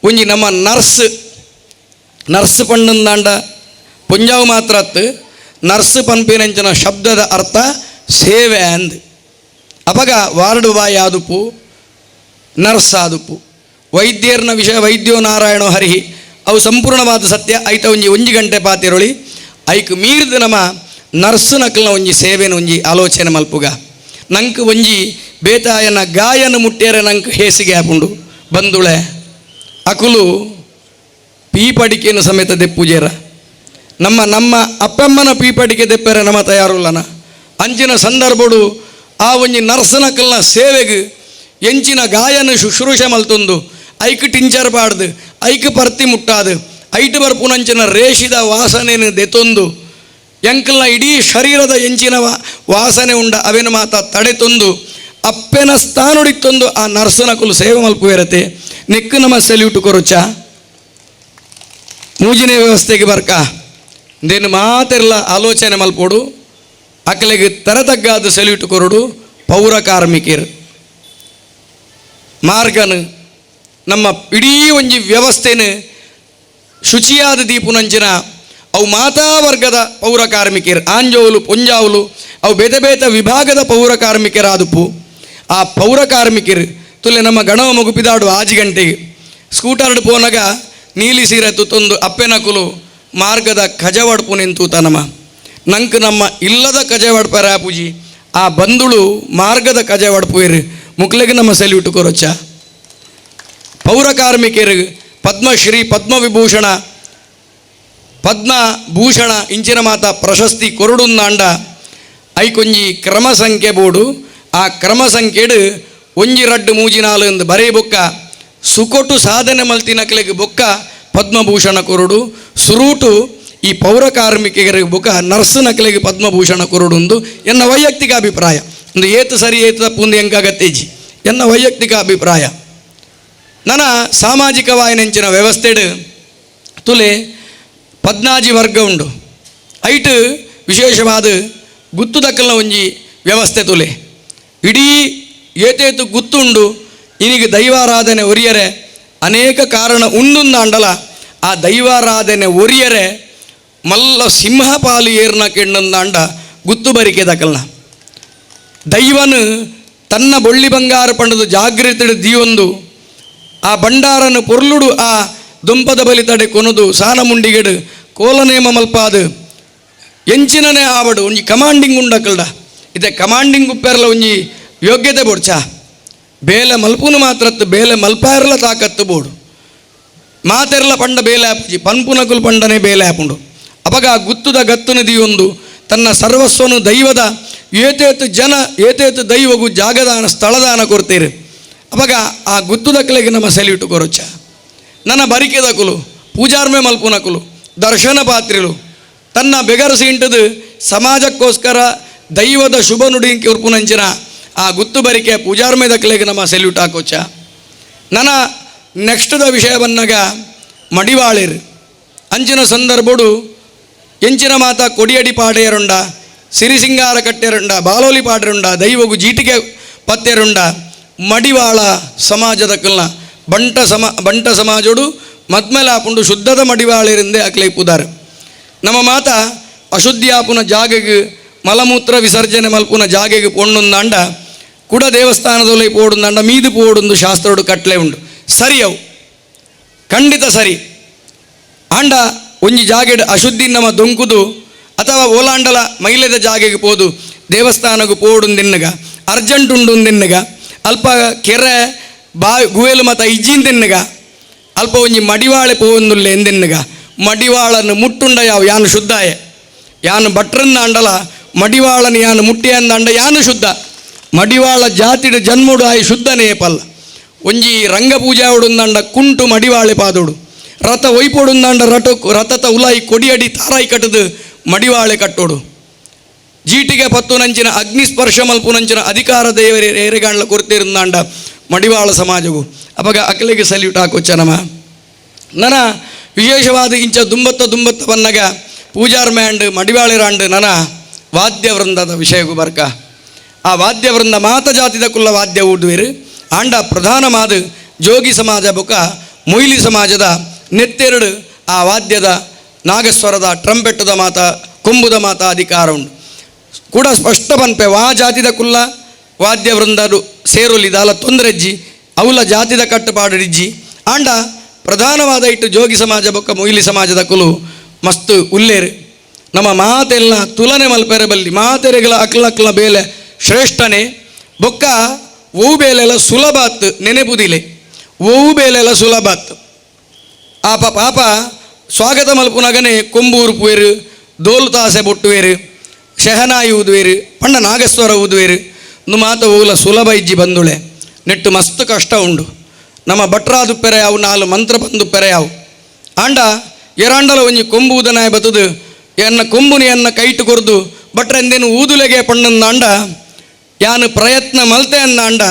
ಒಂಜಿ ನಮ್ಮ ನರ್ಸ್, ನರ್ಸ್ ಪಂಡಂದಾಂಡ ಪೊಂಜಾವು ಮಾತ್ರ ಅತ್ತು. ನರ್ಸ್ ಪನ್ಪಿನಂಚಿನ ಶಬ್ದದ ಅರ್ಥ ಸೇವೆ ಅಂದ್. ಅಪಗ ವಾರ್ಡ್ ಬಾಯ್ ಆದುಪ್ಪು, ನರ್ಸ್ ಆದುಪ್ಪು. ವೈದ್ಯರ್ನ ವಿಷಯ ವೈದ್ಯೋ ನಾರಾಯಣೋ ಹರಿಹಿ, ಅವು ಸಂಪೂರ್ಣವಾದ ಸತ್ಯ. ಐತ ಒಂಜಿ ಒಂಜಿ ಗಂಟೆ ಪಾತಿರೊಳಿ ಐಕ್ ಮೀರ್ದು ನಮ್ಮ ನರ್ಸ್ ನಕಲ್ನ ಒಂಜಿ ಸೇವೆನ ಒಂಜಿ ಆಲೋಚನೆ ಮಲ್ಪುಗ. ನಂಕ್ ಒಂಜಿ ಬೇತಾಯನ ಗಾಯನ ಮುಟ್ಟೇರೆ ನಂಕ್ ಹೇಸಿಗೆ ಆಪುಂಡು. ಬಂದುಳೆ ಅಕುಲು ಪೀಪಡಿಕೆಯನ್ನು ಸಮೇತ ದೆಪ್ಪುಜೇರ. ನಮ್ಮ ನಮ್ಮ ಅಪ್ಪಮ್ಮನ ಪೀಪಡಿಕೆ ದೆಪ್ಪರೆ ನಮ್ಮ ತಯಾರುಲ್ಲನ. ಅಂಚಿನ ಸಂದರ್ಭಡು ಆ ಒಂಜಿ ನರ್ಸನಕಲ್ನ ಸೇವೆಗೆ ಎಂಚಿನ ಗಾಯನ ಶುಶ್ರೂಷೆ ಮಲ್ತೊಂದು ಐಕ್ ಟಿಂಚರ್ ಪಾಡ್ದು ಐಕ್ ಪರ್ತಿ ಮುಟ್ಟಾದು ಐಟು ಬರ್ಪುನಂಚಿನ ರೇಷಿದ ವಾಸನೆಯನ್ನು ದೆತೊಂದು ಎಂಕಲ್ನ ಇಡೀ ಶರೀರದ ಎಂಚಿನ ವಾಸನೆ ಉಂಡ ಅವೇನು ಮಾತ ತಡೆತೊಂದು ಅಪ್ಪೆನ ಸ್ಥಾನುಡಿತ್ತೊಂದು ಆ ನರ್ಸನಕುಲು ಸೇವೆ ಮಲ್ಪುವಿರತೆ. ನೆಕ್ಕು ನಮ್ಮ ಸೆಲ್ಯೂಟ್ ಕೊರುಚ. ಮೂಜಿನೇ ವ್ಯವಸ್ಥೆಗೆ ಬರ್ಕ ದೇನು ಮಾತೆಲ್ಲ ಆಲೋಚನೆ ಮಲ್ಪೋಡು. ಅಕಲೆಗೆ ತರತಗ್ಗಾದ ಸೆಲ್ಯೂಟ್ ಕೊರಡು. ಪೌರ ಕಾರ್ಮಿಕರು ಮಾರ್ಗನು ನಮ್ಮ ಇಡೀ ಒಂಜಿ ವ್ಯವಸ್ಥೆನ ಶುಚಿಯಾದ ದೀಪುನಂಚಿನ ಅವು ಮಾತಾ ವರ್ಗದ ಪೌರ ಕಾರ್ಮಿಕರು, ಆಂಜೋಲು ಪೊಂಜಾವುಲು ಅವು ಬೇತೆ ಬೇತೆ ವಿಭಾಗದ ಪೌರ ಕಾರ್ಮಿಕರಾದುಪ್ಪು. ಆ ಪೌರ ಕಾರ್ಮಿಕರು ತುಲೆ ನಮ್ಮ ಗಣವ ಮುಗುಪಿದಾಡು 5 ಗಂಟೆಗೆ ಸ್ಕೂಟರ್ಡ್ ಪೋನಗ ನೀಲಿ ಸೀರೆ ತುತ್ತೊಂದು ಅಪ್ಪೆನಕುಲು ಮಾರ್ಗದ ಕಜವಡ್ಪು ನಿಂತೂತ ನಮ್ಮ ನಂಕ್ ನಮ್ಮ ಇಲ್ಲದ ಕಜವಡ್ಪರ ಪೂಜಿ ಆ ಬಂದುಳು ಮಾರ್ಗದ ಕಜವಡ್ಪು ಇರು ಮುಕ್ಲೆಗೆ ನಮ್ಮ ಸೆಲ್ಯೂಟ್ ಕೊರೊಚ್ಚ. ಪೌರ ಕಾರ್ಮಿಕರು ಪದ್ಮಶ್ರೀ, ಪದ್ಮವಿಭೂಷಣ, ಪದ್ಮಭೂಷಣ ಇಂಚಿನ ಮಾತ ಪ್ರಶಸ್ತಿ ಕೊರಡುಂದಾಂಡ ಐಕೊಂಜಿ ಕ್ರಮ ಸಂಖ್ಯೆ ಬೋಡು. ಆ ಕ್ರಮ ಸಂಖ್ಯೆಡು ಒಂಜಿ ರಡ್ಡು ಮೂಜಿ ನಾಲು ಎಂದು ಬರೇ ಬೊಕ್ಕ ಸುಕೊಟು ಸಾಧನೆ ಮಲ್ತಿನಕ್ಲೆಗೆ ಬೊಕ್ಕ ಪದ್ಮಭೂಷಣ ಕೊರಡು. ಸುರೂಟು ಈ ಪೌರ ಕಾರ್ಮಿಕರಿಗೆ ಬೊಕ್ಕ ನರ್ಸ್ ನಕಲೆಗೆ ಪದ್ಮಭೂಷಣ ಕೊರಡುಂದು ಎನ್ನ ವೈಯಕ್ತಿಕ ಅಭಿಪ್ರಾಯ. ಒಂದು ಏತು ಸರಿ ಏತು ತಪ್ಪುಂದು ಎಂಕಾಗತ್ತೇಜಿ ಎನ್ನ ವೈಯಕ್ತಿಕ ಅಭಿಪ್ರಾಯ. ನನ್ನ ಸಾಮಾಜಿಕವಾಯಿನೆಂಚಿನ ವ್ಯವಸ್ಥೆಡು ತುಲೆ ಪದ್ನಾಜಿ ವರ್ಗ ಉಂಡು. ಐಟ್ ವಿಶೇಷವಾದ ಗುತ್ತು ದಕ್ಕಲ್ನ ಒಂಜಿ ವ್ಯವಸ್ಥೆ ತುಲೆ ಇಡೀ ಏತೇತು ಗುತ್ತುಂಡು. ಇನಿಗೆ ದೈವಾರಾಧನೆ ಒರಿಯರೆ ಅನೇಕ ಕಾರಣ ಉಂಡುಂದಾಂಡಲ ಆ ದೈವಾರಾಧನೆ ಒರಿಯರೆ ಮಲ್ಲ ಸಿಂಹಪಾಲು ಏರ್ನ ಕೆಣ್ಣಂದಾಂಡ ಗುತ್ತು ಬರಿಕೆ ದಕ್ಕಲ್ನ. ದೈವನು ತನ್ನ ಬೊಳ್ಳಿ ಬಂಗಾರ ಪಂಡದು ಜಾಗೃತಿ ದೀವೊಂದು ಆ ಭಂಡಾರನು ಪೊರ್ಲುಡು ಆ ದುಂಪದ ಬಲಿ ತಡೆ ಕೊನದು ಸಾನ ಮುಂಡಿಗೆಡು ಕೋಲನೇಮ ಮಲ್ಪಾದು ಎಂಚಿನನೇ ಆವಡು ಒಂಜಿ ಕಮಾಂಡಿಂಗ್ ಉಂಡಕಲ್ಡ. ಇದೆ ಕಮಾಂಡಿಂಗ್ ಉಪ್ಪೆರ್ಲ ಒಂಜಿ ಯೋಗ್ಯತೆ ಬೋಡ್ಚಾ. ಬೇಲೆ ಮಲ್ಪುನು ಮಾತ್ರತ್ತು ಬೇಲೆ ಮಲ್ಪಾರ್ಲ ತಾಕತ್ತು ಬೋಡು. ಮಾತೆರ್ಲ ಪಂಡ ಬೇಲೆ ಆಪುಜಿ, ಪನ್ಪುನಕುಲು ಪಂಡನೆ ಬೇಲೆ ಆಪುಂಡು. ಅಪಗ ಗುತ್ತುದ ಗತ್ತುನ ದಿಯೊಂದು ತನ್ನ ಸರ್ವಸ್ವನು ದೈವದ ಏತೇತು ಜನ ಏತೇತು ದೈವಗೂ ಜಾಗದಾನ ಸ್ಥಳದಾನ ಕೊಡ್ತೀರಿ. ಅವಾಗ ಆ ಗುತ್ತುದಕ್ಕಲೆಗೆ ನಮ್ಮ ಸೆಲ್ಯೂಟ್ ಕೊರೊಚ್ಚ. ನನ್ನ ಬರಿಕೆದಕುಲು ಪೂಜಾರ್ಮೆ ಮಲ್ಪುನಕುಲು ದರ್ಶನ ಪಾತ್ರಿಲು ತನ್ನ ಬೆಗರಸಿ ಇಂಟದು ಸಮಾಜಕ್ಕೋಸ್ಕರ ದೈವದ ಶುಭ ನುಡಿ ಉರ್ಪುನಂಚಿನ ಆ ಗುತ್ತು ಬರಿಕೆ ಪೂಜಾರ್ಮೆ ದಕ್ಕಲೆಗೆ ನಮ್ಮ ಸೆಲ್ಯೂಟ್ ಹಾಕೋಚ. ನನ್ನ ನೆಕ್ಸ್ಟ್ದ ವಿಷಯ ಬಂದಾಗ ಮಡಿವಾಳಿರ್ ಅಂಚಿನ ಸಂದರ್ಭಡು ಎಂಚಿನ ಮಾತ ಕೊಡಿಯಡಿ ಪಾಡೆಯರುಂಡ, ಸಿರಿಸಿಂಗಾರ ಕಟ್ಟೆರುಂಡ, ಬಾಲೋಲಿ ಪಾಡೆರುಂಡ, ದೈವಗು ಜೀಟಿಗೆ ಪತ್ತೆರುಂಡ ಮಡಿವಾಳ ಸಮಾಜದ ಕಲ್ನ ಬಂಟ ಸಮಾಜೋಡು ಮದ್ಮೇಲಾಪುಂಡು ಶುದ್ಧದ ಮಡಿವಾಳಿರಿಂದೆ ಅಕ್ಲೆ ಪುದಾರ್. ನಮ್ಮ ಮಾತ ಅಶುದ್ಧಿ ಆಪುನ ಜಾಗೆಗೆ ಮಲಮೂತ್ರ ವಿಸರ್ಜನೆ ಮಲ್ಪುನ ಜಾಗೆಗೆ ಪೊಣ್ಣುಂದಾಂಡ ಕುಡ ದೇವಸ್ಥಾನದಲ್ಲಿ ಪೋಡುಂದಾಂಡ ಮೀದು ಪೋಡುಂದು ಶಾಸ್ತ್ರೋಡು ಕಟ್ಲೆ ಉಂಡು. ಸರಿ, ಅವು ಖಂಡಿತ ಸರಿ. ಆಂಡ ಒಂಜಿ ಜಾಗೆಡ್ ಅಶುದ್ಧಿ ನಮ್ಮ ದೊಂಕುದು ಅಥವಾ ಓಲಾಂಡಲ ಮೈಲೆದ ಜಾಗೆಗೆ ಪೋದು ದೇವಸ್ಥಾನಕ್ಕೆ ಪೋಡುಂದಿನ್ನಗ ಅರ್ಜೆಂಟ್ ಉಂಡುಂದಿನ್ನಗ ಅಲ್ಪ ಕೆರೆ ಬಾವಿ ಗುವೇಲು ಮತ ಇಜ್ಜಿಂದಿನ್ನಗ ಅಲ್ಪ ಒಂಜಿ ಮಡಿವಾಳೆ ಪೋವೊಂದುಲ್ಲೆ ಎಂದಿನ್ನಗ ಮಡಿವಾಳನ್ನು ಮುಟ್ಟುಂಡ ಯಾವ ಯಾನು ಶುದ್ಧಾಯೆ ಯಾನು ಭಟ್ರನ್ನ ಅಂಡಲ ಮಡಿವಾಳನ ಯಾನು ಮುಟ್ಟಿ ಅಂದಾಂಡ ಯಾನು ಶುದ್ಧ ಮಡಿವಾಳ ಜಾತಿಡು ಜನ್ಮುಡು ಆಯಿ ಶುದ್ಧನೇ ಪಲ್ಲ. ಒಂಜಿ ರಂಗಪೂಜೆ ಉಡುಂದಾಂಡ ಕುಂಟು ಮಡಿವಾಳೆ ಪಾದೋಡು ರಥ ಒಯ್ಪೊಡುಂದಾಂಡ ರಥ ರಥತ ಉಲಾಯಿ ಕೊಡಿಯಡಿ ತಾರಾಯಿ ಕಟ್ಟದು ಮಡಿವಾಳೆ ಕಟ್ಟೋಡು ಜೀಟಿಗೆ ಪತ್ತು ನಂಚಿನ ಅಗ್ನಿಸ್ಪರ್ಶ ಮಲ್ಪು ನಂಚಿನ ಅಧಿಕಾರ ದೇವರೇ ಏರೆಗಾಂಡ್ಲ ಕೊರ್ತಿರುಂದಾಂಡ ಮಡಿವಾಳ ಸಮಾಜವು. ಅವಾಗ ಅಕಲಿಗೆ ಸಲ್ಯೂಟ್ ಹಾಕೋಚ ನಮ್ಮ. ನನ್ನ ವಿಶೇಷವಾದ ಇಂಚ ದುಂಬತ್ತ ದುಂಬತ್ತ ಬನ್ನಗ ಪೂಜಾರ್ ಮ್ಯಾಂಡ್ ಮಡಿವಾಳಿರಾಂಡ್ ನನ್ನ ವಾದ್ಯ ವೃಂದದ ವಿಷಯಗೂ ಬರ್ಕ. ಆ ವಾದ್ಯ ವೃಂದ ಮಾತ ಜಾತಿದ ಕುಲ್ಲ ವಾದ್ಯ ಊದುವಿರು ಆಂಡ ಪ್ರಧಾನ ಮಾದು ಜೋಗಿ ಸಮಾಜ ಬೊಕ ಮೊಯ್ಲಿ ಸಮಾಜದ ನೆತ್ತೆರಡು ಆ ವಾದ್ಯದ ನಾಗಸ್ವರದ ಟ್ರಂಪೆಟ್ಟದ ಮಾತ ಕೊಂಬುದ ಮಾತ ಅಧಿಕಾರ ಉಂಡು ಕೂಡ ಸ್ಪಷ್ಟ ಪನ್ಪೆ. ವಾ ಜಾತಿದ ಕುಲ್ಲ ವಾದ್ಯ ವೃಂದರು ಸೇರುಲಿದಾಲ ತೊಂದರೆಜ್ಜಿ ಅವಲ ಜಾತಿದ ಕಟ್ಟುಪಾಡಿಜ್ಜಿ. ಆಂಡ ಪ್ರಧಾನವಾದ ಇಟ್ಟು ಜೋಗಿ ಸಮಾಜ ಬೊಕ್ಕ ಮೊಯ್ಲಿ ಸಮಾಜದ ಕುಲು ಮಸ್ತ್ ಉಲ್ಲೇರು. ನಮ್ಮ ಮಾತೆಲ್ಲ ತುಲನೆ ಮಲ್ಪೆರೆ ಬಲ್ಲಿ ಮಾತೆರೆಗಳ ಅಕ್ಲಕ್ಲ ಬೇಲೆ ಶ್ರೇಷ್ಠನೇ ಬೊಕ್ಕ ಓವು ಬೇಲೆಲ್ಲ ಸುಲಭಾತ್ ನೆನೆಪುದಿಲೆ ಓವು ಬೇಲೆಲ್ಲ ಸುಲಭಾತ್. ಆಪ ಪಾಪ ಸ್ವಾಗತ ಮಲ್ಪುನಗನೆ ಕೊಂಬೂರು ಪುವೇರು ದೋಲು ತಾಸೆ ಬೊಟ್ಟುವೇರು ಶೆಹನಾಯಿ ಊದುವೇರು ಪಂಡ ನಾಗಸ್ವರ ಊದುವೇರು ನು ಮಾತ ಓಲ ಸುಲಭ ಇಜ್ಜಿ ಬಂದುಳೆ ನೆಟ್ಟು ಮಸ್ತ್ ಕಷ್ಟ ಉಂಡು. ನಮ್ಮ ಭಟ್ರಾದು ಪೆರೆ ಯಾವು ನಾಲು ಮಂತ್ರ ಬಂದು ಪೆರೆ ಯಾವು ಆಂಡ ಎರಾಂಡಲ ಒಂಜಿ ಕೊಂಬು ಊದನಾಯ ಬತ್ತದು ಎನ್ನ ಕೊಂಬುನಿ ಎನ್ನ ಕೈಟು ಕೊರ್ದು ಭಟ್ರ ಎಂದೇನು ಊದುಲೆಗೆ ಪಣ್ಣಂದಾಂಡ ಯಾನು ಪ್ರಯತ್ನ ಮಲ್ತೆ ಅಂದಾಂಡ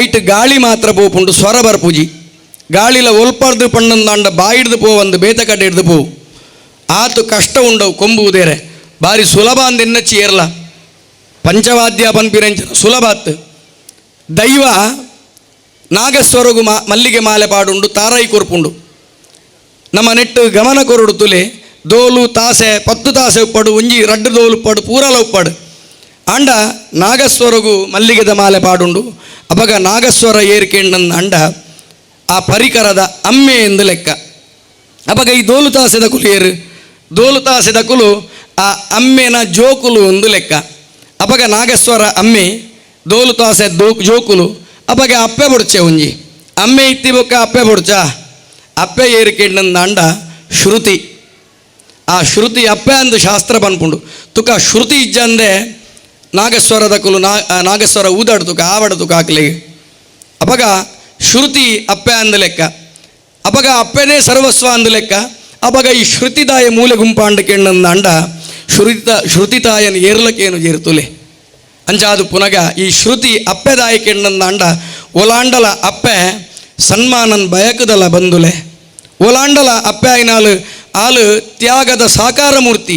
ಐಟ್ ಗಾಳಿ ಮಾತ್ರ ಪೋಪುಂಡು ಸ್ವರ ಬರ್ಪೂಜಿ ಗಾಳಿಲ ಒಲ್ಪರ್ದು ಪಣ್ಣಂದಾಂಡ ಬಾಯಿಡ್ದು ಪೋವಂದು ಬೇತ ಕಡೆ ಹಿಡ್ದು ಪೋವು ಆತು ಕಷ್ಟ ಉಂಡವು ಕೊಂಬು ಊದೇರೆ ಬಾರಿ ಸುಲಭ ಅಂದೆನ್ನಚ್ಚಿ ಏರ್ಲ ಪಂಚವಾದ್ಯ ಪನ್ಪಿರಂಚ ಸುಲಭ ಆತು. ದೈವ ನಾಗಸ್ವರಗು ಮಲ್ಲಿಗೆ ಮಾಲೆ ಪಾಡುಂಡು ತಾರಾಯಿ ಕೊರ್ಪುಂಡು. ನಮ್ಮ ನೆಟ್ಟು ಗಮನ ಕೊರಡು ತುಲೆ ದೋಲು ತಾಸೆ ಪತ್ತು ತಾಸೆ ಉಪ್ಪಡು ಒಂಜಿ ರಡ್ಡು ದೋಲು ಉಪ್ಪಡು ಪೂರಲ ಉಪ್ಪಡು ಆಂಡ ನಾಗಸ್ವರಗು ಮಲ್ಲಿಗೆದ ಮಾಲೆ ಪಾಡುಂಡು. ಅಪಗ ನಾಗಸ್ವರ ಏರ್ಕೆಂಡನ್ನ ಅಂಡ ಆ ಪರಿಕರದ ಅಮ್ಮೆ ಎಂದು ಲೆಕ್ಕ. ಅಪಗ ಈ ದೋಲು ತಾಸೆದ ಕುಲು ಏರು ದೋಲು ತಾಸೆದ ಕುಲು ಆ ಅಮ್ಮೆನ ಜೋಕುಲು ಒಂದು ಲೆಕ್ಕ. ಅಪಗ ನಾಗಸ್ವರ ಅಮ್ಮೆ ದೋಲು ತಾಸೆ ಜೋಕುಲು ಅಪಗ ಅಪ್ಪೆ ಬೊಡ್ಚೆ ಒಂಜಿ ಅಮ್ಮೆ ಇತ್ತಿ ಬೊಕ್ಕ ಅಪ್ಪೆ ಬೊಡ್ಚ ಅಪ್ಪೆ ಏರಿಕೆಂಡನ್ನ ಅಂಡ ಶ್ರುತಿ ಆ ಶ್ರುತಿ ಅಪ್ಪೆ ಅಂದು ಶಾಸ್ತ್ರ ಪನ್ಪುಂಡು. ತುಕ ಶ್ರುತಿ ಇಜ್ಜಂದೆ ನಾಗಸ್ವರದ ಕುಲು ನಾಗಸ್ವರ ಊದಾಡು ತುಕ ಆವಡ ತುಕ ಹಾಕ್ಲಿ. ಅಪಗ ಶ್ರುತಿ ಅಪ್ಪೆ ಅಂದ ಲೆಕ್ಕ. ಅಪಗ ಅಪ್ಪೆನೇ ಸರ್ವಸ್ವ ಅಂದ ಲೆಕ್ಕ. ಅಪಗ ಈ ಶ್ರುತಿದಾಯ ಮೂಲೆ ಗುಂಪಾಂಡ ಕೆಣ್ಣಂದ ಅಂಡ ಶ್ರುತಿತಾಯನ ಏರ್ಲಕ್ಕೇನು ಜೇರ್ತುಲೆ ಅಂಚಾದು ಪುನಗ ಈ ಶ್ರುತಿ ಅಪ್ಪೆದಾಯ ಕೆಣ್ಣಂದ ಅಂಡ ಒಲಾಂಡಲ ಅಪ್ಪೆ ಸನ್ಮಾನನ್ ಬಯಕದಲ ಬಂದುಲೆ ಒಲಾಂಡಲ ಅಪ್ಪೆ ಆಯ್ನಾಲು ಆಲು ತ್ಯಾಗದ ಸಾಕಾರ ಮೂರ್ತಿ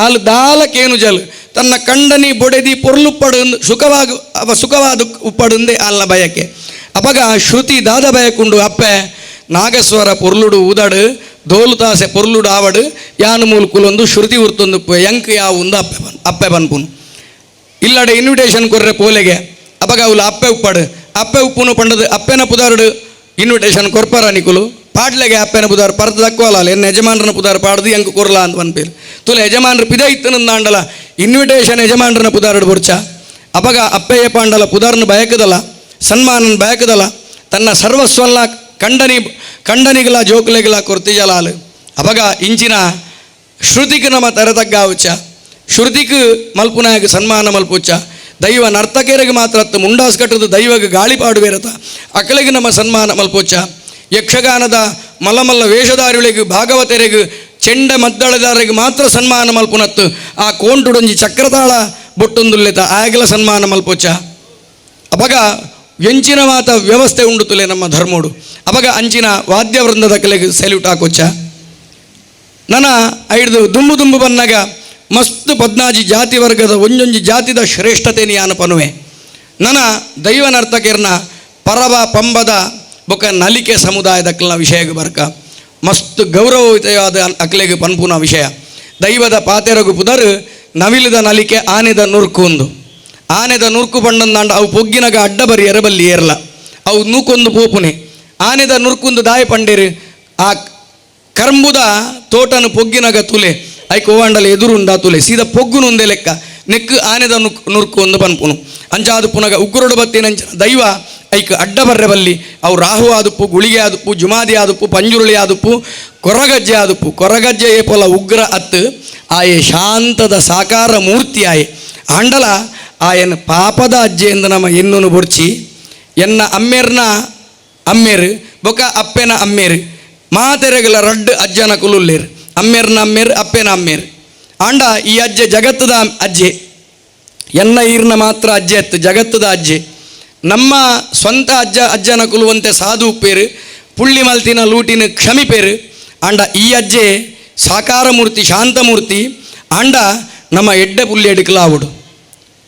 ಆಲು ದಾಲಕೇನು ಜಲ್ ತನ್ನ ಕಂಡನಿ ಬೊಡೆದಿ ಪೊರ್ಲುಪ್ಪಡು ಸುಖವಾಗ ಅವ ಸುಖವಾದ ಉಪ್ಪಡುಂದೆ ಆಲ್ನ ಬಯಕೆ. ಅಪಗ ಶ್ರುತಿ ದಾದ ಬಯಕುಂಡು ಅಪ್ಪೆ ನಾಗಸ್ವರ ಪೊರ್ಲುಡು ಊದಾಡು ದೋಲು ತಾಸೆ ಪೊರ್ಲುಡು ಆವಡು ಯಾನು ಮೂಲಕುಲೊಂದು ಶ್ರುತಿ ಉರ್ತೊಂದು ಎಂಕ್ ಯಾವುಂದು ಅಪ್ಪೆ ಅಪ್ಪೆ ಬನ್ಪುನು ಇಲ್ಲಡೆ ಇನ್ವಿಟೇಷನ್ ಕೊರ್ರೆ ಪೋಲೆಗೆ ಅಪಗ ಅವಳು ಅಪ್ಪೆ ಉಪ್ಪಾಡು ಅಪ್ಪೆ ಉಪ್ಪುನು ಪಂಡದು ಅಪ್ಪೆನ ಪುದಾರುಡು ಇನ್ವಿಟೇಷನ್ ಕೊರ್ಪರ ನಿಕುಲು ಪಾಡ್ಲೆಗೆ ಅಪ್ಪೆನ ಪುದಾರು ಪರ್ದು ದಕ್ಕೋಲ ಎನ್ನ ಯಜಮಾನ್ರನ ಪುದಾರು ಪಾಡ್ದು ಎಂಕ್ ಕೊರ್ಲ ಅಂತ ಪನ್ಪೇರು ತುಲೆ ಯಜಮಾನ್ರು ಪಿದ ಇತ್ತನಂದಾಂಡಲ ಇನ್ವಿಟೇಷನ್ ಯಜಮಾನ್ರನ ಪುದಾರುಡು ಬುರ್ಚ. ಅಪಗ ಅಪ್ಪೆಯ ಪಾಂಡಲ ಪುದಾರ್ನ ಬಯಕದಲ್ಲ ಸನ್ಮಾನನ ಬಯಕದಲ್ಲ ತನ್ನ ಸರ್ವಸ್ವಲ್ಲ ಕಂಡನಿಗಳ ಜೋಕುಲೆಗಳ ಕೊರ್ತಿಜಲಾಲು. ಅಪಗ ಇಂಚಿನ ಶ್ರುತಿಗೆ ನಮ್ಮ ತರತಗ್ಗಾವುಚ. ಶ್ರುತಿಕ್ ಮಲ್ಪುನಾಯಗ ಸನ್ಮಾನ ಮಲ್ಪುಚ್ಚ ದೈವ ನರ್ತಕರಿಗೆ ಮಾತ್ರ ಅತ್ತು ಮುಂಡಾಸ್ ಕಟ್ಟದ ದೈವಗ ಗಾಳಿ ಪಾಡುವೇರತ ಅಕಲೆಗೆ ನಮ್ಮ ಸನ್ಮಾನ ಮಲ್ಪುಚ್ಚ ಯಕ್ಷಗಾನದ ಮಲ್ಲಮಲ್ಲ ವೇಷಧಾರಿಗಳಿಗೆ ಭಾಗವತರಿಗೆ ಚೆಂಡ ಮದ್ದಳದಾರಿಗೆ ಮಾತ್ರ ಸನ್ಮಾನ ಮಲ್ಪುನತ್ತು ಆ ಕೋಂಟುಡೊಂಜಿ ಚಕ್ರತಾಳ ಬೊಟ್ಟೊಂದುಲ್ಲೆತ ಆಯಗಲ ಸನ್ಮಾನ ಮಲ್ಪುಚ್ಚ ಅಪಗ ಎಂಚಿನ ಮಾತ ವ್ಯವಸ್ಥೆ ಉಂಡುತ್ತಲೆ ನಮ್ಮ ಧರ್ಮೋಡು ಅಪಗ ಅಂಚಿನ ವಾದ್ಯವೃಂದದ ಕಲೆಗೆ ಸೆಲ್ಯೂಟ್ ಹಾಕೊಚ್ಚ ನನ್ನ ಐಡ್ದು ದುಂಬು ದುಂಬು ಬನ್ನಾಗ ಮಸ್ತ್ ಪದ್ನಾಜಿ ಜಾತಿ ವರ್ಗದ ಒಂಜೊಂಜಿ ಜಾತಿದ ಶ್ರೇಷ್ಠತೆ ಯಾನ ಪನುವೆ ನನ್ನ ದೈವ ನರ್ತಕಿರ್ನ ಪರವ ಪಂಬದ ಬೊಕ ನಲಿಕೆ ಸಮುದಾಯದ ಅಕ್ಲನ ವಿಷಯಕ್ಕೆ ಬರ್ಕ ಮಸ್ತ್ ಗೌರವಯುತವಾದ ಅಕ್ಲೆಗೆ ಪನ್ಪುನ ವಿಷಯ ದೈವದ ಪಾತೆರಗು ಪುದರು ನವಿಲದ ನಲಿಕೆ ಆನೆದ ನುರ್ಕು ಒಂದು ಆನೆದ ನುರ್ಕು ಪಂಡಂದಾಂಡ ಅವು ಪೊಗ್ಗಿನಗ ಅಡ್ಡ ಬರಿ ಎರಬಲ್ಲಿ ಏರ್ಲ ಅವು ನೂಕೊಂದು ಪೋಪುನೆ ಆನೆದ ನುರ್ಕುಂದು ದಾಯ ಪಂಡೇರು ಆ ಕರ್ಂಬುದ ತೋಟನು ಪೊಗ್ಗಿನಗ ತುಲೆ ಐಕ್ ಓವಾಂಡಲ ಎದುರುಂಡ ತುಲೆ ಸೀದ ಪೊಗ್ಗುನುಂದೆ ಲೆಕ್ಕ ನೆಕ್ಕು ಆನೆದ ನುರ್ಕು ಒಂದು ಪನ್ಪುನು ಅಂಚಾದು ಪುನಗ ಉಗ್ರೊಡು ಬತ್ತಿನಂಚಿನ ದೈವ ಐಕ್ ಅಡ್ಡ ಬರ್ರೆ ಬಲ್ಲಿ ಅವು ರಾಹು ಆದುಪ್ಪು ಗುಳಿಗೆ ಆದುಪ್ಪು ಜುಮಾದಿ ಆದುಪ್ಪು ಪಂಜುರುಳಿ ಆದುಪ್ಪು ಕೊರಗಜ್ಜೆ ಆದುಪ್ಪು ಕೊರಗಜ್ಜೆ ಏಪೊಲ ಉಗ್ರ ಅತ್ತು ಆಯೆ ಶಾಂತದ ಸಾಕಾರ ಮೂರ್ತಿ ಆಯೆ ಆಂಡಲ ಆಯನ ಪಾಪದ ಅಜ್ಜೆ ಎಂದು ನಮ್ಮ ಎನ್ನುನು ಬೊರ್ಚಿ ಎನ್ನ ಅಮ್ಮೇರ್ನ ಅಮ್ಮೇರು ಬೊಕ ಅಪ್ಪೆನ ಅಮ್ಮೇರು ಮಾತೆರೆಗಲ ರಡ್ಡು ಅಜ್ಜನ ಕುಲುಲ್ಲೇರು ಅಮ್ಮೇರ್ನ ಅಮ್ಮೇರು ಅಪ್ಪೆನ ಅಮ್ಮೇರು ಆಂಡ ಈ ಅಜ್ಜೆ ಜಗತ್ತದ ಅಜ್ಜೆ ಎನ್ನ ಈರ್ನ ಮಾತ್ರ ಅಜ್ಜೆ ಅತ್ತು ಜಗತ್ತದ ಅಜ್ಜೆ ನಮ್ಮ ಸ್ವಂತ ಅಜ್ಜ ಅಜ್ಜನ ಕುಲುವಂತೆ ಸಾಧು ಉಪ್ಪೇರು ಪುಳ್ಳಿ ಮಲ್ತಿನ ಲೂಟಿನ ಕ್ಷಮಿಪೇರು ಆಂಡ ಈ ಅಜ್ಜೆ ಸಾಕಾರ ಮೂರ್ತಿ ಶಾಂತಮೂರ್ತಿ ಆಂಡ ನಮ್ಮ ಎಡ್ಡೆ ಪುಳ್ಳಿ ಅಡಿಕಲಾವುಡು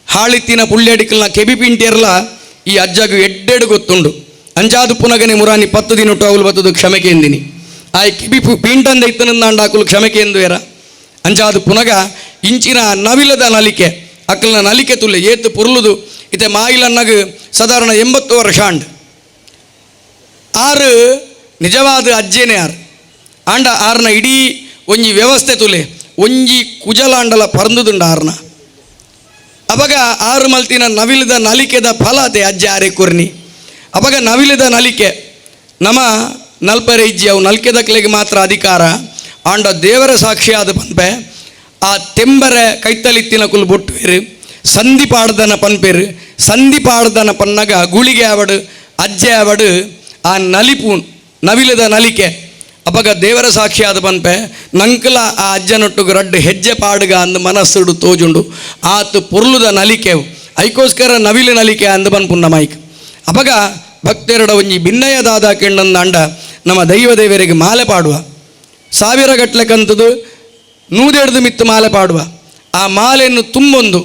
ಹಾಳಿತ್ತಿನ ಪುಳ್ಳಿ ಅಡಿಕಲ್ನ ಕೆಬಿ ಪಿಂಟಿಯರ್ಲ ಈ ಅಜ್ಜಗು ಎಡ್ಡೆಡು ಗೊತ್ತುಂಡು ಅಂಚಾದು ಪುನಗನೆ ಮುರಾನಿ 10 ದಿನ ಅವಲು ಬತ್ತದು ಕ್ಷಮೆ ಕೇಂದಿನಿ ಆ ಕಿಬಿ ಪಿಂಟಂದ ಇತ್ತನಂದಾಂಡ ಹಾಕಲು ಕ್ಷಮೆ ಕೇಂದುವೇರ ಅಂಚಾದು ಪುನಗ ಇಂಚಿನ ನವಿಲದ ನಲಿಕೆ ಅಕ್ಕಲ್ನ ನಲಿಕೆ ತುಲ್ಲೆ ಏತು ಪುರ್ಲುದು ಇತ್ತೆ ಮಾಯಿಲನ್ನಗು ಸಾಧಾರಣ 80 ವರ್ಷ ಆಂಡ್ ಆರು ನಿಜವಾದ ಅಜ್ಜೇನೆ ಆರು ಆಂಡ ಆರ್ನ ಇಡೀ ಒಂಜಿ ವ್ಯವಸ್ಥೆ ತುಲೆ ಒಂಜಿ ಕುಜಲಾಂಡಲ ಪರಂದುದುಂಡ ಆರ್ನ ಅವಾಗ ಆರು ಮಲ್ತಿನ ನವಿಲದ ನಲಿಕೆದ ಫಲಾತೆ ಅಜ್ಜ ಆರೆ ಕುರ್ನಿ ಅವಾಗ ನವಿಲದ ನಲಿಕೆ ನಮ್ಮ ನಲ್ಪರೆ ಇಜ್ಜಿ ಅವು ನಲ್ಕೆದಕ್ಲೆಗೆ ಮಾತ್ರ ಅಧಿಕಾರ ಆಂಡ ದೇವರ ಸಾಕ್ಷಿಯಾದ ಪನ್ಪೆ ಆ ತೆಂಬರೆ ಕೈತಲಿತ್ತಿನ ಕುಲ್ ಬೊಟ್ಟುವೇರು ಸಂಧಿ ಪಾಡ್ದನ ಪನ್ಪೇರು ಸಂಧಿ ಪಾಡ್ದನ ಪನ್ನಗ ಗುಳಿಗೆ ಆವಡು ಅಜ್ಜೆ ಆವಡು ಆ ನಲಿಪು ನವಿಲದ ನಲಿಕೆ ಅಪಗ ದೇವರ ಸಾಕ್ಷಿಯಾದ ಪನ್ಪೆ ನಂಕಲ ಆ ಅಜ್ಜನೊಟ್ಟುಗು ರಡ್ಡು ಹೆಜ್ಜೆ ಪಾಡುಗ ಅಂದು ಮನಸ್ಸುಡು ತೋಜುಂಡು ಆತು ಪೊರ್ಲುದ ನಲಿಕೆವು ಐಕೋಸ್ಕರ ನವಿಲು ನಲಿಕೆ ಅಂದು ಪನ್ಪುನ್ನ ಮೈಕ್ ಅಪಗ ಭಕ್ತರಡ ಒಂಜಿ ಭಿನ್ನಯದಾದ ಕೆಂಡಂದಾಂಡ ನಮ್ಮ ದೈವ ದೇವರಿಗೆ ಮಾಲೆ ಪಾಡುವ 1000 ಗಟ್ಟಲೆ ಕಂತದು 150 ಮಿತ್ತು ಮಾಲೆ ಪಾಡುವ ಆ ಮಾಲೆಯನ್ನು ತುಂಬೊಂದು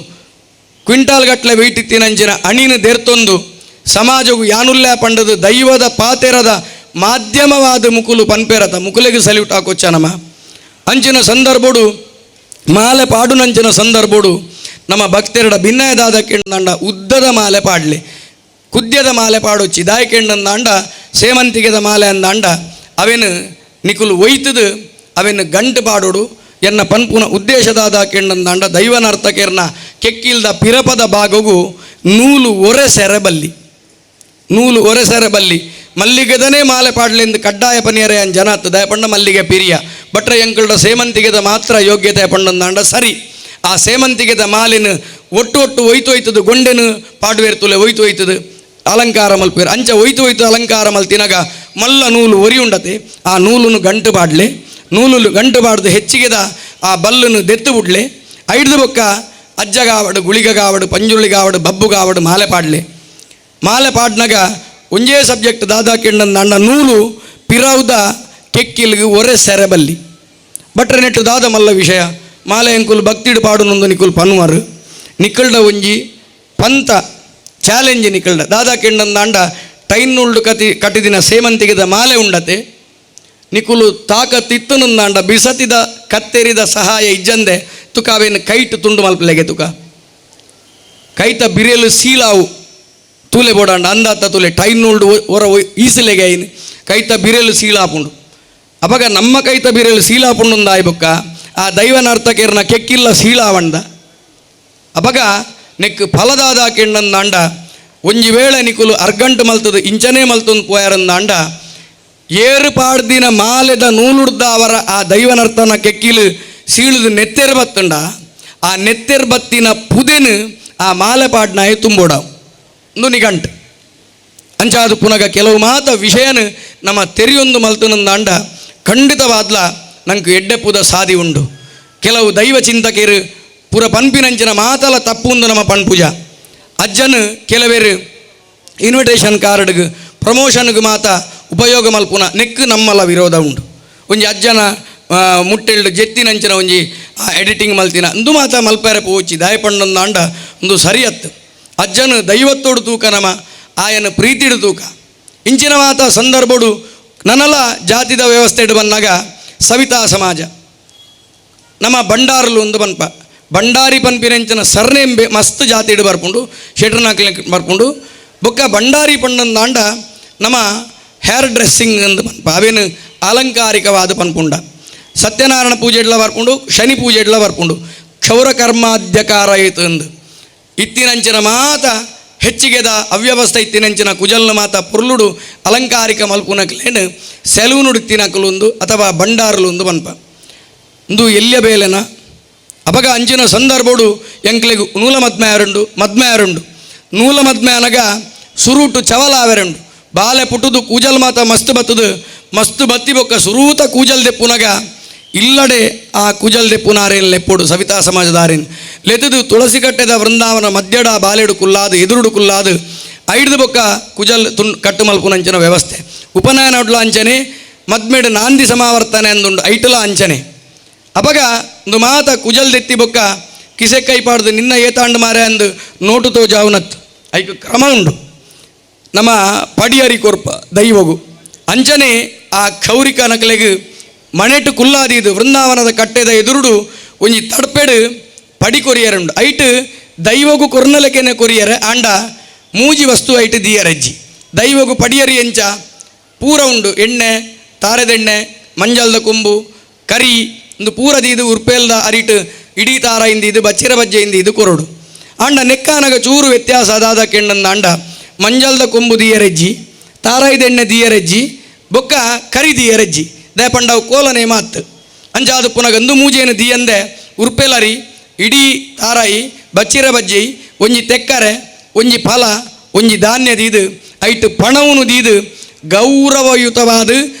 ಕ್ವಿಂಟಾಲ್ ಗಟ್ಟಲೆ ವೆಯ್ಟಿತ್ತಿನಂಚಿನ ಅಣಿನ ದೇರ್ತೊಂದು ಸಮಾಜವು ಯಾನುಲ್ಲ ಪಂಡದು ದೈವದ ಪಾತೆರದ ಮಾಧ್ಯಮವಾದ ಮುಕುಲು ಪನ್ಪೇರತ ಮುಕುಲೆಗೆ ಸಲ್ಯೂಟ್ ಹಾಕೊಚ್ಚ ನಮ್ಮ ಅಂಚಿನ ಸಂದರ್ಭೋಡು ಮಾಲೆ ಪಾಡುನಂಚಿನ ಸಂದರ್ಭೋಡು ನಮ್ಮ ಭಕ್ತರಡ ಭಿನ್ನಯದಾದ ಕೆಂಡಂಡ ಉದ್ದದ ಮಾಲೆ ಪಾಡಲಿ ಕುದ್ಯದ ಮಾಲೆ ಪಾಡೊಚ್ಚಿ ದಾಯಕೆಂಡಂದಾಂಡ ಸೇವಂತಿಗೆದ ಮಾಲೆ ಅಂದಾಂಡ ಅವೇನು ನಿಕುಲು ಒಯ್ತದು ಅವೇನು ಗಂಟು ಪಾಡೋಡು ಎನ್ನ ಪನ್ಪುನ ಉದ್ದೇಶದಾದ ಕೆಂಡಂದಾಂಡ ದೈವನರ್ತಕೆರ್ನ ಕೆಕ್ಕಿಲ್ದ ಪಿರಪದ ಭಾಗವು ನೂಲು ಒರೆ ಸೆರೆಬಲ್ಲಿ ನೂಲು ಒರೆ ಸೆರೆಬಲ್ಲಿ ಮಲ್ಲಿಗೆದನೇ ಮಾಲೆ ಪಾಡ್ಲೆಂದು ಕಡ್ಡಾಯ ಪನಿಯರೆ ಜನ ದಯಪಂಡ ಮಲ್ಲಿಗೆ ಪಿರಿಯ ಬಟ್ರೆ ಎಂಕಲ್ಡ ಸೇವಂತಿಗೆದ ಮಾತ್ರ ಯೋಗ್ಯತೆ ಪಂಡಂದಾಂಡ ಸರಿ ಆ ಸೇವಂತಿಗೆದ ಮಾಲಿನ ಒಟ್ಟು ಒಟ್ಟು ಒಯ್ತು ಒಯ್ತದು ಗೊಂಡೆನು ಪಾಡುವೇರ್ತುಲೆ ಒಯ್ತು ಒಯ್ತದು ಅಲಂಕಾರ ಮಲ್ಪೇರು ಅಂಚ ಒಯ್ತು ಒಯ್ತು ಅಲಂಕಾರ ಮಲ್ತಿನಾಗ ಮಲ್ಲ ನೂಲು ಒರಿ ಉಂಡತೆ ಆ ನೂಲುನು ಗಂಟು ಪಾಡ್ಲೆ ನೂಲು ಗಂಟು ಪಾಡ್ದು ಹೆಚ್ಚಿಗೆದ ಆ ಬಲ್ಲನ್ನು ದೆತ್ತು ಬಿಡ್ಲೆ ಐಡ್ದು ಬೊಕ್ಕ ಅಜ್ಜಗಾವಡು ಗುಳಿಗಗಾವಡು ಪಂಜುರುಳಿಗಾವಡು ಬಬ್ಬುಗಾವಡು ಮಾಲೆ ಪಾಡ್ಲೆ ಮಾಲೆ ಪಾಡ್ನಾಗ ಒಂಜೇ ಸಬ್ಜೆಕ್ಟ್ ದಾದಾ ಕೆಂಡಂದಾಂಡ ನೂಲು ಪಿರೌದ ಕೆಕ್ಕಿಲ್ಗೆ ಒರೆ ಸೆರೆಬಲ್ಲಿ ಬಟ್ರೆ ನೆಟ್ಟು ದಾದ ಮಲ್ಲ ವಿಷಯ ಮಾಲೆ ಎಂಕುಲು ಭಕ್ತಿಡು ಪಾಡುನೊಂದು ನಿಕುಲ್ ಪನ್ನುವರು ನಿಕ್ಕಲ್ಡ ಒಂಜಿ ಪಂತ ಚಾಲೆಂಜ್ ನಿಕ್ಕಲ್ಡ ದಾದಾ ಕೆಂಡಂದಾಂಡ ಟೈನ್ನುಳ್ಳು ಕತಿ ಕಟ್ಟಿದಿನ ಸೇವಂತಿಗೆದ ಮಾಲೆ ಉಂಡತೆ ನಿಕುಲು ತಾಕತ್ತಿತ್ತುನಂದಾಂಡ ಬಿಸತಿದ ಕತ್ತೆರಿದ ಸಹಾಯ ಇಜ್ಜಂದೆ ತುಕ ಅವೇನು ಕೈಟು ತುಂಡು ಮಲ್ಪಲೆಗೆ ತುಕ ಕೈತ ಬಿರಿಯಲು ಸೀಲಾವು ತೂಲೆ ಬೋಡಾಂಡ ಅಂದಾತ ತೂಲೆ ಟೈನ್ನುಳ್ಳು ಹೊರ ಈಸಲೆಗೆ ಐನು ಕೈತ ಬಿರಿಯಲು ಸೀಲಾಪುಂಡು ಅವಾಗ ನಮ್ಮ ಕೈತ ಬಿರಿಯಲು ಸೀಲಾಪುಂಡು ಆಯ್ಬೊಕ್ಕ ಆ ದೈವನಾರ್ತಕೇರ್ನ ಕೆಕ್ಕಿಲ್ಲ ಸೀಳಾವಂಡ ಅಪಗ ನೆಕ್ ಫಲದಾದ ಕೆಂಡಂದಾಂಡ ಒಂಜಿ ವೇಳೆ ನಿಕುಲು ಅರ್ಗಂಟು ಮಲ್ತದು ಇಂಚನೇ ಮಲ್ತೊಂದು ಪೋಯಾರಂದಾಂಡ ಏರು ಪಾಡ್ದಿನ ಮಾಲೆದ ನೂಲುಡ್ದ ಅವರ ಆ ದೈವನರ್ತನ ಕೆಕ್ಕಿಲು ಸೀಳುದು ನೆತ್ತೆರ ಬತ್ತುಂಡ ಆ ನೆತ್ತೆರ್ ಬತ್ತಿನ ಪುದೆನು ಆ ಮಾಲೆ ಪಾಡ್ನಾಯ ತುಂಬೋಡ ಒಂದು ನಿಗಂಟು. ಅಂಚಾದ ಪುನಗ ಕೆಲವು ಮಾತ ವಿಷಯನ ನಮ್ಮ ತೆರಿಯೊಂದು ಮಲ್ತನಂದಾಂಡ ಖಂಡಿತವಾದ್ಲ ನಂಗೆ ಎಡ್ಡೆಪುದ ಸಾದಿ ಉಂಡು. ಕೆಲವು ದೈವ ಚಿಂತಕರು ಪುರ ಪನ್ಪಿನಂಚಿನ ಮಾತಲ ತಪ್ಪು ಉಂದು ನಮ್ಮ ಪನ್ಪುಜ. ಅಜ್ಜನು ಕೆಲವೇರು ಇನ್ವಿಟೇಷನ್ ಕಾರ್ಡ್ಗೆ ಪ್ರಮೋಷನ್ಗೆ ಮಾತ ಉಪಯೋಗ ಮಲ್ಪುನ ನೆಕ್ಕು ನಮ್ಮಲ್ಲ ವಿರೋಧ ಉಂಡು. ಒಂಜಿ ಅಜ್ಜನ ಮುಟ್ಟೆಲ್ಡು ಜೆತ್ತಿನಂಚಿನ ಒಂಜಿ ಎಡಿಟಿಂಗ್ ಮಲ್ತಿನ ಅಂದು ಮಾತ ಮಲ್ಪೆರೆ ಪೋಚಿ ದಾಯಪಂಡೊಂದು ಒಂದು ಸರಿಯತ್ತು. ಅಜ್ಜನು ದೈವತ್ತೋಡು ತೂಕ ನಮ ಆಯನ ಪ್ರೀತಿಡು ತೂಕ. ಇಂಚಿನ ಮಾತ ಸಂದರ್ಭಡು ನನಲ ಜಾತಿದ ವ್ಯವಸ್ಥೆ ಬಂದಾಗ ಸವಿತಾ ಸಮಾಜ ನಮ್ಮ ಭಂಡಾರಲು ಒಂದು ಪನ್ಪ ಭಂಡಾರಿ ಪನ್ಪಿನಂಚಿನ ಸರ್ನೇಂಬೆ ಮಸ್ತ್ ಜಾತಿಡು ಬರ್ಪುಂಡು ಶೆಟ್ರನಾಕ್ಲೆ ಬರ್ಪುಂಡು. ಬೊಕ್ಕ ಭಂಡಾರಿ ಪಂಡಂದಾಂಡ ನಮ್ಮ ಹೇರ್ ಡ್ರೆಸ್ಸಿಂಗ್ ಅಂದು ಪನ್ಪ ಅವೇನು ಅಲಂಕಾರಿಕವಾದ ಪನ್ಪುಂಡ. ಸತ್ಯನಾರಾಯಣ ಪೂಜೆ ಎಡ್ಲ ಬರ್ಪುಂಡು, ಶನಿ ಪೂಜೆ ಎಡ್ಲ ಬರ್ಪುಂಡು. ಕ್ಷೌರಕರ್ಮಾಧ್ಯಕಾರ ಇತ್ತು ಅಂದು ಇತ್ತಿನಂಚಿನ ಮಾತ ಹೆಚ್ಚಿಗೆದ ಅವ್ಯವಸ್ಥೆ ಇತ್ತಿನಂಚಿನ ಕುಜಲ್ನ ಮಾತ ಪೊರ್ಲುಡು ಅಲಂಕಾರಿಕ ಮಲ್ಪುನಕ್ಲೇನು ಸೆಲೂನುಡುತ್ತಿನಕಲುಂದು ಅಥವಾ ಭಂಡಾರಲುಂದು ಪನ್ಪ ಇಂದು ಎಲ್ಲಿಯ ಬೇಲೆನ. ಅಪಗ ಅಂಚಿನ ಸಂದರ್ಭಡು ಎಂಕ್ಲೆಗ್ ನೂಲ ಮದ್ಮೆ ಆರುಂಡು ಮದ್ಮೆ ಆರುಂಡು. ನೂಲ ಮದ್ಮೆ ಅನಗ ಸುರುಟು ಚವಲಾವೆರುಂಡು. ಬಾಲೆ ಪುಟುದು ಕೂಜಲ್ ಮಾತ ಮಸ್ತ್ ಬತ್ತದು ಮಸ್ತ್ ಬತ್ತಿ ಬೊಕ್ಕ ಸುರೂತ ಕೂಜಲ್ ದೆಪ್ಪುನಗ ಇಲ್ಲಡೆ ಆ ಕೂಜಲ್ ದೆಪ್ಪುನಾರೇನ್ ಲೆಪ್ಪುಡು ಸವಿತಾ ಸಮಾಜದಾರೇನ್ ಲೆತದು ತುಳಸಿ ಕಟ್ಟೆದ ವೃಂದಾವನ ಮಧ್ಯಡ ಬಾಲೆಡು ಕುಲ್ಲಾದು ಎದುರುಡು ಕುಲ್ಲಾದು ಐಡ್ದು ಬೊಕ್ಕ ಕುಜಲ್ ತುಣ್ ಕಟ್ಟು ಮಲ್ಪುನಂಚಿನ ವ್ಯವಸ್ಥೆ. ಉಪನಯನ ಉಡ್ಲ ಅಂಚನೆ ಮದ್ಮೆಡು ನಾಂದಿ ಸಮಾವರ್ತನೆ ಅಂದುಂಡು ಐಟುಲ ಅಂಚನೆ. ಅಪಗ ಒಂದು ಮಾತ ಕುಜಲ್ ದೆತ್ತಿ ಬೊಕ್ಕ ಕಿಸೆ ಕೈ ಪಾಡ್ದು ನಿನ್ನ ಏತಾಂಡು ಮಾರೆ ಅಂದು ನೋಟು ತೋಜಾವುನತ್ ಐಕ್ ಕ್ರಮ ಉಂಡು. ನಮ್ಮ ಪಡಿಯರಿ ಕೊರ್ಪ ದೈವಗು ಅಂಚನೆ ಆ ಕ್ಷೌರಿಕ ನಕಲೆಗ್ ಮಣೆಟು ಕುಲ್ಲಾದೀದು ವೃಂದಾವನದ ಕಟ್ಟೆದ ಎದುರುಡು ಒಂಜಿ ತಡ್ಪೆಡು ಪಡಿ ಕೊರಿಯರುಂಡು. ಐಟ್ ದೈವಗು ಕೊರ್ನಲಕೆನೆ ಕೊರಿಯರೆ ಆಂಡ ಮೂಜಿ ವಸ್ತು ಐಟ್ ದಿಯರಜ್ಜಿ. ದೈವಗು ಪಡಿಯರಿ ಎಂಚ ಪೂರ ಉಂಡು, ಎಣ್ಣೆ ತಾರೆದೆಣ್ಣೆ ಮಂಜಲ್ದ ಕೊಂಬು ಕರಿ ಒಂದು ಪೂರ ದೀದು ಉರ್ಪೇಲ್ದ ಅರಿಟ್ ಇಡೀ ತಾರ ಇಂದಿದು ಬಚ್ಚಿರ ಬಜ್ಜೆ ಇಂದಿದು ಕೊರಡು. ಆಂಡ ನೆಕ್ಕಾನಗ ಚೂರು ವ್ಯತ್ಯಾಸ ಅದಾದ ಕೆಂಡಂದ ಆಂಡ ಮಂಜಲ್ದ ಕೊಂಬು ದಿಯರೆಜ್ಜಿ ತಾರಾಯ್ದೆಣ್ಣೆ ದಿಯರೆಜ್ಜಿ ಬೊಕ್ಕ ಕರಿ ದಿಯರೆಜ್ಜಿ ದಯಪಂಡವು ಕೋಲನೆ ಮಾತು ಅಂಚಾದು ಪುನಗಂದು ಮೂಜೇನು ದಿಯಂದೆ ಉರ್ಪೆಲರಿ ಇಡೀ ತಾರಾಯಿ ಬಚ್ಚಿರ ಬಜ್ಜಿ ಒಂಜಿ ತೆಕ್ಕರೆ ಒಂಜಿ ಫಲ ಒಂಜಿ ಧಾನ್ಯ ದೀದು ಐಟು ಪಣವನ್ನು ದೀದು ಗೌರವಯುತವಾದ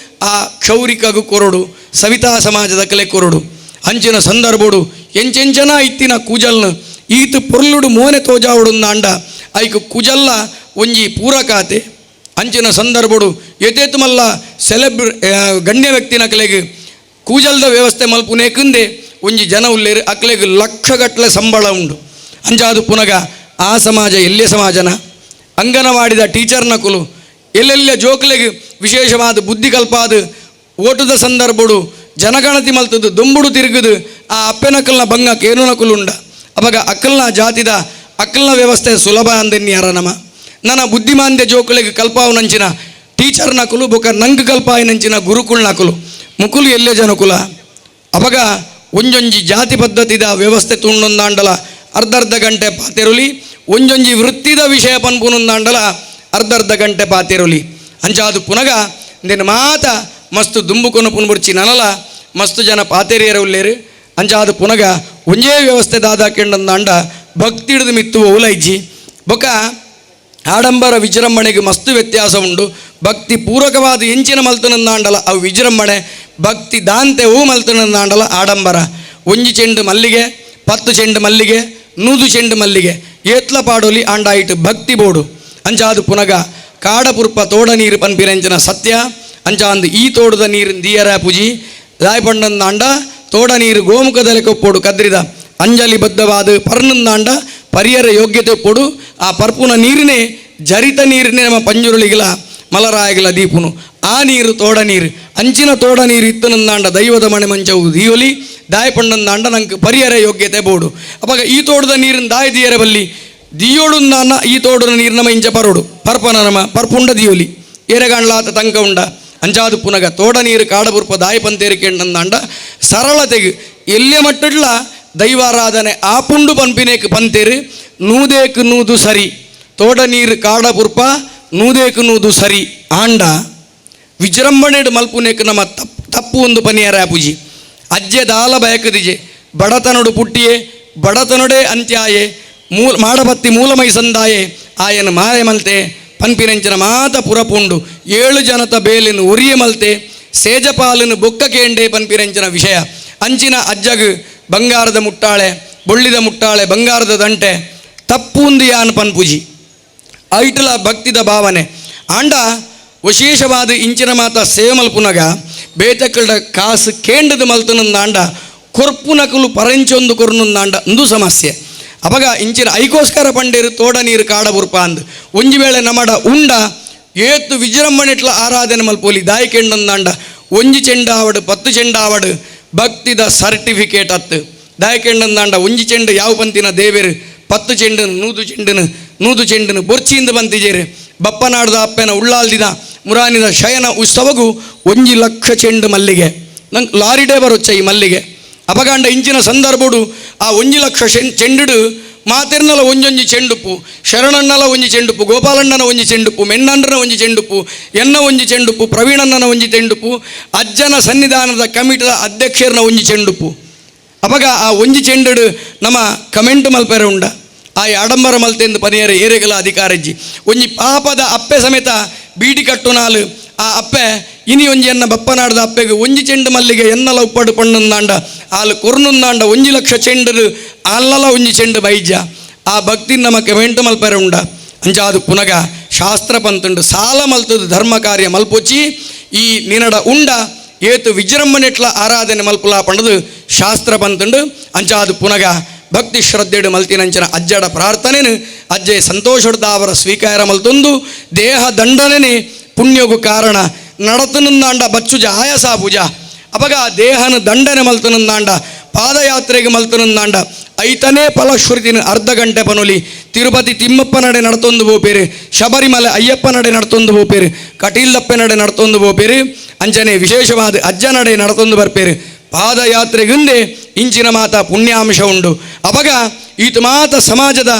ಆ ಕ್ಷೌರಿಕಗು ಕೊರಡು ಸವಿತಾ ಸಮಾಜದ ಕಲೆ ಕೊರಡು. ಅಂಚಿನ ಸಂದರ್ಭಡು ಎಂಚೆಂಚನ ಇತ್ತಿನ ಕೂಜಲ್ನ ಈತ ಪೊರ್ಲುಡು ಮೋನೆ ತೋಜಾವುಡು ಅಂಡ ಐಕು ಕುಜಲ್ಲ ಒಂಜಿ ಪೂರಕಾತೆ. ಅಂಚಿನ ಸಂದರ್ಭಡು ಎತೇತು ಮಲ್ಲ ಸೆಲೆಬ್ರ ಗಣ್ಯ ವ್ಯಕ್ತಿನ ಕಲೆಗೆ ಕೂಜಲ್ದ ವ್ಯವಸ್ಥೆ ಮಲ್ಪುನೇಕುಂದೆ ಒಂಜಿ ಜನ ಉಲ್ಲೇರು ಅಕ್ಲೆಗ್ ಲಕ್ಷಗಟ್ಟಲೆ ಸಂಬಳ ಉಂಡು. ಅಂಚಾದು ಪುನಗ ಆ ಸಮಾಜ ಎಲ್ಲೇ ಸಮಾಜನ ಅಂಗನವಾಡಿದ ಟೀಚರ್ನ ಕುಲು ಎಲ್ಲೆಲ್ಲ ಜೋಕ್ಲೆಗ್ ವಿಶೇಷವಾದ ಬುದ್ಧಿ ಕಲ್ಪಾದ ಓಟದ ಸಂದರ್ಭಡು ಜನಗಣತಿ ಮಲ್ತದ್ದು ದುಂಬುಡು ತಿರುಗುದು ಆ ಅಪ್ಪೆನಕಲ್ನ ಬಂಗ ಕೇನುನಕುಲುಂಡ. ಅವಾಗ ಅಕ್ಕಲ್ನ ಜಾತಿದ ಅಕ್ಕಲ್ನ ವ್ಯವಸ್ಥೆ ಸುಲಭ ಅಂದೆನ್ಯಾರ ನಮ ನನ್ನ ಬುದ್ಧಿಮಾಂದ್ಯ ಜೋಕುಲೆಗ್ ಕಲ್ಪಾವನಂಚಿನ ಟೀಚರ್ ನಕುಲು ಬೊಕ ನಂಗ್ ಕಲ್ಪಾಯಿನಂಚಿನ ಗುರುಕುಲ್ ನಕುಲು ಮುಕುಲು ಎಲ್ಲೆ ಜನಕುಲ. ಅವಾಗ ಒಂಜೊಂಜಿ ಜಾತಿ ಪದ್ಧತಿದ ವ್ಯವಸ್ಥೆ ತುಂಡೊಂದಾಂಡಲ ಅರ್ಧ ಗಂಟೆ ಪಾತೆರುಲಿ, ಒಂಜೊಂಜಿ ವೃತ್ತಿದ ವಿಷಯ ಪನ್ಪುನೊಂದಾಂಡಲ ಅರ್ಧ ಗಂಟೆ ಪಾತೆರುಲಿ. ಅಂಚಾದು ಪುನಗ ನಿನ್ನ ಮಾತ ಮಸ್ತು ದುಂಬುಕೊನು ಪುನ್ಬುರ್ಚಿ ನನಲ ಮಸ್ತು ಜನ ಪಾತೆರಿಯರ ಉಲ್ಲೇರು. ಅಂಚಾದು ಪುನಗ ಒಂಜೇ ವ್ಯವಸ್ಥೆ ದಾದಾ ಕೆಂಡಂದಾಂಡ ಭಕ್ತಿ ಹಿಡಿದು ಮಿತ್ತು ಓಲೈಜ್ಜಿ ಬೊಕ ಆಡಂಬರ ವಿಜೃಂಭಣೆಗೆ ಮಸ್ತು ವ್ಯತ್ಯಾಸ ಉಂಡು. ಭಕ್ತಿ ಪೂರಕವಾದ ಎಂಚಿನ ಮಲ್ತನಂದಾಂಡಲ ಅವು ವಿಜೃಂಭಣೆ, ಭಕ್ತಿ ದಾಂತೆ ಹೂ ಮಲ್ತನಂದಾಂಡಲ ಆಡಂಬರ. ಒಂಜಿ ಚೆಂಡು ಮಲ್ಲಿಗೆ 10 ಚೆಂಡು ಮಲ್ಲಿಗೆ 100 ಚೆಂಡು ಮಲ್ಲಿಗೆ ಏತ್ಲ ಪಾಡೋಲಿ ಆಂಡಾಯಿಟ್ ಭಕ್ತಿ ಬೋಡು. ಅಂಚಾದು ಪುನಗ ಕಾಡಪುರ್ಪ ತೋಡ ನೀರು ಪನ್ಪಿರಂಚಿನ ಸತ್ಯ. ಅಂಚಾಂದು ಈ ತೋಡದ ನೀರು ದಿಯರ ಪೂಜಿ ದಾಯಪಂಡಂದಾಂಡ ತೋಡ ನೀರು ಗೋಮುಖದಲ್ಲಿ ಕೊಪ್ಪೋಡು ಕದ್ರಿದ ಅಂಜಲಿ ಬದ್ಧವಾದ ಪರ್ನಂದಾಂಡ ಪರಿಯರ ಯೋಗ್ಯತೆ ಪೊಡು. ಆ ಪರ್ಪುನ ನೀರಿನೇ ಜರಿತ ನೀರಿನೇ ನಮ್ಮ ಪಂಜುರುಳಿಗಿಲ ಮಲರಾಯಗಿಲ ದೀಪುನು ಆ ನೀರು ತೋಡ ನೀರು ಅಂಚಿನ ತೋಡ ನೀರು ಇತ್ತನಂದಾಂಡ ದೈವದ ಮಣೆ ಮಂಚವು ದೀವಲಿ ದಾಯಪಂಡಂದಾಂಡ ನಂಗೆ ಪರಿಯರ ಯೋಗ್ಯತೆ ಬೋಡು. ಅವಾಗ ಈ ತೋಡದ ನೀರಿನ ದಾಯ ದಿಯರ ಬಲ್ಲಿ ದಿಯೋಡು ನಾನ ಈ ತೋಡದ ನೀರು ನಮ್ಮ ಇಂಚ ಪರೋಡು ಪರ್ಪನ ನಮ ಪರ್ಪುಂಡ ದಿಯೋಲಿ ಏರೆಗಾಂಡ್ಲಾತ ತಂಕ ಉಂಡ. ಅಂಚಾದು ಪುನಗ ತೋಡ ನೀರು ಕಾಡಬುರ್ಪ ದಾಯ ಪಂತೇರಿಕೆಂಡಂದಾಂಡ ಸರಳತೆಗೆ ಎಲ್ಲೆ ಮಟ್ಟಡ್ಲ ದೈವಾರಾಧನೆ ಆಪುಂಡು ಪನ್ಪಿನೇಕ್ ಪಂತೇರು ನೂದೇಕ್ ನೂದು ಸರಿ ತೋಡ ನೀರು ಕಾಡಪುರ್ಪ ನೂದೇಕ್ ನೂದು ಸರಿ ಆಂಡ ವಿಜೃಂಭಣೆಡು ಮಲ್ಪುನೇಕ್ ನಮ್ಮ ತಪ್ಪು ಒಂದು ಪನಿಯಾರ ಪೂಜಿ. ಅಜ್ಜೆ ದಾಲ ಬಯಕದಿಜೆ ಬಡತನಡು ಪುಟ್ಟಿಯೇ ಬಡತನೊಡೆ ಅಂತ್ಯಾಯೆ ಮೂಲ ಮಾಡಬತ್ತಿ ಮೂಲಮೈ ಸಂದಾಯೆ ಆಯನ ಮಾರೆ ಮಲ್ತೆ ಪನ್ಪಿನಂಚಿನ ಮಾತ ಪುರಪುಂಡು 7 ಜನತ ಬೇಲಿನ ಉರಿಯ ಮಲ್ತೆ ಸೇಜಪಾಲನು ಬೊಕ್ಕ ಕೇಂಡೆ ಪನ್ಪಿನಂಚಿನ ವಿಷಯ ಅಂಚಿನ ಅಜ್ಜಗ್ ಬಂಗಾರದ ಮುಟ್ಟಾಳೆ ಬೊಳ್ಳಿದ ಮುಟ್ಟಾಳೆ ಬಂಗಾರದ ದಂಟೆ ತಪ್ಪುಂದು ಯಾನ್ ಪನ್ಪುಜಿ ಐಟಲ ಭಕ್ತಿದ ಭಾವನೆ ಆಂಡ ವಿಶೇಷವಾದ ಇಂಚಿನ ಮಾತ ಸೇವೆ ಮಲ್ಪುನಗ ಬೇತಕ್ಕಲ್ಡ ಕಾಸು ಕೇಂಡದ ಮಲ್ತನಂದಾಂಡ ಕೊರ್ಪುನಕಲು ಪರಂಚೊಂದು ಕೊರ್ನುಂದಾಂಡ ಅಂದು ಸಮಸ್ಯೆ. ಅಪಗ ಇಂಚಿನ ಐಕೋಸ್ಕರ ಪಂಡೇರು ತೋಡ ನೀರು ಕಾಡ ಬುರ್ಪ ಅಂದ್ ಒಂಜಿ ವೇಳೆ ನಮಡ ಉಂಡ ಏತು ವಿಜೃಂಭಣೆಟ್ಲ ಆರಾಧನೆ ಮಲ್ಪೋಲಿ ದಾಯಿ ಕೆಂಡಂದಾಂಡ ಒಂಜಿ ಚೆಂಡಾವಡು 10 ಚೆಂಡಾವಡು ಭಕ್ತಿದ ಸರ್ಟಿಫಿಕೇಟ್ ಅತ್ತು ದಾಯಿ ಕೆಂಡಂದಾಂಡ ಒಂಜಿ ಚೆಂಡು ಯಾವ ಪಂತಿನ ದೇವೇರು 10 ಚೆಂಡನು 100 ಚೆಂಡನು 100 ಚೆಂಡನು ಬೊರ್ಚಿಯಿಂದ ಬಂತಿಜೇರು ಬಪ್ಪನಾಡ್ದ ಅಪ್ಪೆನ ಉಳ್ಳಾಲ್ದಿದ ಮುರಾನಿದ ಶಯನ ಉತ್ಸವಗೂ 1 ಲಕ್ಷ ಚೆಂಡು ಮಲ್ಲಿಗೆ ನಂಗೆ ಲಾರಿಡೇ ಬರುಚ್ಚ ಈ ಮಲ್ಲಿಗೆ. ಅಪಗಾಂಡ ಇಂಚಿನ ಸಂದರ್ಭಡು ಆ 1 ಲಕ್ಷ ಚೆಂಡುಡು ಮಾತೆರ್ನಲ ಒಂಜೊಂಜಿ ಚೆಂಡುಪ್ಪು ಶರಣಣ್ಣಲ ಒಂಜಿ ಚೆಂಡುಪ್ಪು ಗೋಪಾಲಣ್ಣನ ಒಂಜಿ ಚೆಂಡುಪ್ಪು ಮೆಣ್ಣಣ್ಣನ ಒಂಜಿ ಚೆಂಡುಪ್ಪು ಎನ್ನ ಒಂಜಿ ಚೆಂಡುಪ್ಪು ಪ್ರವೀಣಣ್ಣನ ಒಂಜಿ ಚೆಂಡುಪ್ಪು ಅಜ್ಜನ ಸನ್ನಿಧಾನದ ಕಮಿಟಿದ ಅಧ್ಯಕ್ಷರನ ಒಂಜಿ ಚೆಂಡುಪ್ಪು. ಅಪಗ ಆ ಒಂಜಿ ಚೆಂಡುಡು ನಮ್ಮ ಕಮೆಂಟ್ ಮಲ್ಪೆರೆ ಉಂಡ ಆ ಆಡಂಬರ ಮಲ್ತೆಂದು ಪನಿಯರ ಏರೆಗಲ ಅಧಿಕಾರಜ್ಜಿ ಒಂಜಿ ಪಾಪದ ಅಪ್ಪೆ ಸಮೇತ ಬೀಡಿ ಕಟ್ಟುನಾಲು ಆ ಅಪ್ಪೆ ಇನಿ ಒಂಜಿ ಎನ್ನ ಬಪ್ಪನಾಡ್ದ ಅಪ್ಪೆಗೆ ಒಂಜಿ ಚೆಂಡು ಮಲ್ಲಿಗೆ ಎನ್ನಲ ಉಪ್ಪಡು ಪಣ್ಣುಂದಾಂಡ ಆಲು ಕೊರ್ನುಂದಾಂಡ 1 ಲಕ್ಷ ಚೆಂಡು ಆಲ್ನಲ ಒಂಜಿ ಚೆಂಡು ಬೈಜ ಆ ಭಕ್ತಿ ನಮ್ಮ ಕಮೆಂಟ್ ಮಲ್ಪೆರೆ ಉಂಡ ಅಂಚಾದು ಪುನಗ ಶಾಸ್ತ್ರ ಪಂತುಂಡು ಸಾಲ ಮಲ್ತದು ಧರ್ಮ ಕಾರ್ಯ ಮಲ್ಪೊಚ್ಚಿ ಈ ನಿನಡ ಉಂಡ ಏತು ವಿಜೃಂಭಣೆಟ್ಲ ಆರಾಧನೆ ಮಲ್ಪುಲ ಪಂಡದು ಶಾಸ್ತ್ರ ಪಂತುಂಡು ಅಂಚಾದು ಪುನಗ ಭಕ್ತಿ ಶ್ರದ್ಧೆಡು ಮಲ್ತಿನಂಚಿನ ಅಜ್ಜಡ ಪ್ರಾರ್ಥನೆನು ಅಜ್ಜೆ ಸಂತೋಷಡ್ದ ಅವರ ಸ್ವೀಕಾರ ಮಲ್ತೊಂದು ದೇಹ ದಂಡನೆ ಪುಣ್ಯಗು ಕಾರಣ ನಡತನಂದಾಂಡ ಬಚ್ಚುಜ ಆಯಸ ಪೂಜ ಅಪಗ ದೇಹನ ದಂಡನೆ ಮಲ್ತನಂದಾಂಡ ಪಾದಯಾತ್ರೆಗೆ ಮಲ್ತನಂದಾಂಡ ಐತನೇ ಫಲಶ್ರುತಿನ ಅರ್ಧ ಗಂಟೆ ಪನೊಲಿ ತಿರುಪತಿ ತಿಮ್ಮಪ್ಪ ನಡೆ ನಡ್ತೊಂದು ಬೋಪೇರು ಶಬರಿಮಲೆ ಅಯ್ಯಪ್ಪ ನಡೆ ನಡ್ತೊಂದು ಬೋಪೇರು ಕಟೀಲಪ್ಪ ನಡೆ ನಡ್ತೊಂದು ಬೋಪೇರು ಅಂಚನೆ ವಿಶೇಷವಾದ ಅಜ್ಜ ನಡೆ ನಡ್ತೊಂದು ಬರ್ಪೇರು ಪಾದಯಾತ್ರೆಗುಂದೆ ಇಂಚಿನ ಮಾತ ಪುಣ್ಯಾಂಶ ಉಂಡು. ಅಪಗ ಈತ ಮಾತ ಸಮಾಜದ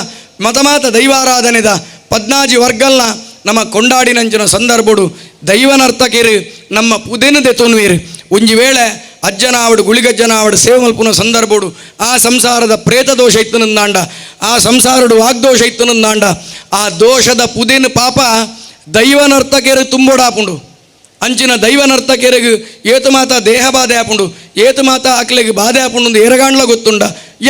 ಮತಮಾತ ದೈವಾರಾಧನೆದ ಪದ್ನಾಜಿ ವರ್ಗಲ್ನ ನಮ್ಮ ಕೊಂಡಾಡಿನಂಚಿನ ಸಂದರ್ಭಡು ದೈವನರ್ತಕಿರು ನಮ್ಮ ಪುದೆನದೆ ತೊನ್ವೇರು ಒಂಜಿ ವೇಳೆ ಅಜ್ಜನಾವಡು ಗುಳಿಗಜ್ಜನಾವಡು ಸೇವೆ ಮಲ್ಪುನ ಸಂದರ್ಭಡು ಆ ಸಂಸಾರದ ಪ್ರೇತ ದೋಷ ಇತ್ತನಂದಾಂಡ ಆ ಸಂಸಾರಡು ವಾಗ್ದೋಷ ಇತ್ತನಂದಾಂಡ ಆ ದೋಷದ ಪುದೆನ ಪಾಪ ದೈವನರ್ತಕಿರು ತುಂಬೋಡಾಪುಂಡು. ಅಂಚಿನ ದೈವನರ್ತಕೆರೆಗ್ ಏತು ಮಾತ ದೇಹ ಬಾಧೆ ಆಪುಂಡು ಏತು ಮಾತ ಅಕ್ಲೆಗ್ ಬಾಧೆ ಆಪುಂಡು ಏರಗಾಂಡ್ಲ ಗೊತ್ತುಂಡ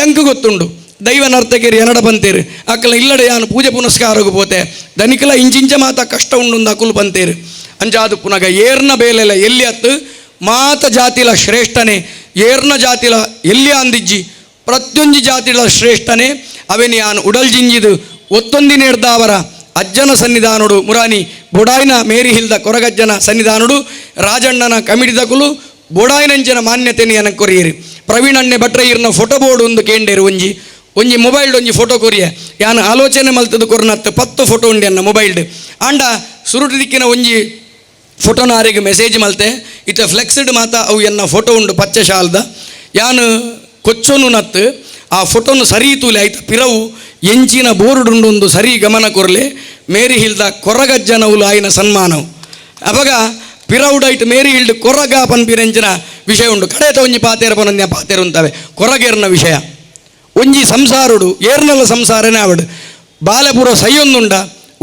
ಎಂಕ್ ಗೊತ್ತುಂಡು ದೈವ ನರ್ತಕಿಯರು ಎನಡ ಬಂತೇರು ಅಕ್ಕಲ ಇಲ್ಲಡೆ ಯಾನು ಪೂಜೆ ಪುನಸ್ಕಾರಗು ಪೋತೆ ದನಿಕಲ ಇಂಚಿಂಚ ಮಾತ ಕಷ್ಟ ಉಂಡು ಅಕುಲು ಬಂತೇರು ಅಂಚಾದು ಪುನಗ ಏರ್ನ ಬೇಲೆಲ ಎಲ್ಲಿ ಅತ್ತು ಮಾತ ಜಾತಿಲ ಶ್ರೇಷ್ಠನೆ ಏರ್ನ ಜಾತಿಲ ಎಲ್ಲಿ ಅಂದಿಜ್ಜಿ ಪ್ರತಿಯೊಂಜಿ ಜಾತಿಲ ಶ್ರೇಷ್ಠನೆ ಅವೆನಿ ಯಾನು ಉಡಲ್ ಜಿಂಜಿದು ಒತ್ತೊಂದಿ ನೇಡ್ದಾವರ ಅಜ್ಜನ ಸನ್ನಿಧಾನುಡು ಮುರಾನಿ ಬೊಡಾಯಿನ ಮೇರಿ ಹಿಲ್ದ ಕೊರಗಜ್ಜನ ಸನ್ನಿಧಾನುಡು ರಾಜಣ್ಣನ ಕಮಿಟಿದಕುಲು ಬೊಡಾಯಿನಂಚಿನ ಮಾನ್ಯತೆನಿ ಎನ ಕೊರಿಯರು ಪ್ರವೀಣಣ್ಣೆ ಭಟ್ರಯ್ಯರ್ನ ಫೋಟೋ ಬೋರ್ಡ್ ಒಂದು ಕೇಂಡೇರು ಒಂಜಿ ಒಂಜಿ ಮೊಬೈಲ್ಡ್ ಒಂಜಿ ಫೋಟೋ ಕೊರಿಯ ಯಾನು ಆಲೋಚನೆ ಮಲ್ತದು ಕೊರ್ನತ್ತು 10 ಫೋಟೋ ಉಂಡೆ ಅನ್ನ ಮೊಬೈಲ್ಡ್ ಆಂಡ ಸುರುಟು ದಿಕ್ಕಿನ ಒಂಜಿ ಫೋಟೋನಾರಿಗೆ ಮೆಸೇಜ್ ಮಲ್ತೆ ಇತ್ತ ಫ್ಲೆಕ್ಸ್ಡ್ ಮಾತ ಅವು ಎನ್ನ ಫೋಟೋ ಉಂಡು ಪಚ್ಚೆ ಶಾಲ್ದ ಯಾನು ಕೊಚ್ಚೋನು ನತ್ತು ಆ ಫೋಟೋನು ಸರಿ ತೂಲೆ ಆಯ್ತು ಪಿರವು ಎಂಚಿನ ಬೋರ್ಡ್ ಉಂಡು ಸರಿ ಗಮನ ಕೊರ್ಲೆ ಮೇರಿ ಹಿಲ್ದ ಕೊರಗಜ್ಜನವುಲು ಆಯಿನ ಸನ್ಮಾನವು ಅಪಗ ಪಿರವುಡೈಟ್ ಮೇರಿ ಹಿಲ್ಡ್ ಕೊರಗ ಪನ್ಪಿರೆಂಚಿನ ವಿಷಯ ಉಂಡು ಕಡೆತ ಒಂಜಿ ಪಾತೇರ ಪನೊಂದ್ಯ ಪಾತೇರು ಉಂತವೆ ಕೊರಗೇರ್ನ ವಿಷಯ ಒಂಜಿ ಸಂಸಾರುಡು ಏರ್ನಲ ಸಂಸಾರನೇ ಆವಡು ಬಾಲೆಪುರ ಸೈಯೊಂದುಂಡ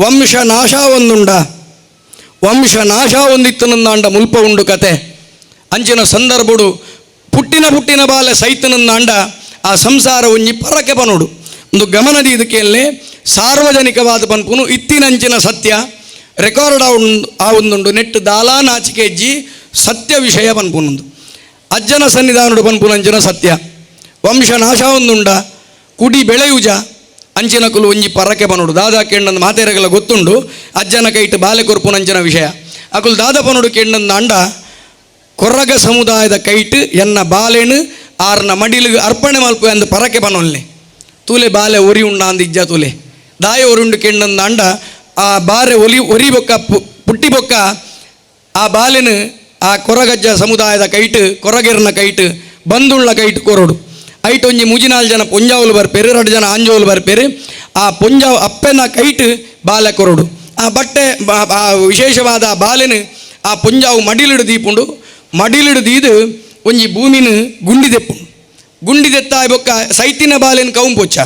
ವಂಶ ನಾಶ ಒಂದುಂಡ ವಂಶ ನಾಶ ಒಂದಿತ್ತನಂದಾಂಡ ಮುಲ್ಪ ಉಂಡು ಕತೆ ಅಂಚಿನ ಸಂದರ್ಭಡು ಪುಟ್ಟಿನ ಪುಟ್ಟಿನ ಬಾಲೆ ಸೈತನಂದಾಂಡ ಆ ಸಂಸಾರ ಒಂಜಿ ಪರಕೆ ಪನೋಡು ಒಂದು ಗಮನದಿ ಇದಕ್ಕೆ ಸಾರ್ವಜನಿಕವಾದ ಪನ್ಪುನು ಇತ್ತಿನಂಚಿನ ಸತ್ಯ ರೆಕಾರ್ಡ್ ಆ ಒಂದುಂಡು ನೆಟ್ಟು ದಾಲಾ ನಾಚಿಕೆ ಹೆಜ್ಜಿ ಸತ್ಯ ವಿಷಯ ಪನ್ಪುನೊಂದು ಅಜ್ಜನ ಸನ್ನಿಧಾನುಡು ಪನ್ಪುನಂಚಿನ ಸತ್ಯ ವಂಶ ನಾಶ ಒಂದುಂಡ ಕುಡಿ ಬೆಳೆಯುಜ ಅಂಚಿನ ಕುಲು ಒಂಜಿ ಪರಕೆ ಪನೋಡು ದಾದಾ ಕೆಂಡಂದು ಮಾತೇರಗಲ ಗೊತ್ತುಂಡು ಅಜ್ಜನ ಕೈಟ್ ಬಾಲೆ ಕೊರ್ಪುನಂಚಿನ ವಿಷಯ ಅಕುಲು ದಾದ ಪನೋಡು ಕೆಂಡಂದು ಅಂಡ ಕೊರಗ ಸಮುದಾಯದ ಕೈಟ್ ಎನ್ನ ಬಾಲೆನು ಆರ್ನ ಮಡಿಲಿಗೆ ಅರ್ಪಣೆ ಮಲ್ಪು ಅಂದು ಪರಕೆ ಪನೊಲ್ನೆ ತೂಲೆ ಬಾಲೆ ಒರಿ ಉಂಡ ಅಂದ ಇಜ್ಜ ತೂಲೆ ದಾಯ ಒರುಂಡು ಕೆಂಡಂದ ಅಂಡ ಆ ಬಾರೆ ಒಲಿ ಒರಿ ಬೊಕ್ಕ ಪುಟ್ಟಿ ಬೊಕ್ಕ ಆ ಬಾಲೆನು ಆ ಕೊರಗಜ್ಜ ಸಮುದಾಯದ ಕೈಟ್ ಕೊರಗೆರ್ನ ಕೈಟ್ ಬಂದುಳ್ಳ ಕೈಟ್ ಕೊರಡು ಐಟ್ ಒಂಜಿ ಮುಜಿನಾಲ್ ಜನ ಪೊಂಜಾವುಲು ಬರ್ಪೇರು 2 ಜನ ಆಂಜೋಲು ಬರ್ಪೇರು ಆ ಪೊಂಜಾವು ಅಪ್ಪೆನ ಕೈಟ್ ಬಾಲೆ ಕೊರಡು ಆ ಬಟ್ಟೆ ಆ ವಿಶೇಷವಾದ ಆ ಬಾಲೆನು ಆ ಪೊಂಜಾವು ಮಡಿಲಿಡು ದೀಪುಂಡು ಮಡಿಲಿಡು ದೀದು ಒಂಜಿ ಭೂಮಿನ ಗುಂಡಿ ದೆಪ್ಪುಂಡು ಗುಂಡಿದೆತ್ತಾಯ್ ಬೊಕ್ಕ ಸೈತಿನ ಬಾಲೆನ್ ಕೌಂಪೊಚ್ಚ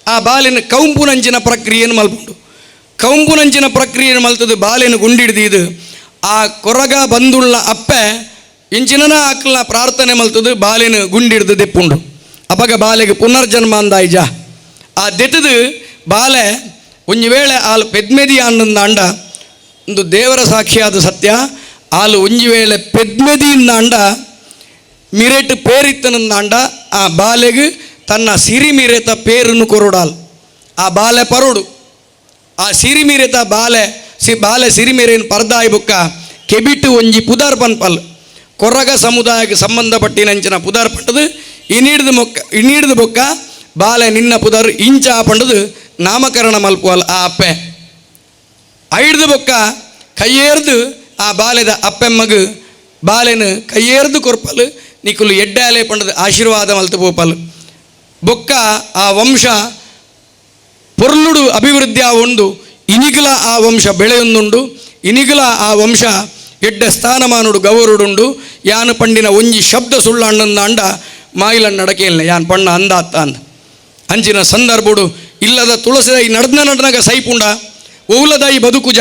ಆ ಬಾಲೆನ್ ಕೌಂಪುನಂಚಿನ ಪ್ರಕ್ರಿಯೆಯನ್ನು ಮಲ್ಪುಂಡು. ಕೌಂಪುನಂಚಿನ ಪ್ರಕ್ರಿಯೆಯನ್ನು ಮಲ್ತದು ಬಾಲೆನ್ ಗುಂಡಿಡ್ದಿದ್ದು ಆ ಕೊರಗ ಬಂದುಳ್ಳ ಅಪ್ಪೆ ಇಂಚಿನ ಆಕ್ಲ ಪ್ರಾರ್ಥನೆ ಮಲ್ತದು ಬಾಲೆನ್ ಗುಂಡಿಡ್ದು ದೆಪ್ಪುಂಡು. ಅಪಗ ಬಾಲೆಗೆ ಪುನರ್ಜನ್ಮ ಅಂದಾಯ್ಜ ಆ ದೆತ್ತದು ಬಾಲೆ ಒಂಜಿ ವೇಳೆ ಆಲು ಪೆದ್ಮೆದಿ ಅಂಡ ಒಂದು ದೇವರ ಸಾಕ್ಷಿಯಾದ ಸತ್ಯ ಆಲು ಒಂಜಿ ವೇಳೆ ಪೆದ್ಮೆದಿಯಿಂದ ಅಂಡ ಮಿರೆಟ್ ಪೇರಿತ್ತನಂದಾಂಡ ಆ ಬಾಲೆಗೆ ತನ್ನ ಸಿರಿಮಿರೆತ ಪೇರನ್ನು ಕೊರೊಡಾಲ್ ಆ ಬಾಲೆ ಪರೋಡು ಆ ಸಿರಿಮಿರೆತ ಬಾಲೆ ಬಾಲೆ ಸಿರಿಮಿರೇನು ಪರ್ದಾಯಿ ಬುಕ್ಕ ಕೆಬಿಟ್ಟು ಒಂಜಿ ಪುದಾರ್ ಪನ್ಪಲ್ ಕೊರಗ ಸಮುದಾಯಕ್ಕೆ ಸಂಬಂಧಪಟ್ಟಿನಂಚಿನ ಪುದಾರ್ ಪಂಡದು ಇನಿಡ್ದು ಮೊಕ್ಕ ಇನಿಡ್ದು ಬೊಕ್ಕ ಬಾಲೆ ನಿನ್ನ ಪುದಾರ್ ಇಂಚ ಪಂಡದು ನಾಮಕರಣ ಮಲ್ಪುವಲ್ ಆ ಅಪ್ಪೆ ಐಡ್ದು ಬೊಕ್ಕ ಕೈಯೇರ್ದು ಆ ಬಾಲೆದ ಅಪ್ಪೆಮ್ಮಗು ಬಾಲೆನು ಕೈಯೇರ್ದು ಕೊರ್ಪಲ್ ನಿಕುಲು ಎಡ್ಡಾಲೆ ಪಂಡದು ಆಶೀರ್ವಾದ ಮಲ್ತು ಪೋಪಲ್ ಬೊಕ್ಕ ಆ ವಂಶ ಪೊರ್ಲುಡು ಅಭಿವೃದ್ಧಿ ಆ ಉಂಡು ಇನಿಗಲ ಆ ವಂಶ ಬೆಳೆಯೊಂದುಂಡು ಇನಿಗಲ ಆ ವಂಶ ಎಡ್ಡ ಸ್ಥಾನಮಾನುಡು ಗೌರುಡುಂಡು ಯಾನು ಪಂಡಿನ ಒಂಜಿ ಶಬ್ದ ಸುಳ್ಳಣ್ಣಂದ ಅಂಡ ಮಾಯಿಲಣ್ಣ ನಡಕೇಲ್ನೆ ಯಾನ್ ಪಣ್ಣ ಅಂದಾತ್ತ ಅಂದ ಅಂಚಿನ ಸಂದರ್ಭಡು ಇಲ್ಲದ ತುಳಸಿದಾಯಿ ನಡ್ನ ನಡ್ನಗ ಸೈಪುಂಡ ಓಲದಾಯಿ ಬದುಕುಜ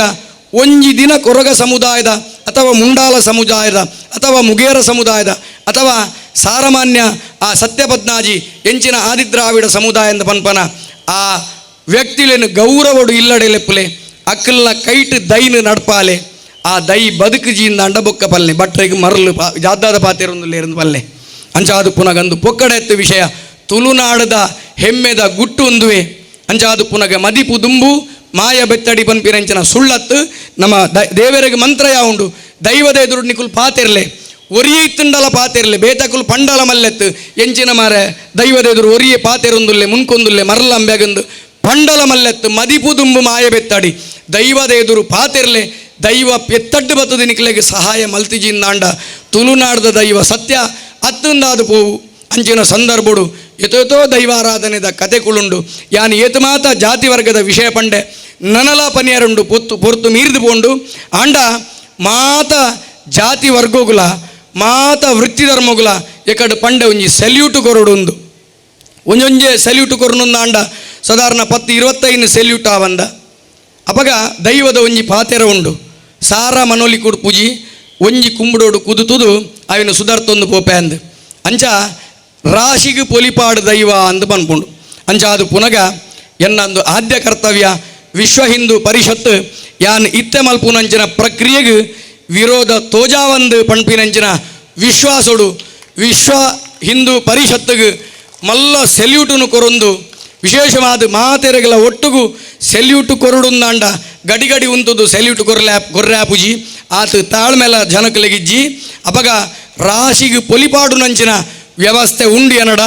ಒಂಜಿ ದಿನ ಕೊರಗ ಸಮುದಾಯದ ಅಥವಾ ಮುಂಡಾಲ ಸಮುದಾಯದ ಅಥವಾ ಮುಗೇರ ಸಮುದಾಯದ ಅಥವಾ ಸಾರಮಾನ್ಯ ಆ ಸತ್ಯಪದ್ನಾಜಿ ಎಂಚಿನ ಆದಿದ್ರಾವಿಡ ಸಮುದಾಯದ ಪನ್ಪನ ಆ ವ್ಯಕ್ತಿಲೇನು ಗೌರವಡು ಇಲ್ಲಡೆ ಲೆಪ್ಪುಲೆ ಅಕ್ಕಲ್ನ ಕೈಟ್ ದೈನು ನಡ್ಪಾಲೆ ಆ ದೈ ಬದುಕು ಜಿಯಿಂದ ಅಂಡಬೊಕ್ಕ ಪಲ್ಲೆ ಬಟ್ರೆಗೆ ಮರಳು ಪಾ ಜಾದಾದ ಪಾತೆರೊಂದು ಪಲ್ಲೆ ಅಂಚಾದು ಪುನಗಂದು ಪೊಕ್ಕಡೆತ್ತು ವಿಷಯ ತುಳುನಾಡದ ಹೆಮ್ಮೆದ ಗುಟ್ಟು ಒಂದುವೆ ಅಂಚಾದು ಪುನಗ ಮದಿಪು ದುಂಬು ಮಾಯ ಬೆತ್ತಡಿ ಪನ್ಪಿರಂಚಿನ ಸುಳ್ಳತ್ತು ನಮ್ಮ ದೇವರಿಗೆ ಮಂತ್ರ ಯಾವುಂಡು ದೈವದ ಎದುರು ನಿಕುಲ್ ಪಾತಿರ್ಲೆ ಒರಿಯೆ ಇತ್ತುಂಡಲ ಪಾತಿರ್ಲೆ ಬೇತಕುಲ್ ಪಂಡಲ ಮಲ್ಲೆತ್ತು ಎಂಚಿನ ಮಾರೆ ದೈವದ ಎದುರು ಒರಿಯೆ ಪಾತೆರೊಂದುಲ್ಲೆ ಮುನ್ಕೊಂದುಲ್ಲೆ ಮರಲಂಬೆಗಂದು ಪಂಡಲ ಮಲ್ಲೆತ್ತು ಮದಿಪು ದುಂಬು ಮಾಯ ಬೆತ್ತಡಿ ದೈವದ ಎದುರು ಪಾತಿರ್ಲೆ ದೈವ ಎತ್ತಡ್ಡು ಬತ್ತದ ನಿಕ್ಲೆಗೆ ಸಹಾಯ ಮಲ್ತಿಜಿಂದಾಂಡ ತುಳುನಾಡದ ದೈವ ಸತ್ಯ ಅತ್ತುಂದಾದು ಪೋವು ಅಂಚಿನ ಸಂದರ್ಭಡು ಎತೋತೋ ದೈವಾರಾಧನೆದ ಕತೆಕುಳುಂಡು ಯಾನ್ ಏತು ಮಾತ ಜಾತಿ ವರ್ಗದ ವಿಷಯ ಪಂಡೆ ನನಲ ಪನಿಯರುಂಡು ಪೊತ್ತು ಪೊರ್ತು ಮೀರ್ದು ಪೋಂಡು ಆಂಡ ಮಾತ ಜಾತಿ ವರ್ಗೋಗುಲ ಮಾತ ವೃತ್ತಿ ಧರ್ಮಗುಲ ಎಕಡು ಪಂಡೆ ಒಂಜಿ ಸೆಲ್ಯೂಟ್ ಕೊರಡು ಒಂಜೊಂಜೆ ಸೆಲ್ಯೂಟ್ ಕೊರನುಂದ ಆಂಡ ಸಾಧಾರಣ 10 25 ಸೆಲ್ಯೂಟ್ ಆವಂದ ಅಪಗ ದೈವದ ಒಂಜಿ ಪಾತೆರ ಉಂಡು ಸಾರ ಮನೋಲಿ ಕುಡ್ಪುಜಿ ಒಂಜಿ ಕುಂಬುಡೋಡು ಕುದುತುದು ಅವಿನ ಸುಧಾರ್ತೊಂದು ಪೋಪೆ ಅಂದ್ ಅಂಚ ರಾಶಿಗೆ ಪೊಲಿಪಾಡು ದೈವ ಅಂದು ಪನ್ಪುಂಡು ಅಂಚ ಅದು ಪುನಗ ಎನ್ನಂದು ಆದ್ಯ ಕರ್ತವ್ಯ ವಿಶ್ವ ಹಿಂದೂ ಪರಿಷತ್ ಯಾನ್ ಇತ್ತೆ ಮಲ್ಪುನಂಚಿನ ಪ್ರಕ್ರಿಯೆಗೆ ವಿರೋಧ ತೋಜಾವಂದು ಪಣ್ಪಿನಂಚಿನ ವಿಶ್ವಾಸೋಡು ವಿಶ್ವ ಹಿಂದೂ ಪರಿಷತ್ತಿಗೆ ಮಲ್ಲ ಸೆಲ್ಯೂಟುನು ಕೊರೊಂದು ವಿಶೇಷವಾದ ಮಾತೆರೆಗಳ ಒಟ್ಟುಗು ಸೆಲ್ಯೂಟು ಕೊರಡುಂದಾಂಡ ಗಡಿ ಗಡಿ ಉಂತುದು ಸೆಲ್ಯೂಟ್ ಕೊರ್ಲೆ ಕೊರ್ರಾಪುಜಿ ಆತ ತಾಳ್ಮೆಲ ಜನಕಲಿಗಿಜ್ಜಿ ಅಪಗ ರಾಶಿಗೆ ಪೊಲಿಪಾಡು ನಂಚಿನ ವ್ಯವಸ್ಥೆ ಉಂಡು ಎನಡ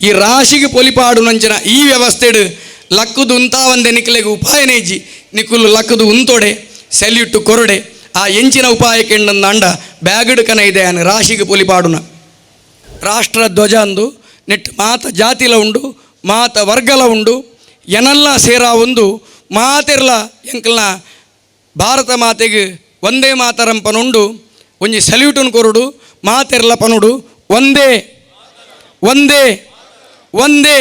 ಈ ರಾಶಿಗೆ ಪೊಲಿಪಾಡು ನಂಚಿನ ಈ ವ್ಯವಸ್ಥೆಡು ಲಕ್ಕುದು ಉಂತಾವಂದೆ ನಿಕ್ಲೆಗೆ ಉಪಾಯನೇ ಇಜ್ಜಿ ನಿಕುಲು ಲಕ್ಕುದು ಉಂತೊಡೆ ಸೆಲ್ಯೂಟು ಕೊರಡೆ ಆ ಎಂಚಿನ ಉಪಾಯಕ್ಕೆ ಎಂಡಂದಾಂಡ ಬ್ಯಾಗಡು ಕನ ಇದೆ ಅನ್ ರಾಶಿಗೆ ಪೊಲಿಪಾಡುನ ರಾಷ್ಟ್ರ ಧ್ವಜ ಅಂದು ನೆಟ್ ಮಾತ ಜಾತಿಲ ಉಂಡು ಮಾತ ವರ್ಗಲ ಉಂಡು ಎನಲ್ಲ ಸೇರಾ ಒಂದು ಮಾತೆರ್ಲ ಎಂಕಲ್ನ ಭಾರತ ಮಾತೆಗೆ ಒಂದೇ ಮಾತರಂ ಪನುಂಡು ಒಂಜಿ ಸಲ್ಯೂಟನ್ ಕೊರಡು ಮಾತೆರ್ಲ ಪನುಡು ಒಂದೇ ಒಂದೇ ಒಂದೇ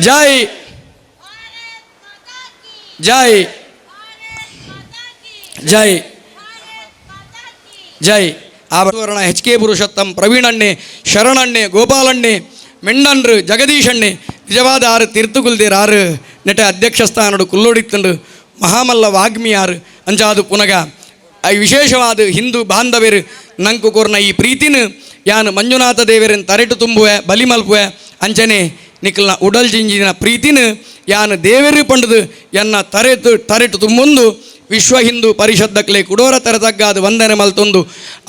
ಜೈ ಜೈ ಜೈ ಜೈ ಆವರಣ ಎಚ್ ಕೆ ಪುರುಷೋತ್ತಮ್ ಪ್ರವೀಣಣ್ಣೆ ಶರಣಣ್ಣೆ ಗೋಪಾಲಣ್ಣೆ ಮೆಂಡನ್ರು ಜಗದೀಶಣ್ಣೆ ನಿಜವಾದ ಆರು ತೀರ್ಥುಕುಲ್ದೇರ್ ಆರು ನೆಟ ಅಧ್ಯಕ್ಷ ಸ್ಥಾನಡು ಕುಲ್ಲೋಡಿತ್ತಂಡು ಮಹಾಮಲ್ಲ ವಾಗ್ಮಿ ಆರು ಅಂಚಾದು ಪುನಗ I ವಿಶೇಷವಾದ ಹಿಂದೂ ಬಾಂಧವ್ಯರು ನಂಕು ಕೋರ್ನ ಈ ಪ್ರೀತಿನ ಯಾನು ಮಂಜುನಾಥ ದೇವರನ್ ತರೆಟು ತುಂಬುವೆ ಬಲಿ ಮಲ್ಪುವೆ ಅಂಚನೆ ನಿಕಲ್ನ ಉಡಲ್ ಜಿಂಜಿನ ಪ್ರೀತಿನ ಯಾನು ದೇವರು ಪಂಡದು ಎನ್ನ ತರೆತು ತರೆಟು ತುಂಬೊಂದು ವಿಶ್ವ ಹಿಂದೂ ಪರಿಷದ್ದಕ್ಲೆ ಕುಡೋರ ತರತಗ್ಗಾದ ವಂದನೆ ಮಲ್ತೊಂದು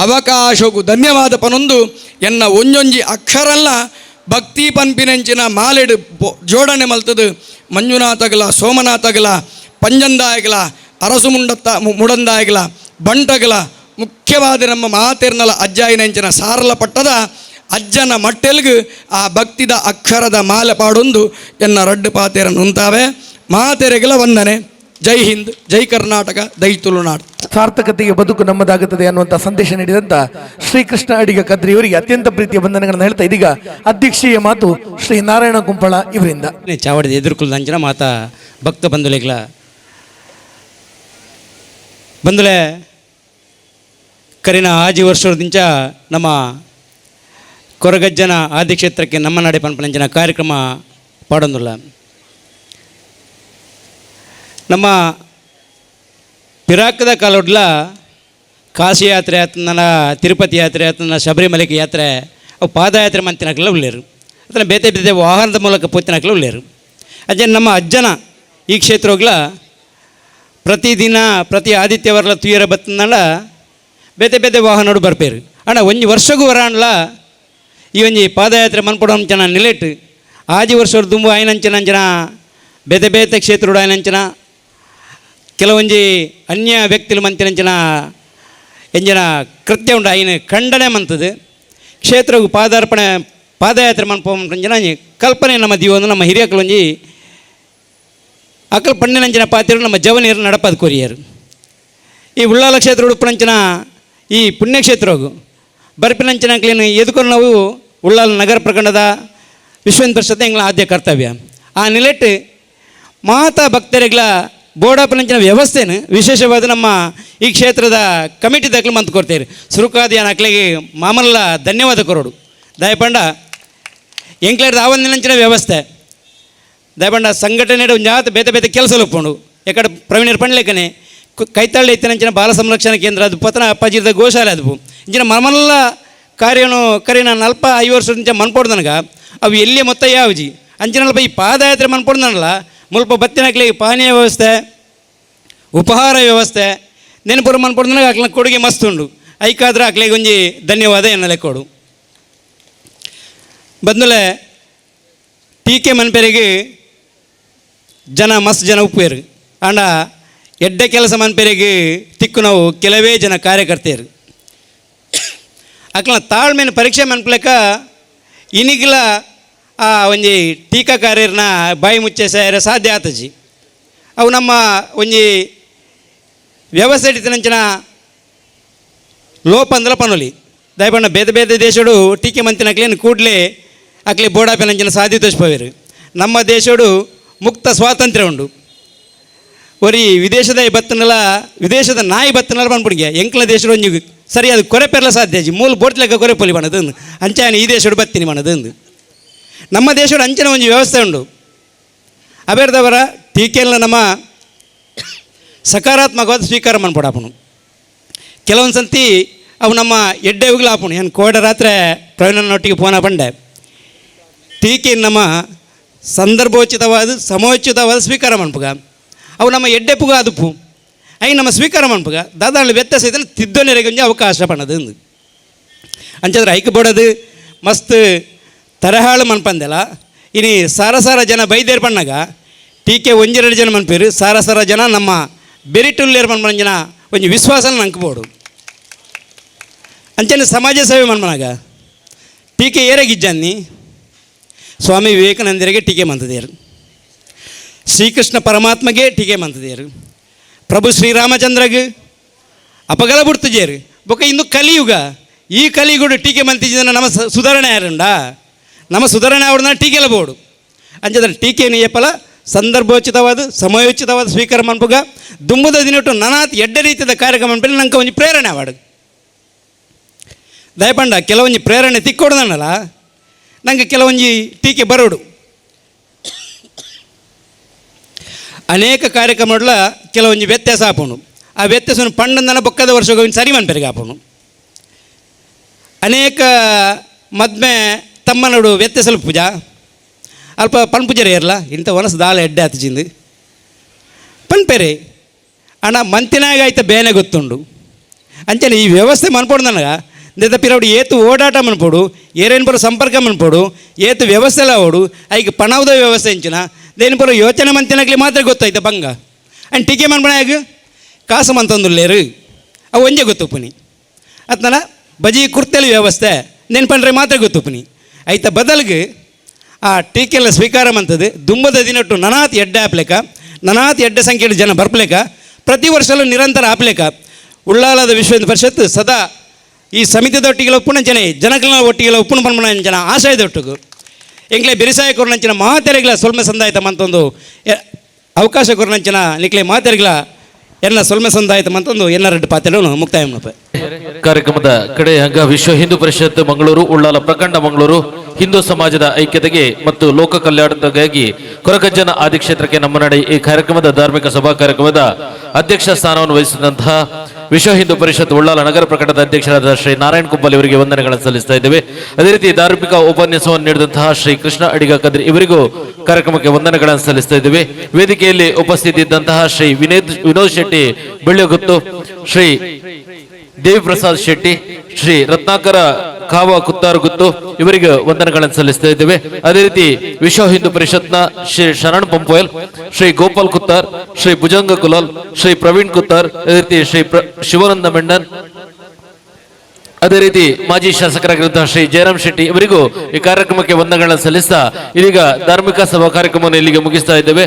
ಅವಕಾಶಕ್ಕೂ ಧನ್ಯವಾದ ಪನೊಂದು ಎನ್ನ ಒಂಜೊಂಜಿ ಅಕ್ಷರಲ್ಲ ಭಕ್ತಿ ಪನ್ಪಿನಂಚಿನ ಮಾಲೆಡು ಜೋಡಣೆ ಮಲ್ತದು ಮಂಜುನಾಥಗಲ ಸೋಮನಾಥಗಲ ಪಂಜಂದಾಯಗಲ ಅರಸು ಮುಂಡತ್ತ ಮುಡಂದಾಯಗಲ ಬಂಟಗಲ ಮುಖ್ಯವಾದ ನಮ್ಮ ಮಾತೆರ್ನಲ ಅಜ್ಜಾಯಿನಂಚಿನ ಸಾರಲ ಪಟ್ಟದ ಅಜ್ಜನ ಮಟ್ಟೆಲ್ಗು ಆ ಭಕ್ತಿದ ಅಕ್ಷರದ ಮಾಲೆ ಪಾಡೊಂದು ಎನ್ನ ರಡ್ಡು ಪಾತೆರನ್ನು ಉಂತಾವೆ ಮಾತೆರೆಗಲ ವಂದನೆ. ಜೈ ಹಿಂದ್, ಜೈ ಕರ್ನಾಟಕ, ಜೈ ತುಳುನಾಡು. ಸಾರ್ಥಕತೆಗೆ ಬದುಕು ನಮ್ಮದಾಗುತ್ತದೆ ಅನ್ನುವಂಥ ಸಂದೇಶ ನೀಡಿದಂತ ಶ್ರೀಕೃಷ್ಣ ಅಡಿಗ ಕದ್ರಿ ಇವರಿಗೆ ಅತ್ಯಂತ ಪ್ರೀತಿಯ ವಂದನೆಗಳನ್ನು ಹೇಳ್ತಾ ಇದೀಗ ಅಧ್ಯಕ್ಷೀಯ ಮಾತು ಶ್ರೀ ನಾರಾಯಣ ಕುಂಪಳ ಇವರಿಂದ. ಚಾವಡಿದ ಎದುರುಕುಲ್ದಂಚಿನ ಮಾತಾ ಭಕ್ತ ಬಂಧುಲೆಗ್ಲ ಬಂಧುಲೆ ಕರಿನ ಆಜಿ ವರ್ಷದಿಂಚ ನಮ್ಮ ಕೊರಗಜ್ಜನ ಆದಿಕ್ಷೇತ್ರಕ್ಕೆ ನಮ್ಮ ನಡೆ ಪನ್ಪನಂಚಿನ ಕಾರ್ಯಕ್ರಮ ಪಾಡೊಂದುಲ್ಲ. ನಮ್ಮ ಪಿರಾಕದ ಕಾಲೊಡ್ಲ ಕಾಶಿ ಯಾತ್ರೆ ಆತನ, ತಿರುಪತಿ ಯಾತ್ರೆ ಆತನ, ಶಬರಿಮಲೆಗೆ ಯಾತ್ರೆ, ಅವು ಪಾದಯಾತ್ರೆ ಮಂತಿನಕ್ಲ ಉಳ್ಳೇರು, ಅದನ್ನು ಬೇತೆ ಬೇತೆ ವಾಹನದ ಮೂಲಕ ಪೋತಿನಕ್ಲ ಉಳ್ಳೇರು. ಅಜ್ಜನ ನಮ್ಮ ಅಜ್ಜನ ಈ ಕ್ಷೇತ್ರಗ್ಲ ಪ್ರತಿದಿನ ಪ್ರತಿ ಆದಿತ್ಯವಾರಲ ತುಯರ ಬತ್ತನಲ್ಲ ಬೇತೆ ಬೇತೆ ವಾಹನೋಡು ಬರ್ಪೇರು. ಅಣ್ಣ ಒಂಜಿ ವರ್ಷಗೂ ವರಾಣ್ಲ ಈ ಒಂಜಿ ಪಾದಯಾತ್ರೆ ಮನ್ಪಡೋಂಚನ ನಿಲೆಟ್ ಆಜಿ ವರ್ಷ ದುಂಬು ಆಯ್ನಂಚನಂಚನ ಬೇತೆ ಬೇತೆ ಕ್ಷೇತ್ರಡು ಆಯ್ನಂಚನ ಕೆಲವೊಂಜಿ ಅನ್ಯ ವ್ಯಕ್ತಿಲು ಮಂತಿನಂಚಿನ ಎಂಜಿನ ಕೃತ್ಯ ಉಂಡು ಐನ ಖಂಡನೆ ಮಂತದು ಕ್ಷೇತ್ರಗೂ ಪಾದಾರ್ಪಣೆ ಪಾದಯಾತ್ರೆ ಮನ್ಪೋಂಚಿನ ಕಲ್ಪನೆ ನಮ್ಮ ದೀವೊಂದು ನಮ್ಮ ಹಿರಿಯಕಲೊಂಜಿ ಅಕಲ್ ಪಣ್ಣಿನಂಚಿನ ಪಾತಿರು ನಮ್ಮ ಜವನೀರು ನಡಪದ ಕೊರಿಯರು. ಈ ಉಳ್ಳಾಲ ಕ್ಷೇತ್ರ ಉಡುಪನಂಚಿನ ಈ ಪುಣ್ಯಕ್ಷೇತ್ರಗು ಬರ್ಪಿನಂಚಿನ ಕ್ಲೀನ್ ಎದುಕೊಂಡು ನಾವು ಉಳ್ಳಾಲ ನಗರ ಪ್ರಖಂಡದ ವಿಶ್ವ ಹಿಂದೂ ಪರಿಷತ್ ಎಂಗ್ಲ ಆದ್ಯ ಕರ್ತವ್ಯ. ಆ ನಿಲೆಟ್ಟು ಮಾತಾ ಭಕ್ತರಿಗಳ ಬೋಡಾಪನಂಚಿನ ವ್ಯವಸ್ಥೆನು ವಿಶೇಷವಾದ ನಮ್ಮ ಈ ಕ್ಷೇತ್ರದ ಕಮಿಟಿ ದಾಖಲೆ ಮಂತ್ ಕೊಡ್ತೇವೆ. ಸುರುಕಾದಿಯನ ಅಕ್ಲಿಗೆ ಮಾಮಲ್ಲ ಧನ್ಯವಾದ ಕೊರೋಡು. ದಯಪಂಡ ಎಂಕ್ಲೇರ್ದ ಆವಂದಿನಂಚಿನ ವ್ಯವಸ್ಥೆ ದಯಪಂಡ ಸಂಘಟನೆ ಜಾತ ಬೇತೆ ಬೇತೆ ಕೆಲಸ ಒಪ್ಪುಂಡು. ಎಕಡೆ ಪ್ರವೀಣರ್ ಪಂಡ್ಲೇಕನೆ ಕೈತಾಳಿ ಇತ್ತಿನಂಚಿನ ಬಾಲ ಸಂರಕ್ಷಣಾ ಕೇಂದ್ರ ಅದು ಪತನ ಅಪ್ಪಾಜಿದ ಗೋಶಾಲೆ ಅದು ಇಂಚಿನ ಮಮಲ್ಲ ಕಾರ್ಯನು ಕರಿನ ನಲ್ಪ 5 ವರ್ಷ ಮುಂಚೆ ಮನ್ಪೊಡ್ದನಗ ಅವು ಎಲ್ಲಿ ಮೊತ್ತ ಯಾವಜಿ ಅಂಚಿನಲ್ಪ ಈ ಪಾದಯಾತ್ರೆ ಮನ್ಪೊಡ್ದನಲ್ಲ ಮುಲ್ಪ ಬತ್ತಿನಕ್ಲಿಗೆ ಪಾನೀಯ ವ್ಯವಸ್ಥೆ, ಉಪಹಾರ ವ್ಯವಸ್ಥೆ ನೆನಪುರ ಮನ್ಪೊಡ್ದನಗ ಅಕ್ಲ ಕೊಡುಗೆ ಮಸ್ತ್ ಉಂಡು. ಐಕಾದ್ರೆ ಅಕ್ಲಿಗೆ ಒಂಜಿ ಧನ್ಯವಾದ ಎನ್ನಲೆ ಕೊಡು. ಬಂದಲೆ ಟೀಕೆ ಮನ್ಪೆರಿಗೆ ಜನ ಮಸ್ತ್ ಜನ ಉಪ್ಪೇರು ಆಂಡ ಎಡ್ಡೆ ಕೆಲಸ ಮನ್ಪೆರಿಗೆ ತಿಕ್ಕು ನಾವು ಕೆಲವೇ ಜನ ಕಾರ್ಯಕರ್ತೆಯರು. ಅಕ್ಲ ತಾಳ್ಮೆನ ಪರೀಕ್ಷೆ ಮನ್ಪಲೆಕ್ಕ ಇನಿಗ್ಲ ಆ ಒಂಜಿ ಟೀಕಾಕಾರ್ಯರನ್ನ ಬಾಯಿ ಮುಚ್ಚೆ ಸೇರ ಸಾಧ್ಯ ಆತಜಿ. ಅವು ನಮ್ಮ ಒಂಜಿ ವ್ಯವಸ್ಥೆ ಇಟ್ಟಿನಂಚಿನ ಲೋಪ ಅಂದಲ ಪನೊಲಿ ದಯಪಣ್ಣ ಬೇತೆ ಬೇತೆ ದೇಶಡು ಟೀಕೆ ಮಂತಿನಕ್ಲೇನು ಕೂಡಲೇ ಅಕ್ಲಿ ಬೋಡಾಪಿನಂಚಿನ ಸಾಧ್ಯತೆ. ನಮ್ಮ ದೇಶಡು ಮುಕ್ತ ಸ್ವಾತಂತ್ರ್ಯ ಉಂಡು. ಒರಿ ವಿದೇಶದ ಬತ್ತನಲ್ಲ ವಿದೇಶದ ನಾಯಿ ಬತ್ತನಲ್ಲ ಪನ್ಪುಡಿಗೆ ಎಂಕ್ಲ ದೇಶಡು ಒಂಜಿ ಸರಿಯಾದ ಕೊರೆ ಪೆರ್ಲ ಸಾಧ್ಯ ಅಜ್ಜಿ ಮೂಲ ಬೋಟ್ಲೆಕ್ಕ ಕೊರೆ ಪೊಲಿ ಬಣದು ಅಂಚಾನೆ ಈ ದೇಶಡು ಬತ್ತೀನಿ ಬಣದು. ನಮ್ಮ ದೇಶಡು ಅಂಚಿನ ಒಂಜಿ ವ್ಯವಸ್ಥೆ ಉಂಡು. ಅಬೇರ್ದವರ ಟೀಕೆಲ್ಲ ನಮ್ಮ ಸಕಾರಾತ್ಮಕವಾದ ಸ್ವೀಕಾರ ಮನ್ಪಡಾಪುನು. ಕೆಲವೊಂದು ಸಂತಿ ಅವು ನಮ್ಮ ಎಡ್ಡೆ ಆಪುಣು. ಏನು ಕೋಡ ರಾತ್ರಿ ಪ್ರವೀಣನೊಟ್ಟಿಗೆ ಫೋನ ಪಂಡೆ ಟೀಕೆ ನಮ್ಮ ಸಂದರ್ಭೋಚಿತವಾದ ಸಮಯೋಚಿತವಾದ ಸ್ವೀಕಾರ ಮನ್ಪುಗ ಅವು ನಮ್ಮ ಎಡ್ಡೆಪುಗ ಅದುಪು I ನಮ್ಮ ಸ್ವೀಕಾರ ಮನ್ಪುಗ ದಾದಾಳಿ ವ್ಯತ್ಯಾಸ ಇದನ್ನು ತಿದ್ದೊನೆರೆಗೆ ಒಂಜಿ ಅವಕಾಶ ಪಣದು ಅಂಚಂದ್ರೆ ಐಕ್ ಬೋಡದು ಮಸ್ತ್ ತರಹಾಳು ಮನ್ಪಂದೆಲ್ಲ ಇನಿ ಸಾರ ಸಾರ ಜನ ಬೈದೇರ್ ಪಣ್ಣಾಗ ಟೀಕೆ ಒಂಜೆರಡು ಜನ ಮನ್ಪೇರು ಸಾರ ಸಾರ ಜನ ನಮ್ಮ ಬೆರಿಟುಲ್ಲೇರ್ ಮನ್ಪಂಜನ ಒಂಜಿ ವಿಶ್ವಾಸನ ನಂಕಬೋಡು. ಅಂಚನೆ ಸಮಾಜ ಸೇವೆ ಮನ್ಮನಾಗ ಟೀಕೆ ಏರಾಗಿಜ್ಜನ್ನಿ ಸ್ವಾಮಿ ವಿವೇಕಾನಂದರಿಗೆ ಟೀಕೆ ಮಂತದೇರು, ಶ್ರೀಕೃಷ್ಣ ಪರಮಾತ್ಮಗೆ ಟೀಕೆ ಮಂತದೇರು, ಪ್ರಭು ಶ್ರೀರಾಮಚಂದ್ರಗೆ ಅಪಗಲ ಬುಡ್ತಜೇರು. ಬೊಕ ಇಂದು ಕಲಿಯುಗ, ಈ ಕಲಿಯುಗಡು ಟೀಕೆ ಮಂತಿದ್ದ ನಮ್ಮ ಸುಧಾರಣೆ ಯಾರುಂಡ ನಮ್ಮ ಸುಧಾರಣೆ ಅವ್ರನ್ನ ಟೀಕೆಲ್ಲ ಬೋಡು. ಅಂಚಂದ್ರೆ ಟೀಕೆಯನ್ನು ಏಪಲ ಸಂದರ್ಭೋಚಿತವಾದ ಸಮಯೋಚಿತವಾದ ಸ್ವೀಕಾರ ಮನ್ಪುಗ ದುಂಬುದ ದಿನಟ್ಟು ನನಾತ್ ಎಡ್ಡೆ ರೀತಿಯ ಕಾರ್ಯಕ್ರಮ ಮನ್ಪಲ್ಲಿ ನಂಗೆ ಒಂಜಿ ಪ್ರೇರಣೆ ಅವಾಡು. ದಯಪಂಡ ಕೆಲವೊಂಜಿ ಪ್ರೇರಣೆ ತಿಕ್ಕೊಡ್ದನಲ್ಲ ನಂಗೆ ಕೆಲವೊಂಜಿ ಟೀಕೆ ಬರೋಡು. ಅನೇಕ ಕಾರ್ಯಕ್ರಮಗಳ ಕೆಲವೊಂಜಿ ವ್ಯತ್ಯಾಸ ಆಪುಂಡು. ಆ ವ್ಯತ್ಯಾಸವನ್ನು ಪಂಡಂದನ ಬೊಕ್ಕದ ವರ್ಷ ಸರಿ ಮನ್ಪೆರಿಗೆ ಆಪುಂಡು. ಅನೇಕ ಮದ್ಮೆ ತಮ್ಮನೋಡು ವ್ಯತ್ಯಾಸಲು ಪೂಜಾ ಅಲ್ಪ ಪನ್ಪುಜರೆ ಇರಲ್ಲ ಇಂಥ ವನಸು ದಾಲ ಎಡ್ಡೆ ಆತಜಿಂದು ಪನ್ಪೆರೆ ಅಣ್ಣ ಮಂತಿನಾಗ ಆಯ್ತ ಬೇನೆ ಗೊತ್ತುಂಡು. ಅಂಚನೆ ಈ ವ್ಯವಸ್ಥೆ ಮನ್ಪೊಡು ನನಗ ನೆದ ಪಿರವಡು ಏತು ಓಡಾಟ ಮನ್ಪೊಡು, ಏರೇನು ಬರೋ ಸಂಪರ್ಕ ಮನ್ಪೊಡು, ಏತು ವ್ಯವಸ್ಥೆ ಎಲ್ಲ ಓಡು ಐಕ್ ಪಣವದ ವ್ಯವಸ್ಥೆ ಇಂಚಿನ ದೇನು ಬರೋ ಯೋಚನೆ ಮಂತಿನಾಗ್ಲಿ ಮಾತ್ರ ಗೊತ್ತಾಯ್ತ ಬಂಗ. ಅಂಡ್ ಟೀಕೆ ಮನ್ಪಣಾಗ ಕಾಸು ಮಂತಂದುಲ್ಲೇರು ಅವು ಒಂಜೆ ಗೊತ್ತುಪ್ಪುನಿ ಅತ್ನಲ ಬಜಿ ಕುರ್ತೆಲಿ ವ್ಯವಸ್ಥೆ ನೆನ್ಪಂಡ್ರೆ ಮಾತ್ರ ಗೊತ್ತುಪ್ಪುನಿ ಐತ ಬದಲ್ಗೆ ಆ ಟೀಕೆಲ್ಲ ಸ್ವೀಕಾರ ಮಂತದ್ದು ದುಂಬದ ದಿನಟ್ಟು ನನಾತ್ ಎಡ್ಡೆ ಆಪ್ಲೆಕ ನನಾತ್ ಎಡ್ಡೆ ಸಂಖ್ಯೆಡ್ ಜನ ಬರ್ಪಲೇಕ, ಪ್ರತಿ ವರ್ಷಲೂ ನಿರಂತರ ಆಪ್ಲೇಕ ಉಳ್ಳಾಲದ ವಿಶ್ವ ಹಿಂದೂ ಪರಿಷತ್ ಸದಾ ಈ ಸಮಿತಿದ ಒಟ್ಟಿಗೆ ಒಪ್ಪುನ ಜನ, ಜನಗಳ ಒಟ್ಟಿಗೆ ಉಪ್ಪುನ ಪನ್ಪುನ ಜನ ಆಶಯದ ಒಟ್ಟುಗು ಎಂಕ್ಲೆ ಬೆರಿಸಾಯ ಕೊರ್ನಂಚಿನ ಮಾತೆರೆಗ್ಲ ಸೊಲ್ಮೆ ಸಂದಾಯ್ತ ಮಂತೊಂದು ಅವಕಾಶ ಕೊರ್ನಂಚಿನ ನಿಕ್ಲೆ ಮಾತೆರೆಗ್ಲ ಎನ್ನ ಸೊಲ್ಮೆ ಸಂದಾಯ್ತ ಮಂತೊಂದು ಎನ್ನ ರೆಡ್ಡು ಪಾತೆರನು ಮುಕ್ತಾಯ ಮನ್ಪೆ. ಕಾರ್ಯಕ್ರಮದ ಕಡೆ ಹಂಗ ವಿಶ್ವ ಹಿಂದೂ ಪರಿಷತ್ ಮಂಗಳೂರು ಉಳ್ಳಾಲ ಪ್ರಖಂಡ ಮಂಗಳೂರು ಹಿಂದೂ ಸಮಾಜದ ಐಕ್ಯತೆಗೆ ಮತ್ತು ಲೋಕ ಕಲ್ಯಾಣಕ್ಕಾಗಿ ಕೊರಗಜ್ಜನ ಆದಿಕ್ಷೇತ್ರಕ್ಕೆ ನಮ್ಮ ನಡೆ ಈ ಕಾರ್ಯಕ್ರಮದ ಧಾರ್ಮಿಕ ಸಭಾ ಕಾರ್ಯಕ್ರಮದ ಅಧ್ಯಕ್ಷ ಸ್ಥಾನವನ್ನು ವಹಿಸಿದಂತಹ ವಿಶ್ವ ಹಿಂದೂ ಪರಿಷತ್ ಉಳ್ಳಾಲ ನಗರ ಪ್ರಕಟದ ಅಧ್ಯಕ್ಷರಾದ ಶ್ರೀ ನಾರಾಯಣ್ ಕುಂಬಲ್ ಇವರಿಗೆ ವಂದನೆಗಳನ್ನು ಸಲ್ಲಿಸ್ತಾ ಇದ್ದೇವೆ. ಅದೇ ರೀತಿ ಧಾರ್ಮಿಕ ಉಪನ್ಯಾಸವನ್ನು ನೀಡಿದಂತಹ ಶ್ರೀ ಕೃಷ್ಣ ಅಡಿಗ ಕದ್ರಿ ಇವರಿಗೂ ಕಾರ್ಯಕ್ರಮಕ್ಕೆ ವಂದನೆಗಳನ್ನು ಸಲ್ಲಿಸ್ತಾ ಇದ್ದೇವೆ. ವೇದಿಕೆಯಲ್ಲಿ ಉಪಸ್ಥಿತಿ ಇದ್ದಂತಹ ಶ್ರೀ ವಿನೋದ್ ವಿನೋದ್ ಶೆಟ್ಟಿ ಬೆಳ್ಳಿಗುತ್ತು, ಶ್ರೀ ದೇವಿಪ್ರಸಾದ್ ಶೆಟ್ಟಿ, ಶ್ರೀ ರತ್ನಾಕರ ಕಾವ ಕುತ್ತಾರುಗುತ್ತು ಇವರಿಗೆ ವಂದನೆಗಳನ್ನು ಸಲ್ಲಿಸ್ತಾ ಇದ್ದೇವೆ. ಅದೇ ರೀತಿ ವಿಶ್ವ ಹಿಂದೂ ಪರಿಷತ್ನ ಶ್ರೀ ಶರಣ್ ಪಂಪೋಯಲ್, ಶ್ರೀ ಗೋಪಾಲ್ ಕುತ್ತಾರ್, ಶ್ರೀ ಭುಜಂಗ ಕುಲಾಲ್, ಶ್ರೀ ಪ್ರವೀಣ್ ಕುತ್ತಾರ್, ಅದೇ ರೀತಿ ಶ್ರೀ ಶಿವಾನಂದ ಮೆಂಡನ್, ಅದೇ ರೀತಿ ಮಾಜಿ ಶಾಸಕರಾಗಿರುವಂತಹ ಶ್ರೀ ಜಯರಾಮ್ ಶೆಟ್ಟಿ ಇವರಿಗೂ ಈ ಕಾರ್ಯಕ್ರಮಕ್ಕೆ ವಂದನೆಗಳನ್ನು ಸಲ್ಲಿಸ್ತಾ ಇದೀಗ ಧಾರ್ಮಿಕ ಸಭಾ ಕಾರ್ಯಕ್ರಮವನ್ನು ಇಲ್ಲಿಗೆ ಮುಗಿಸ್ತಾ ಇದ್ದೇವೆ.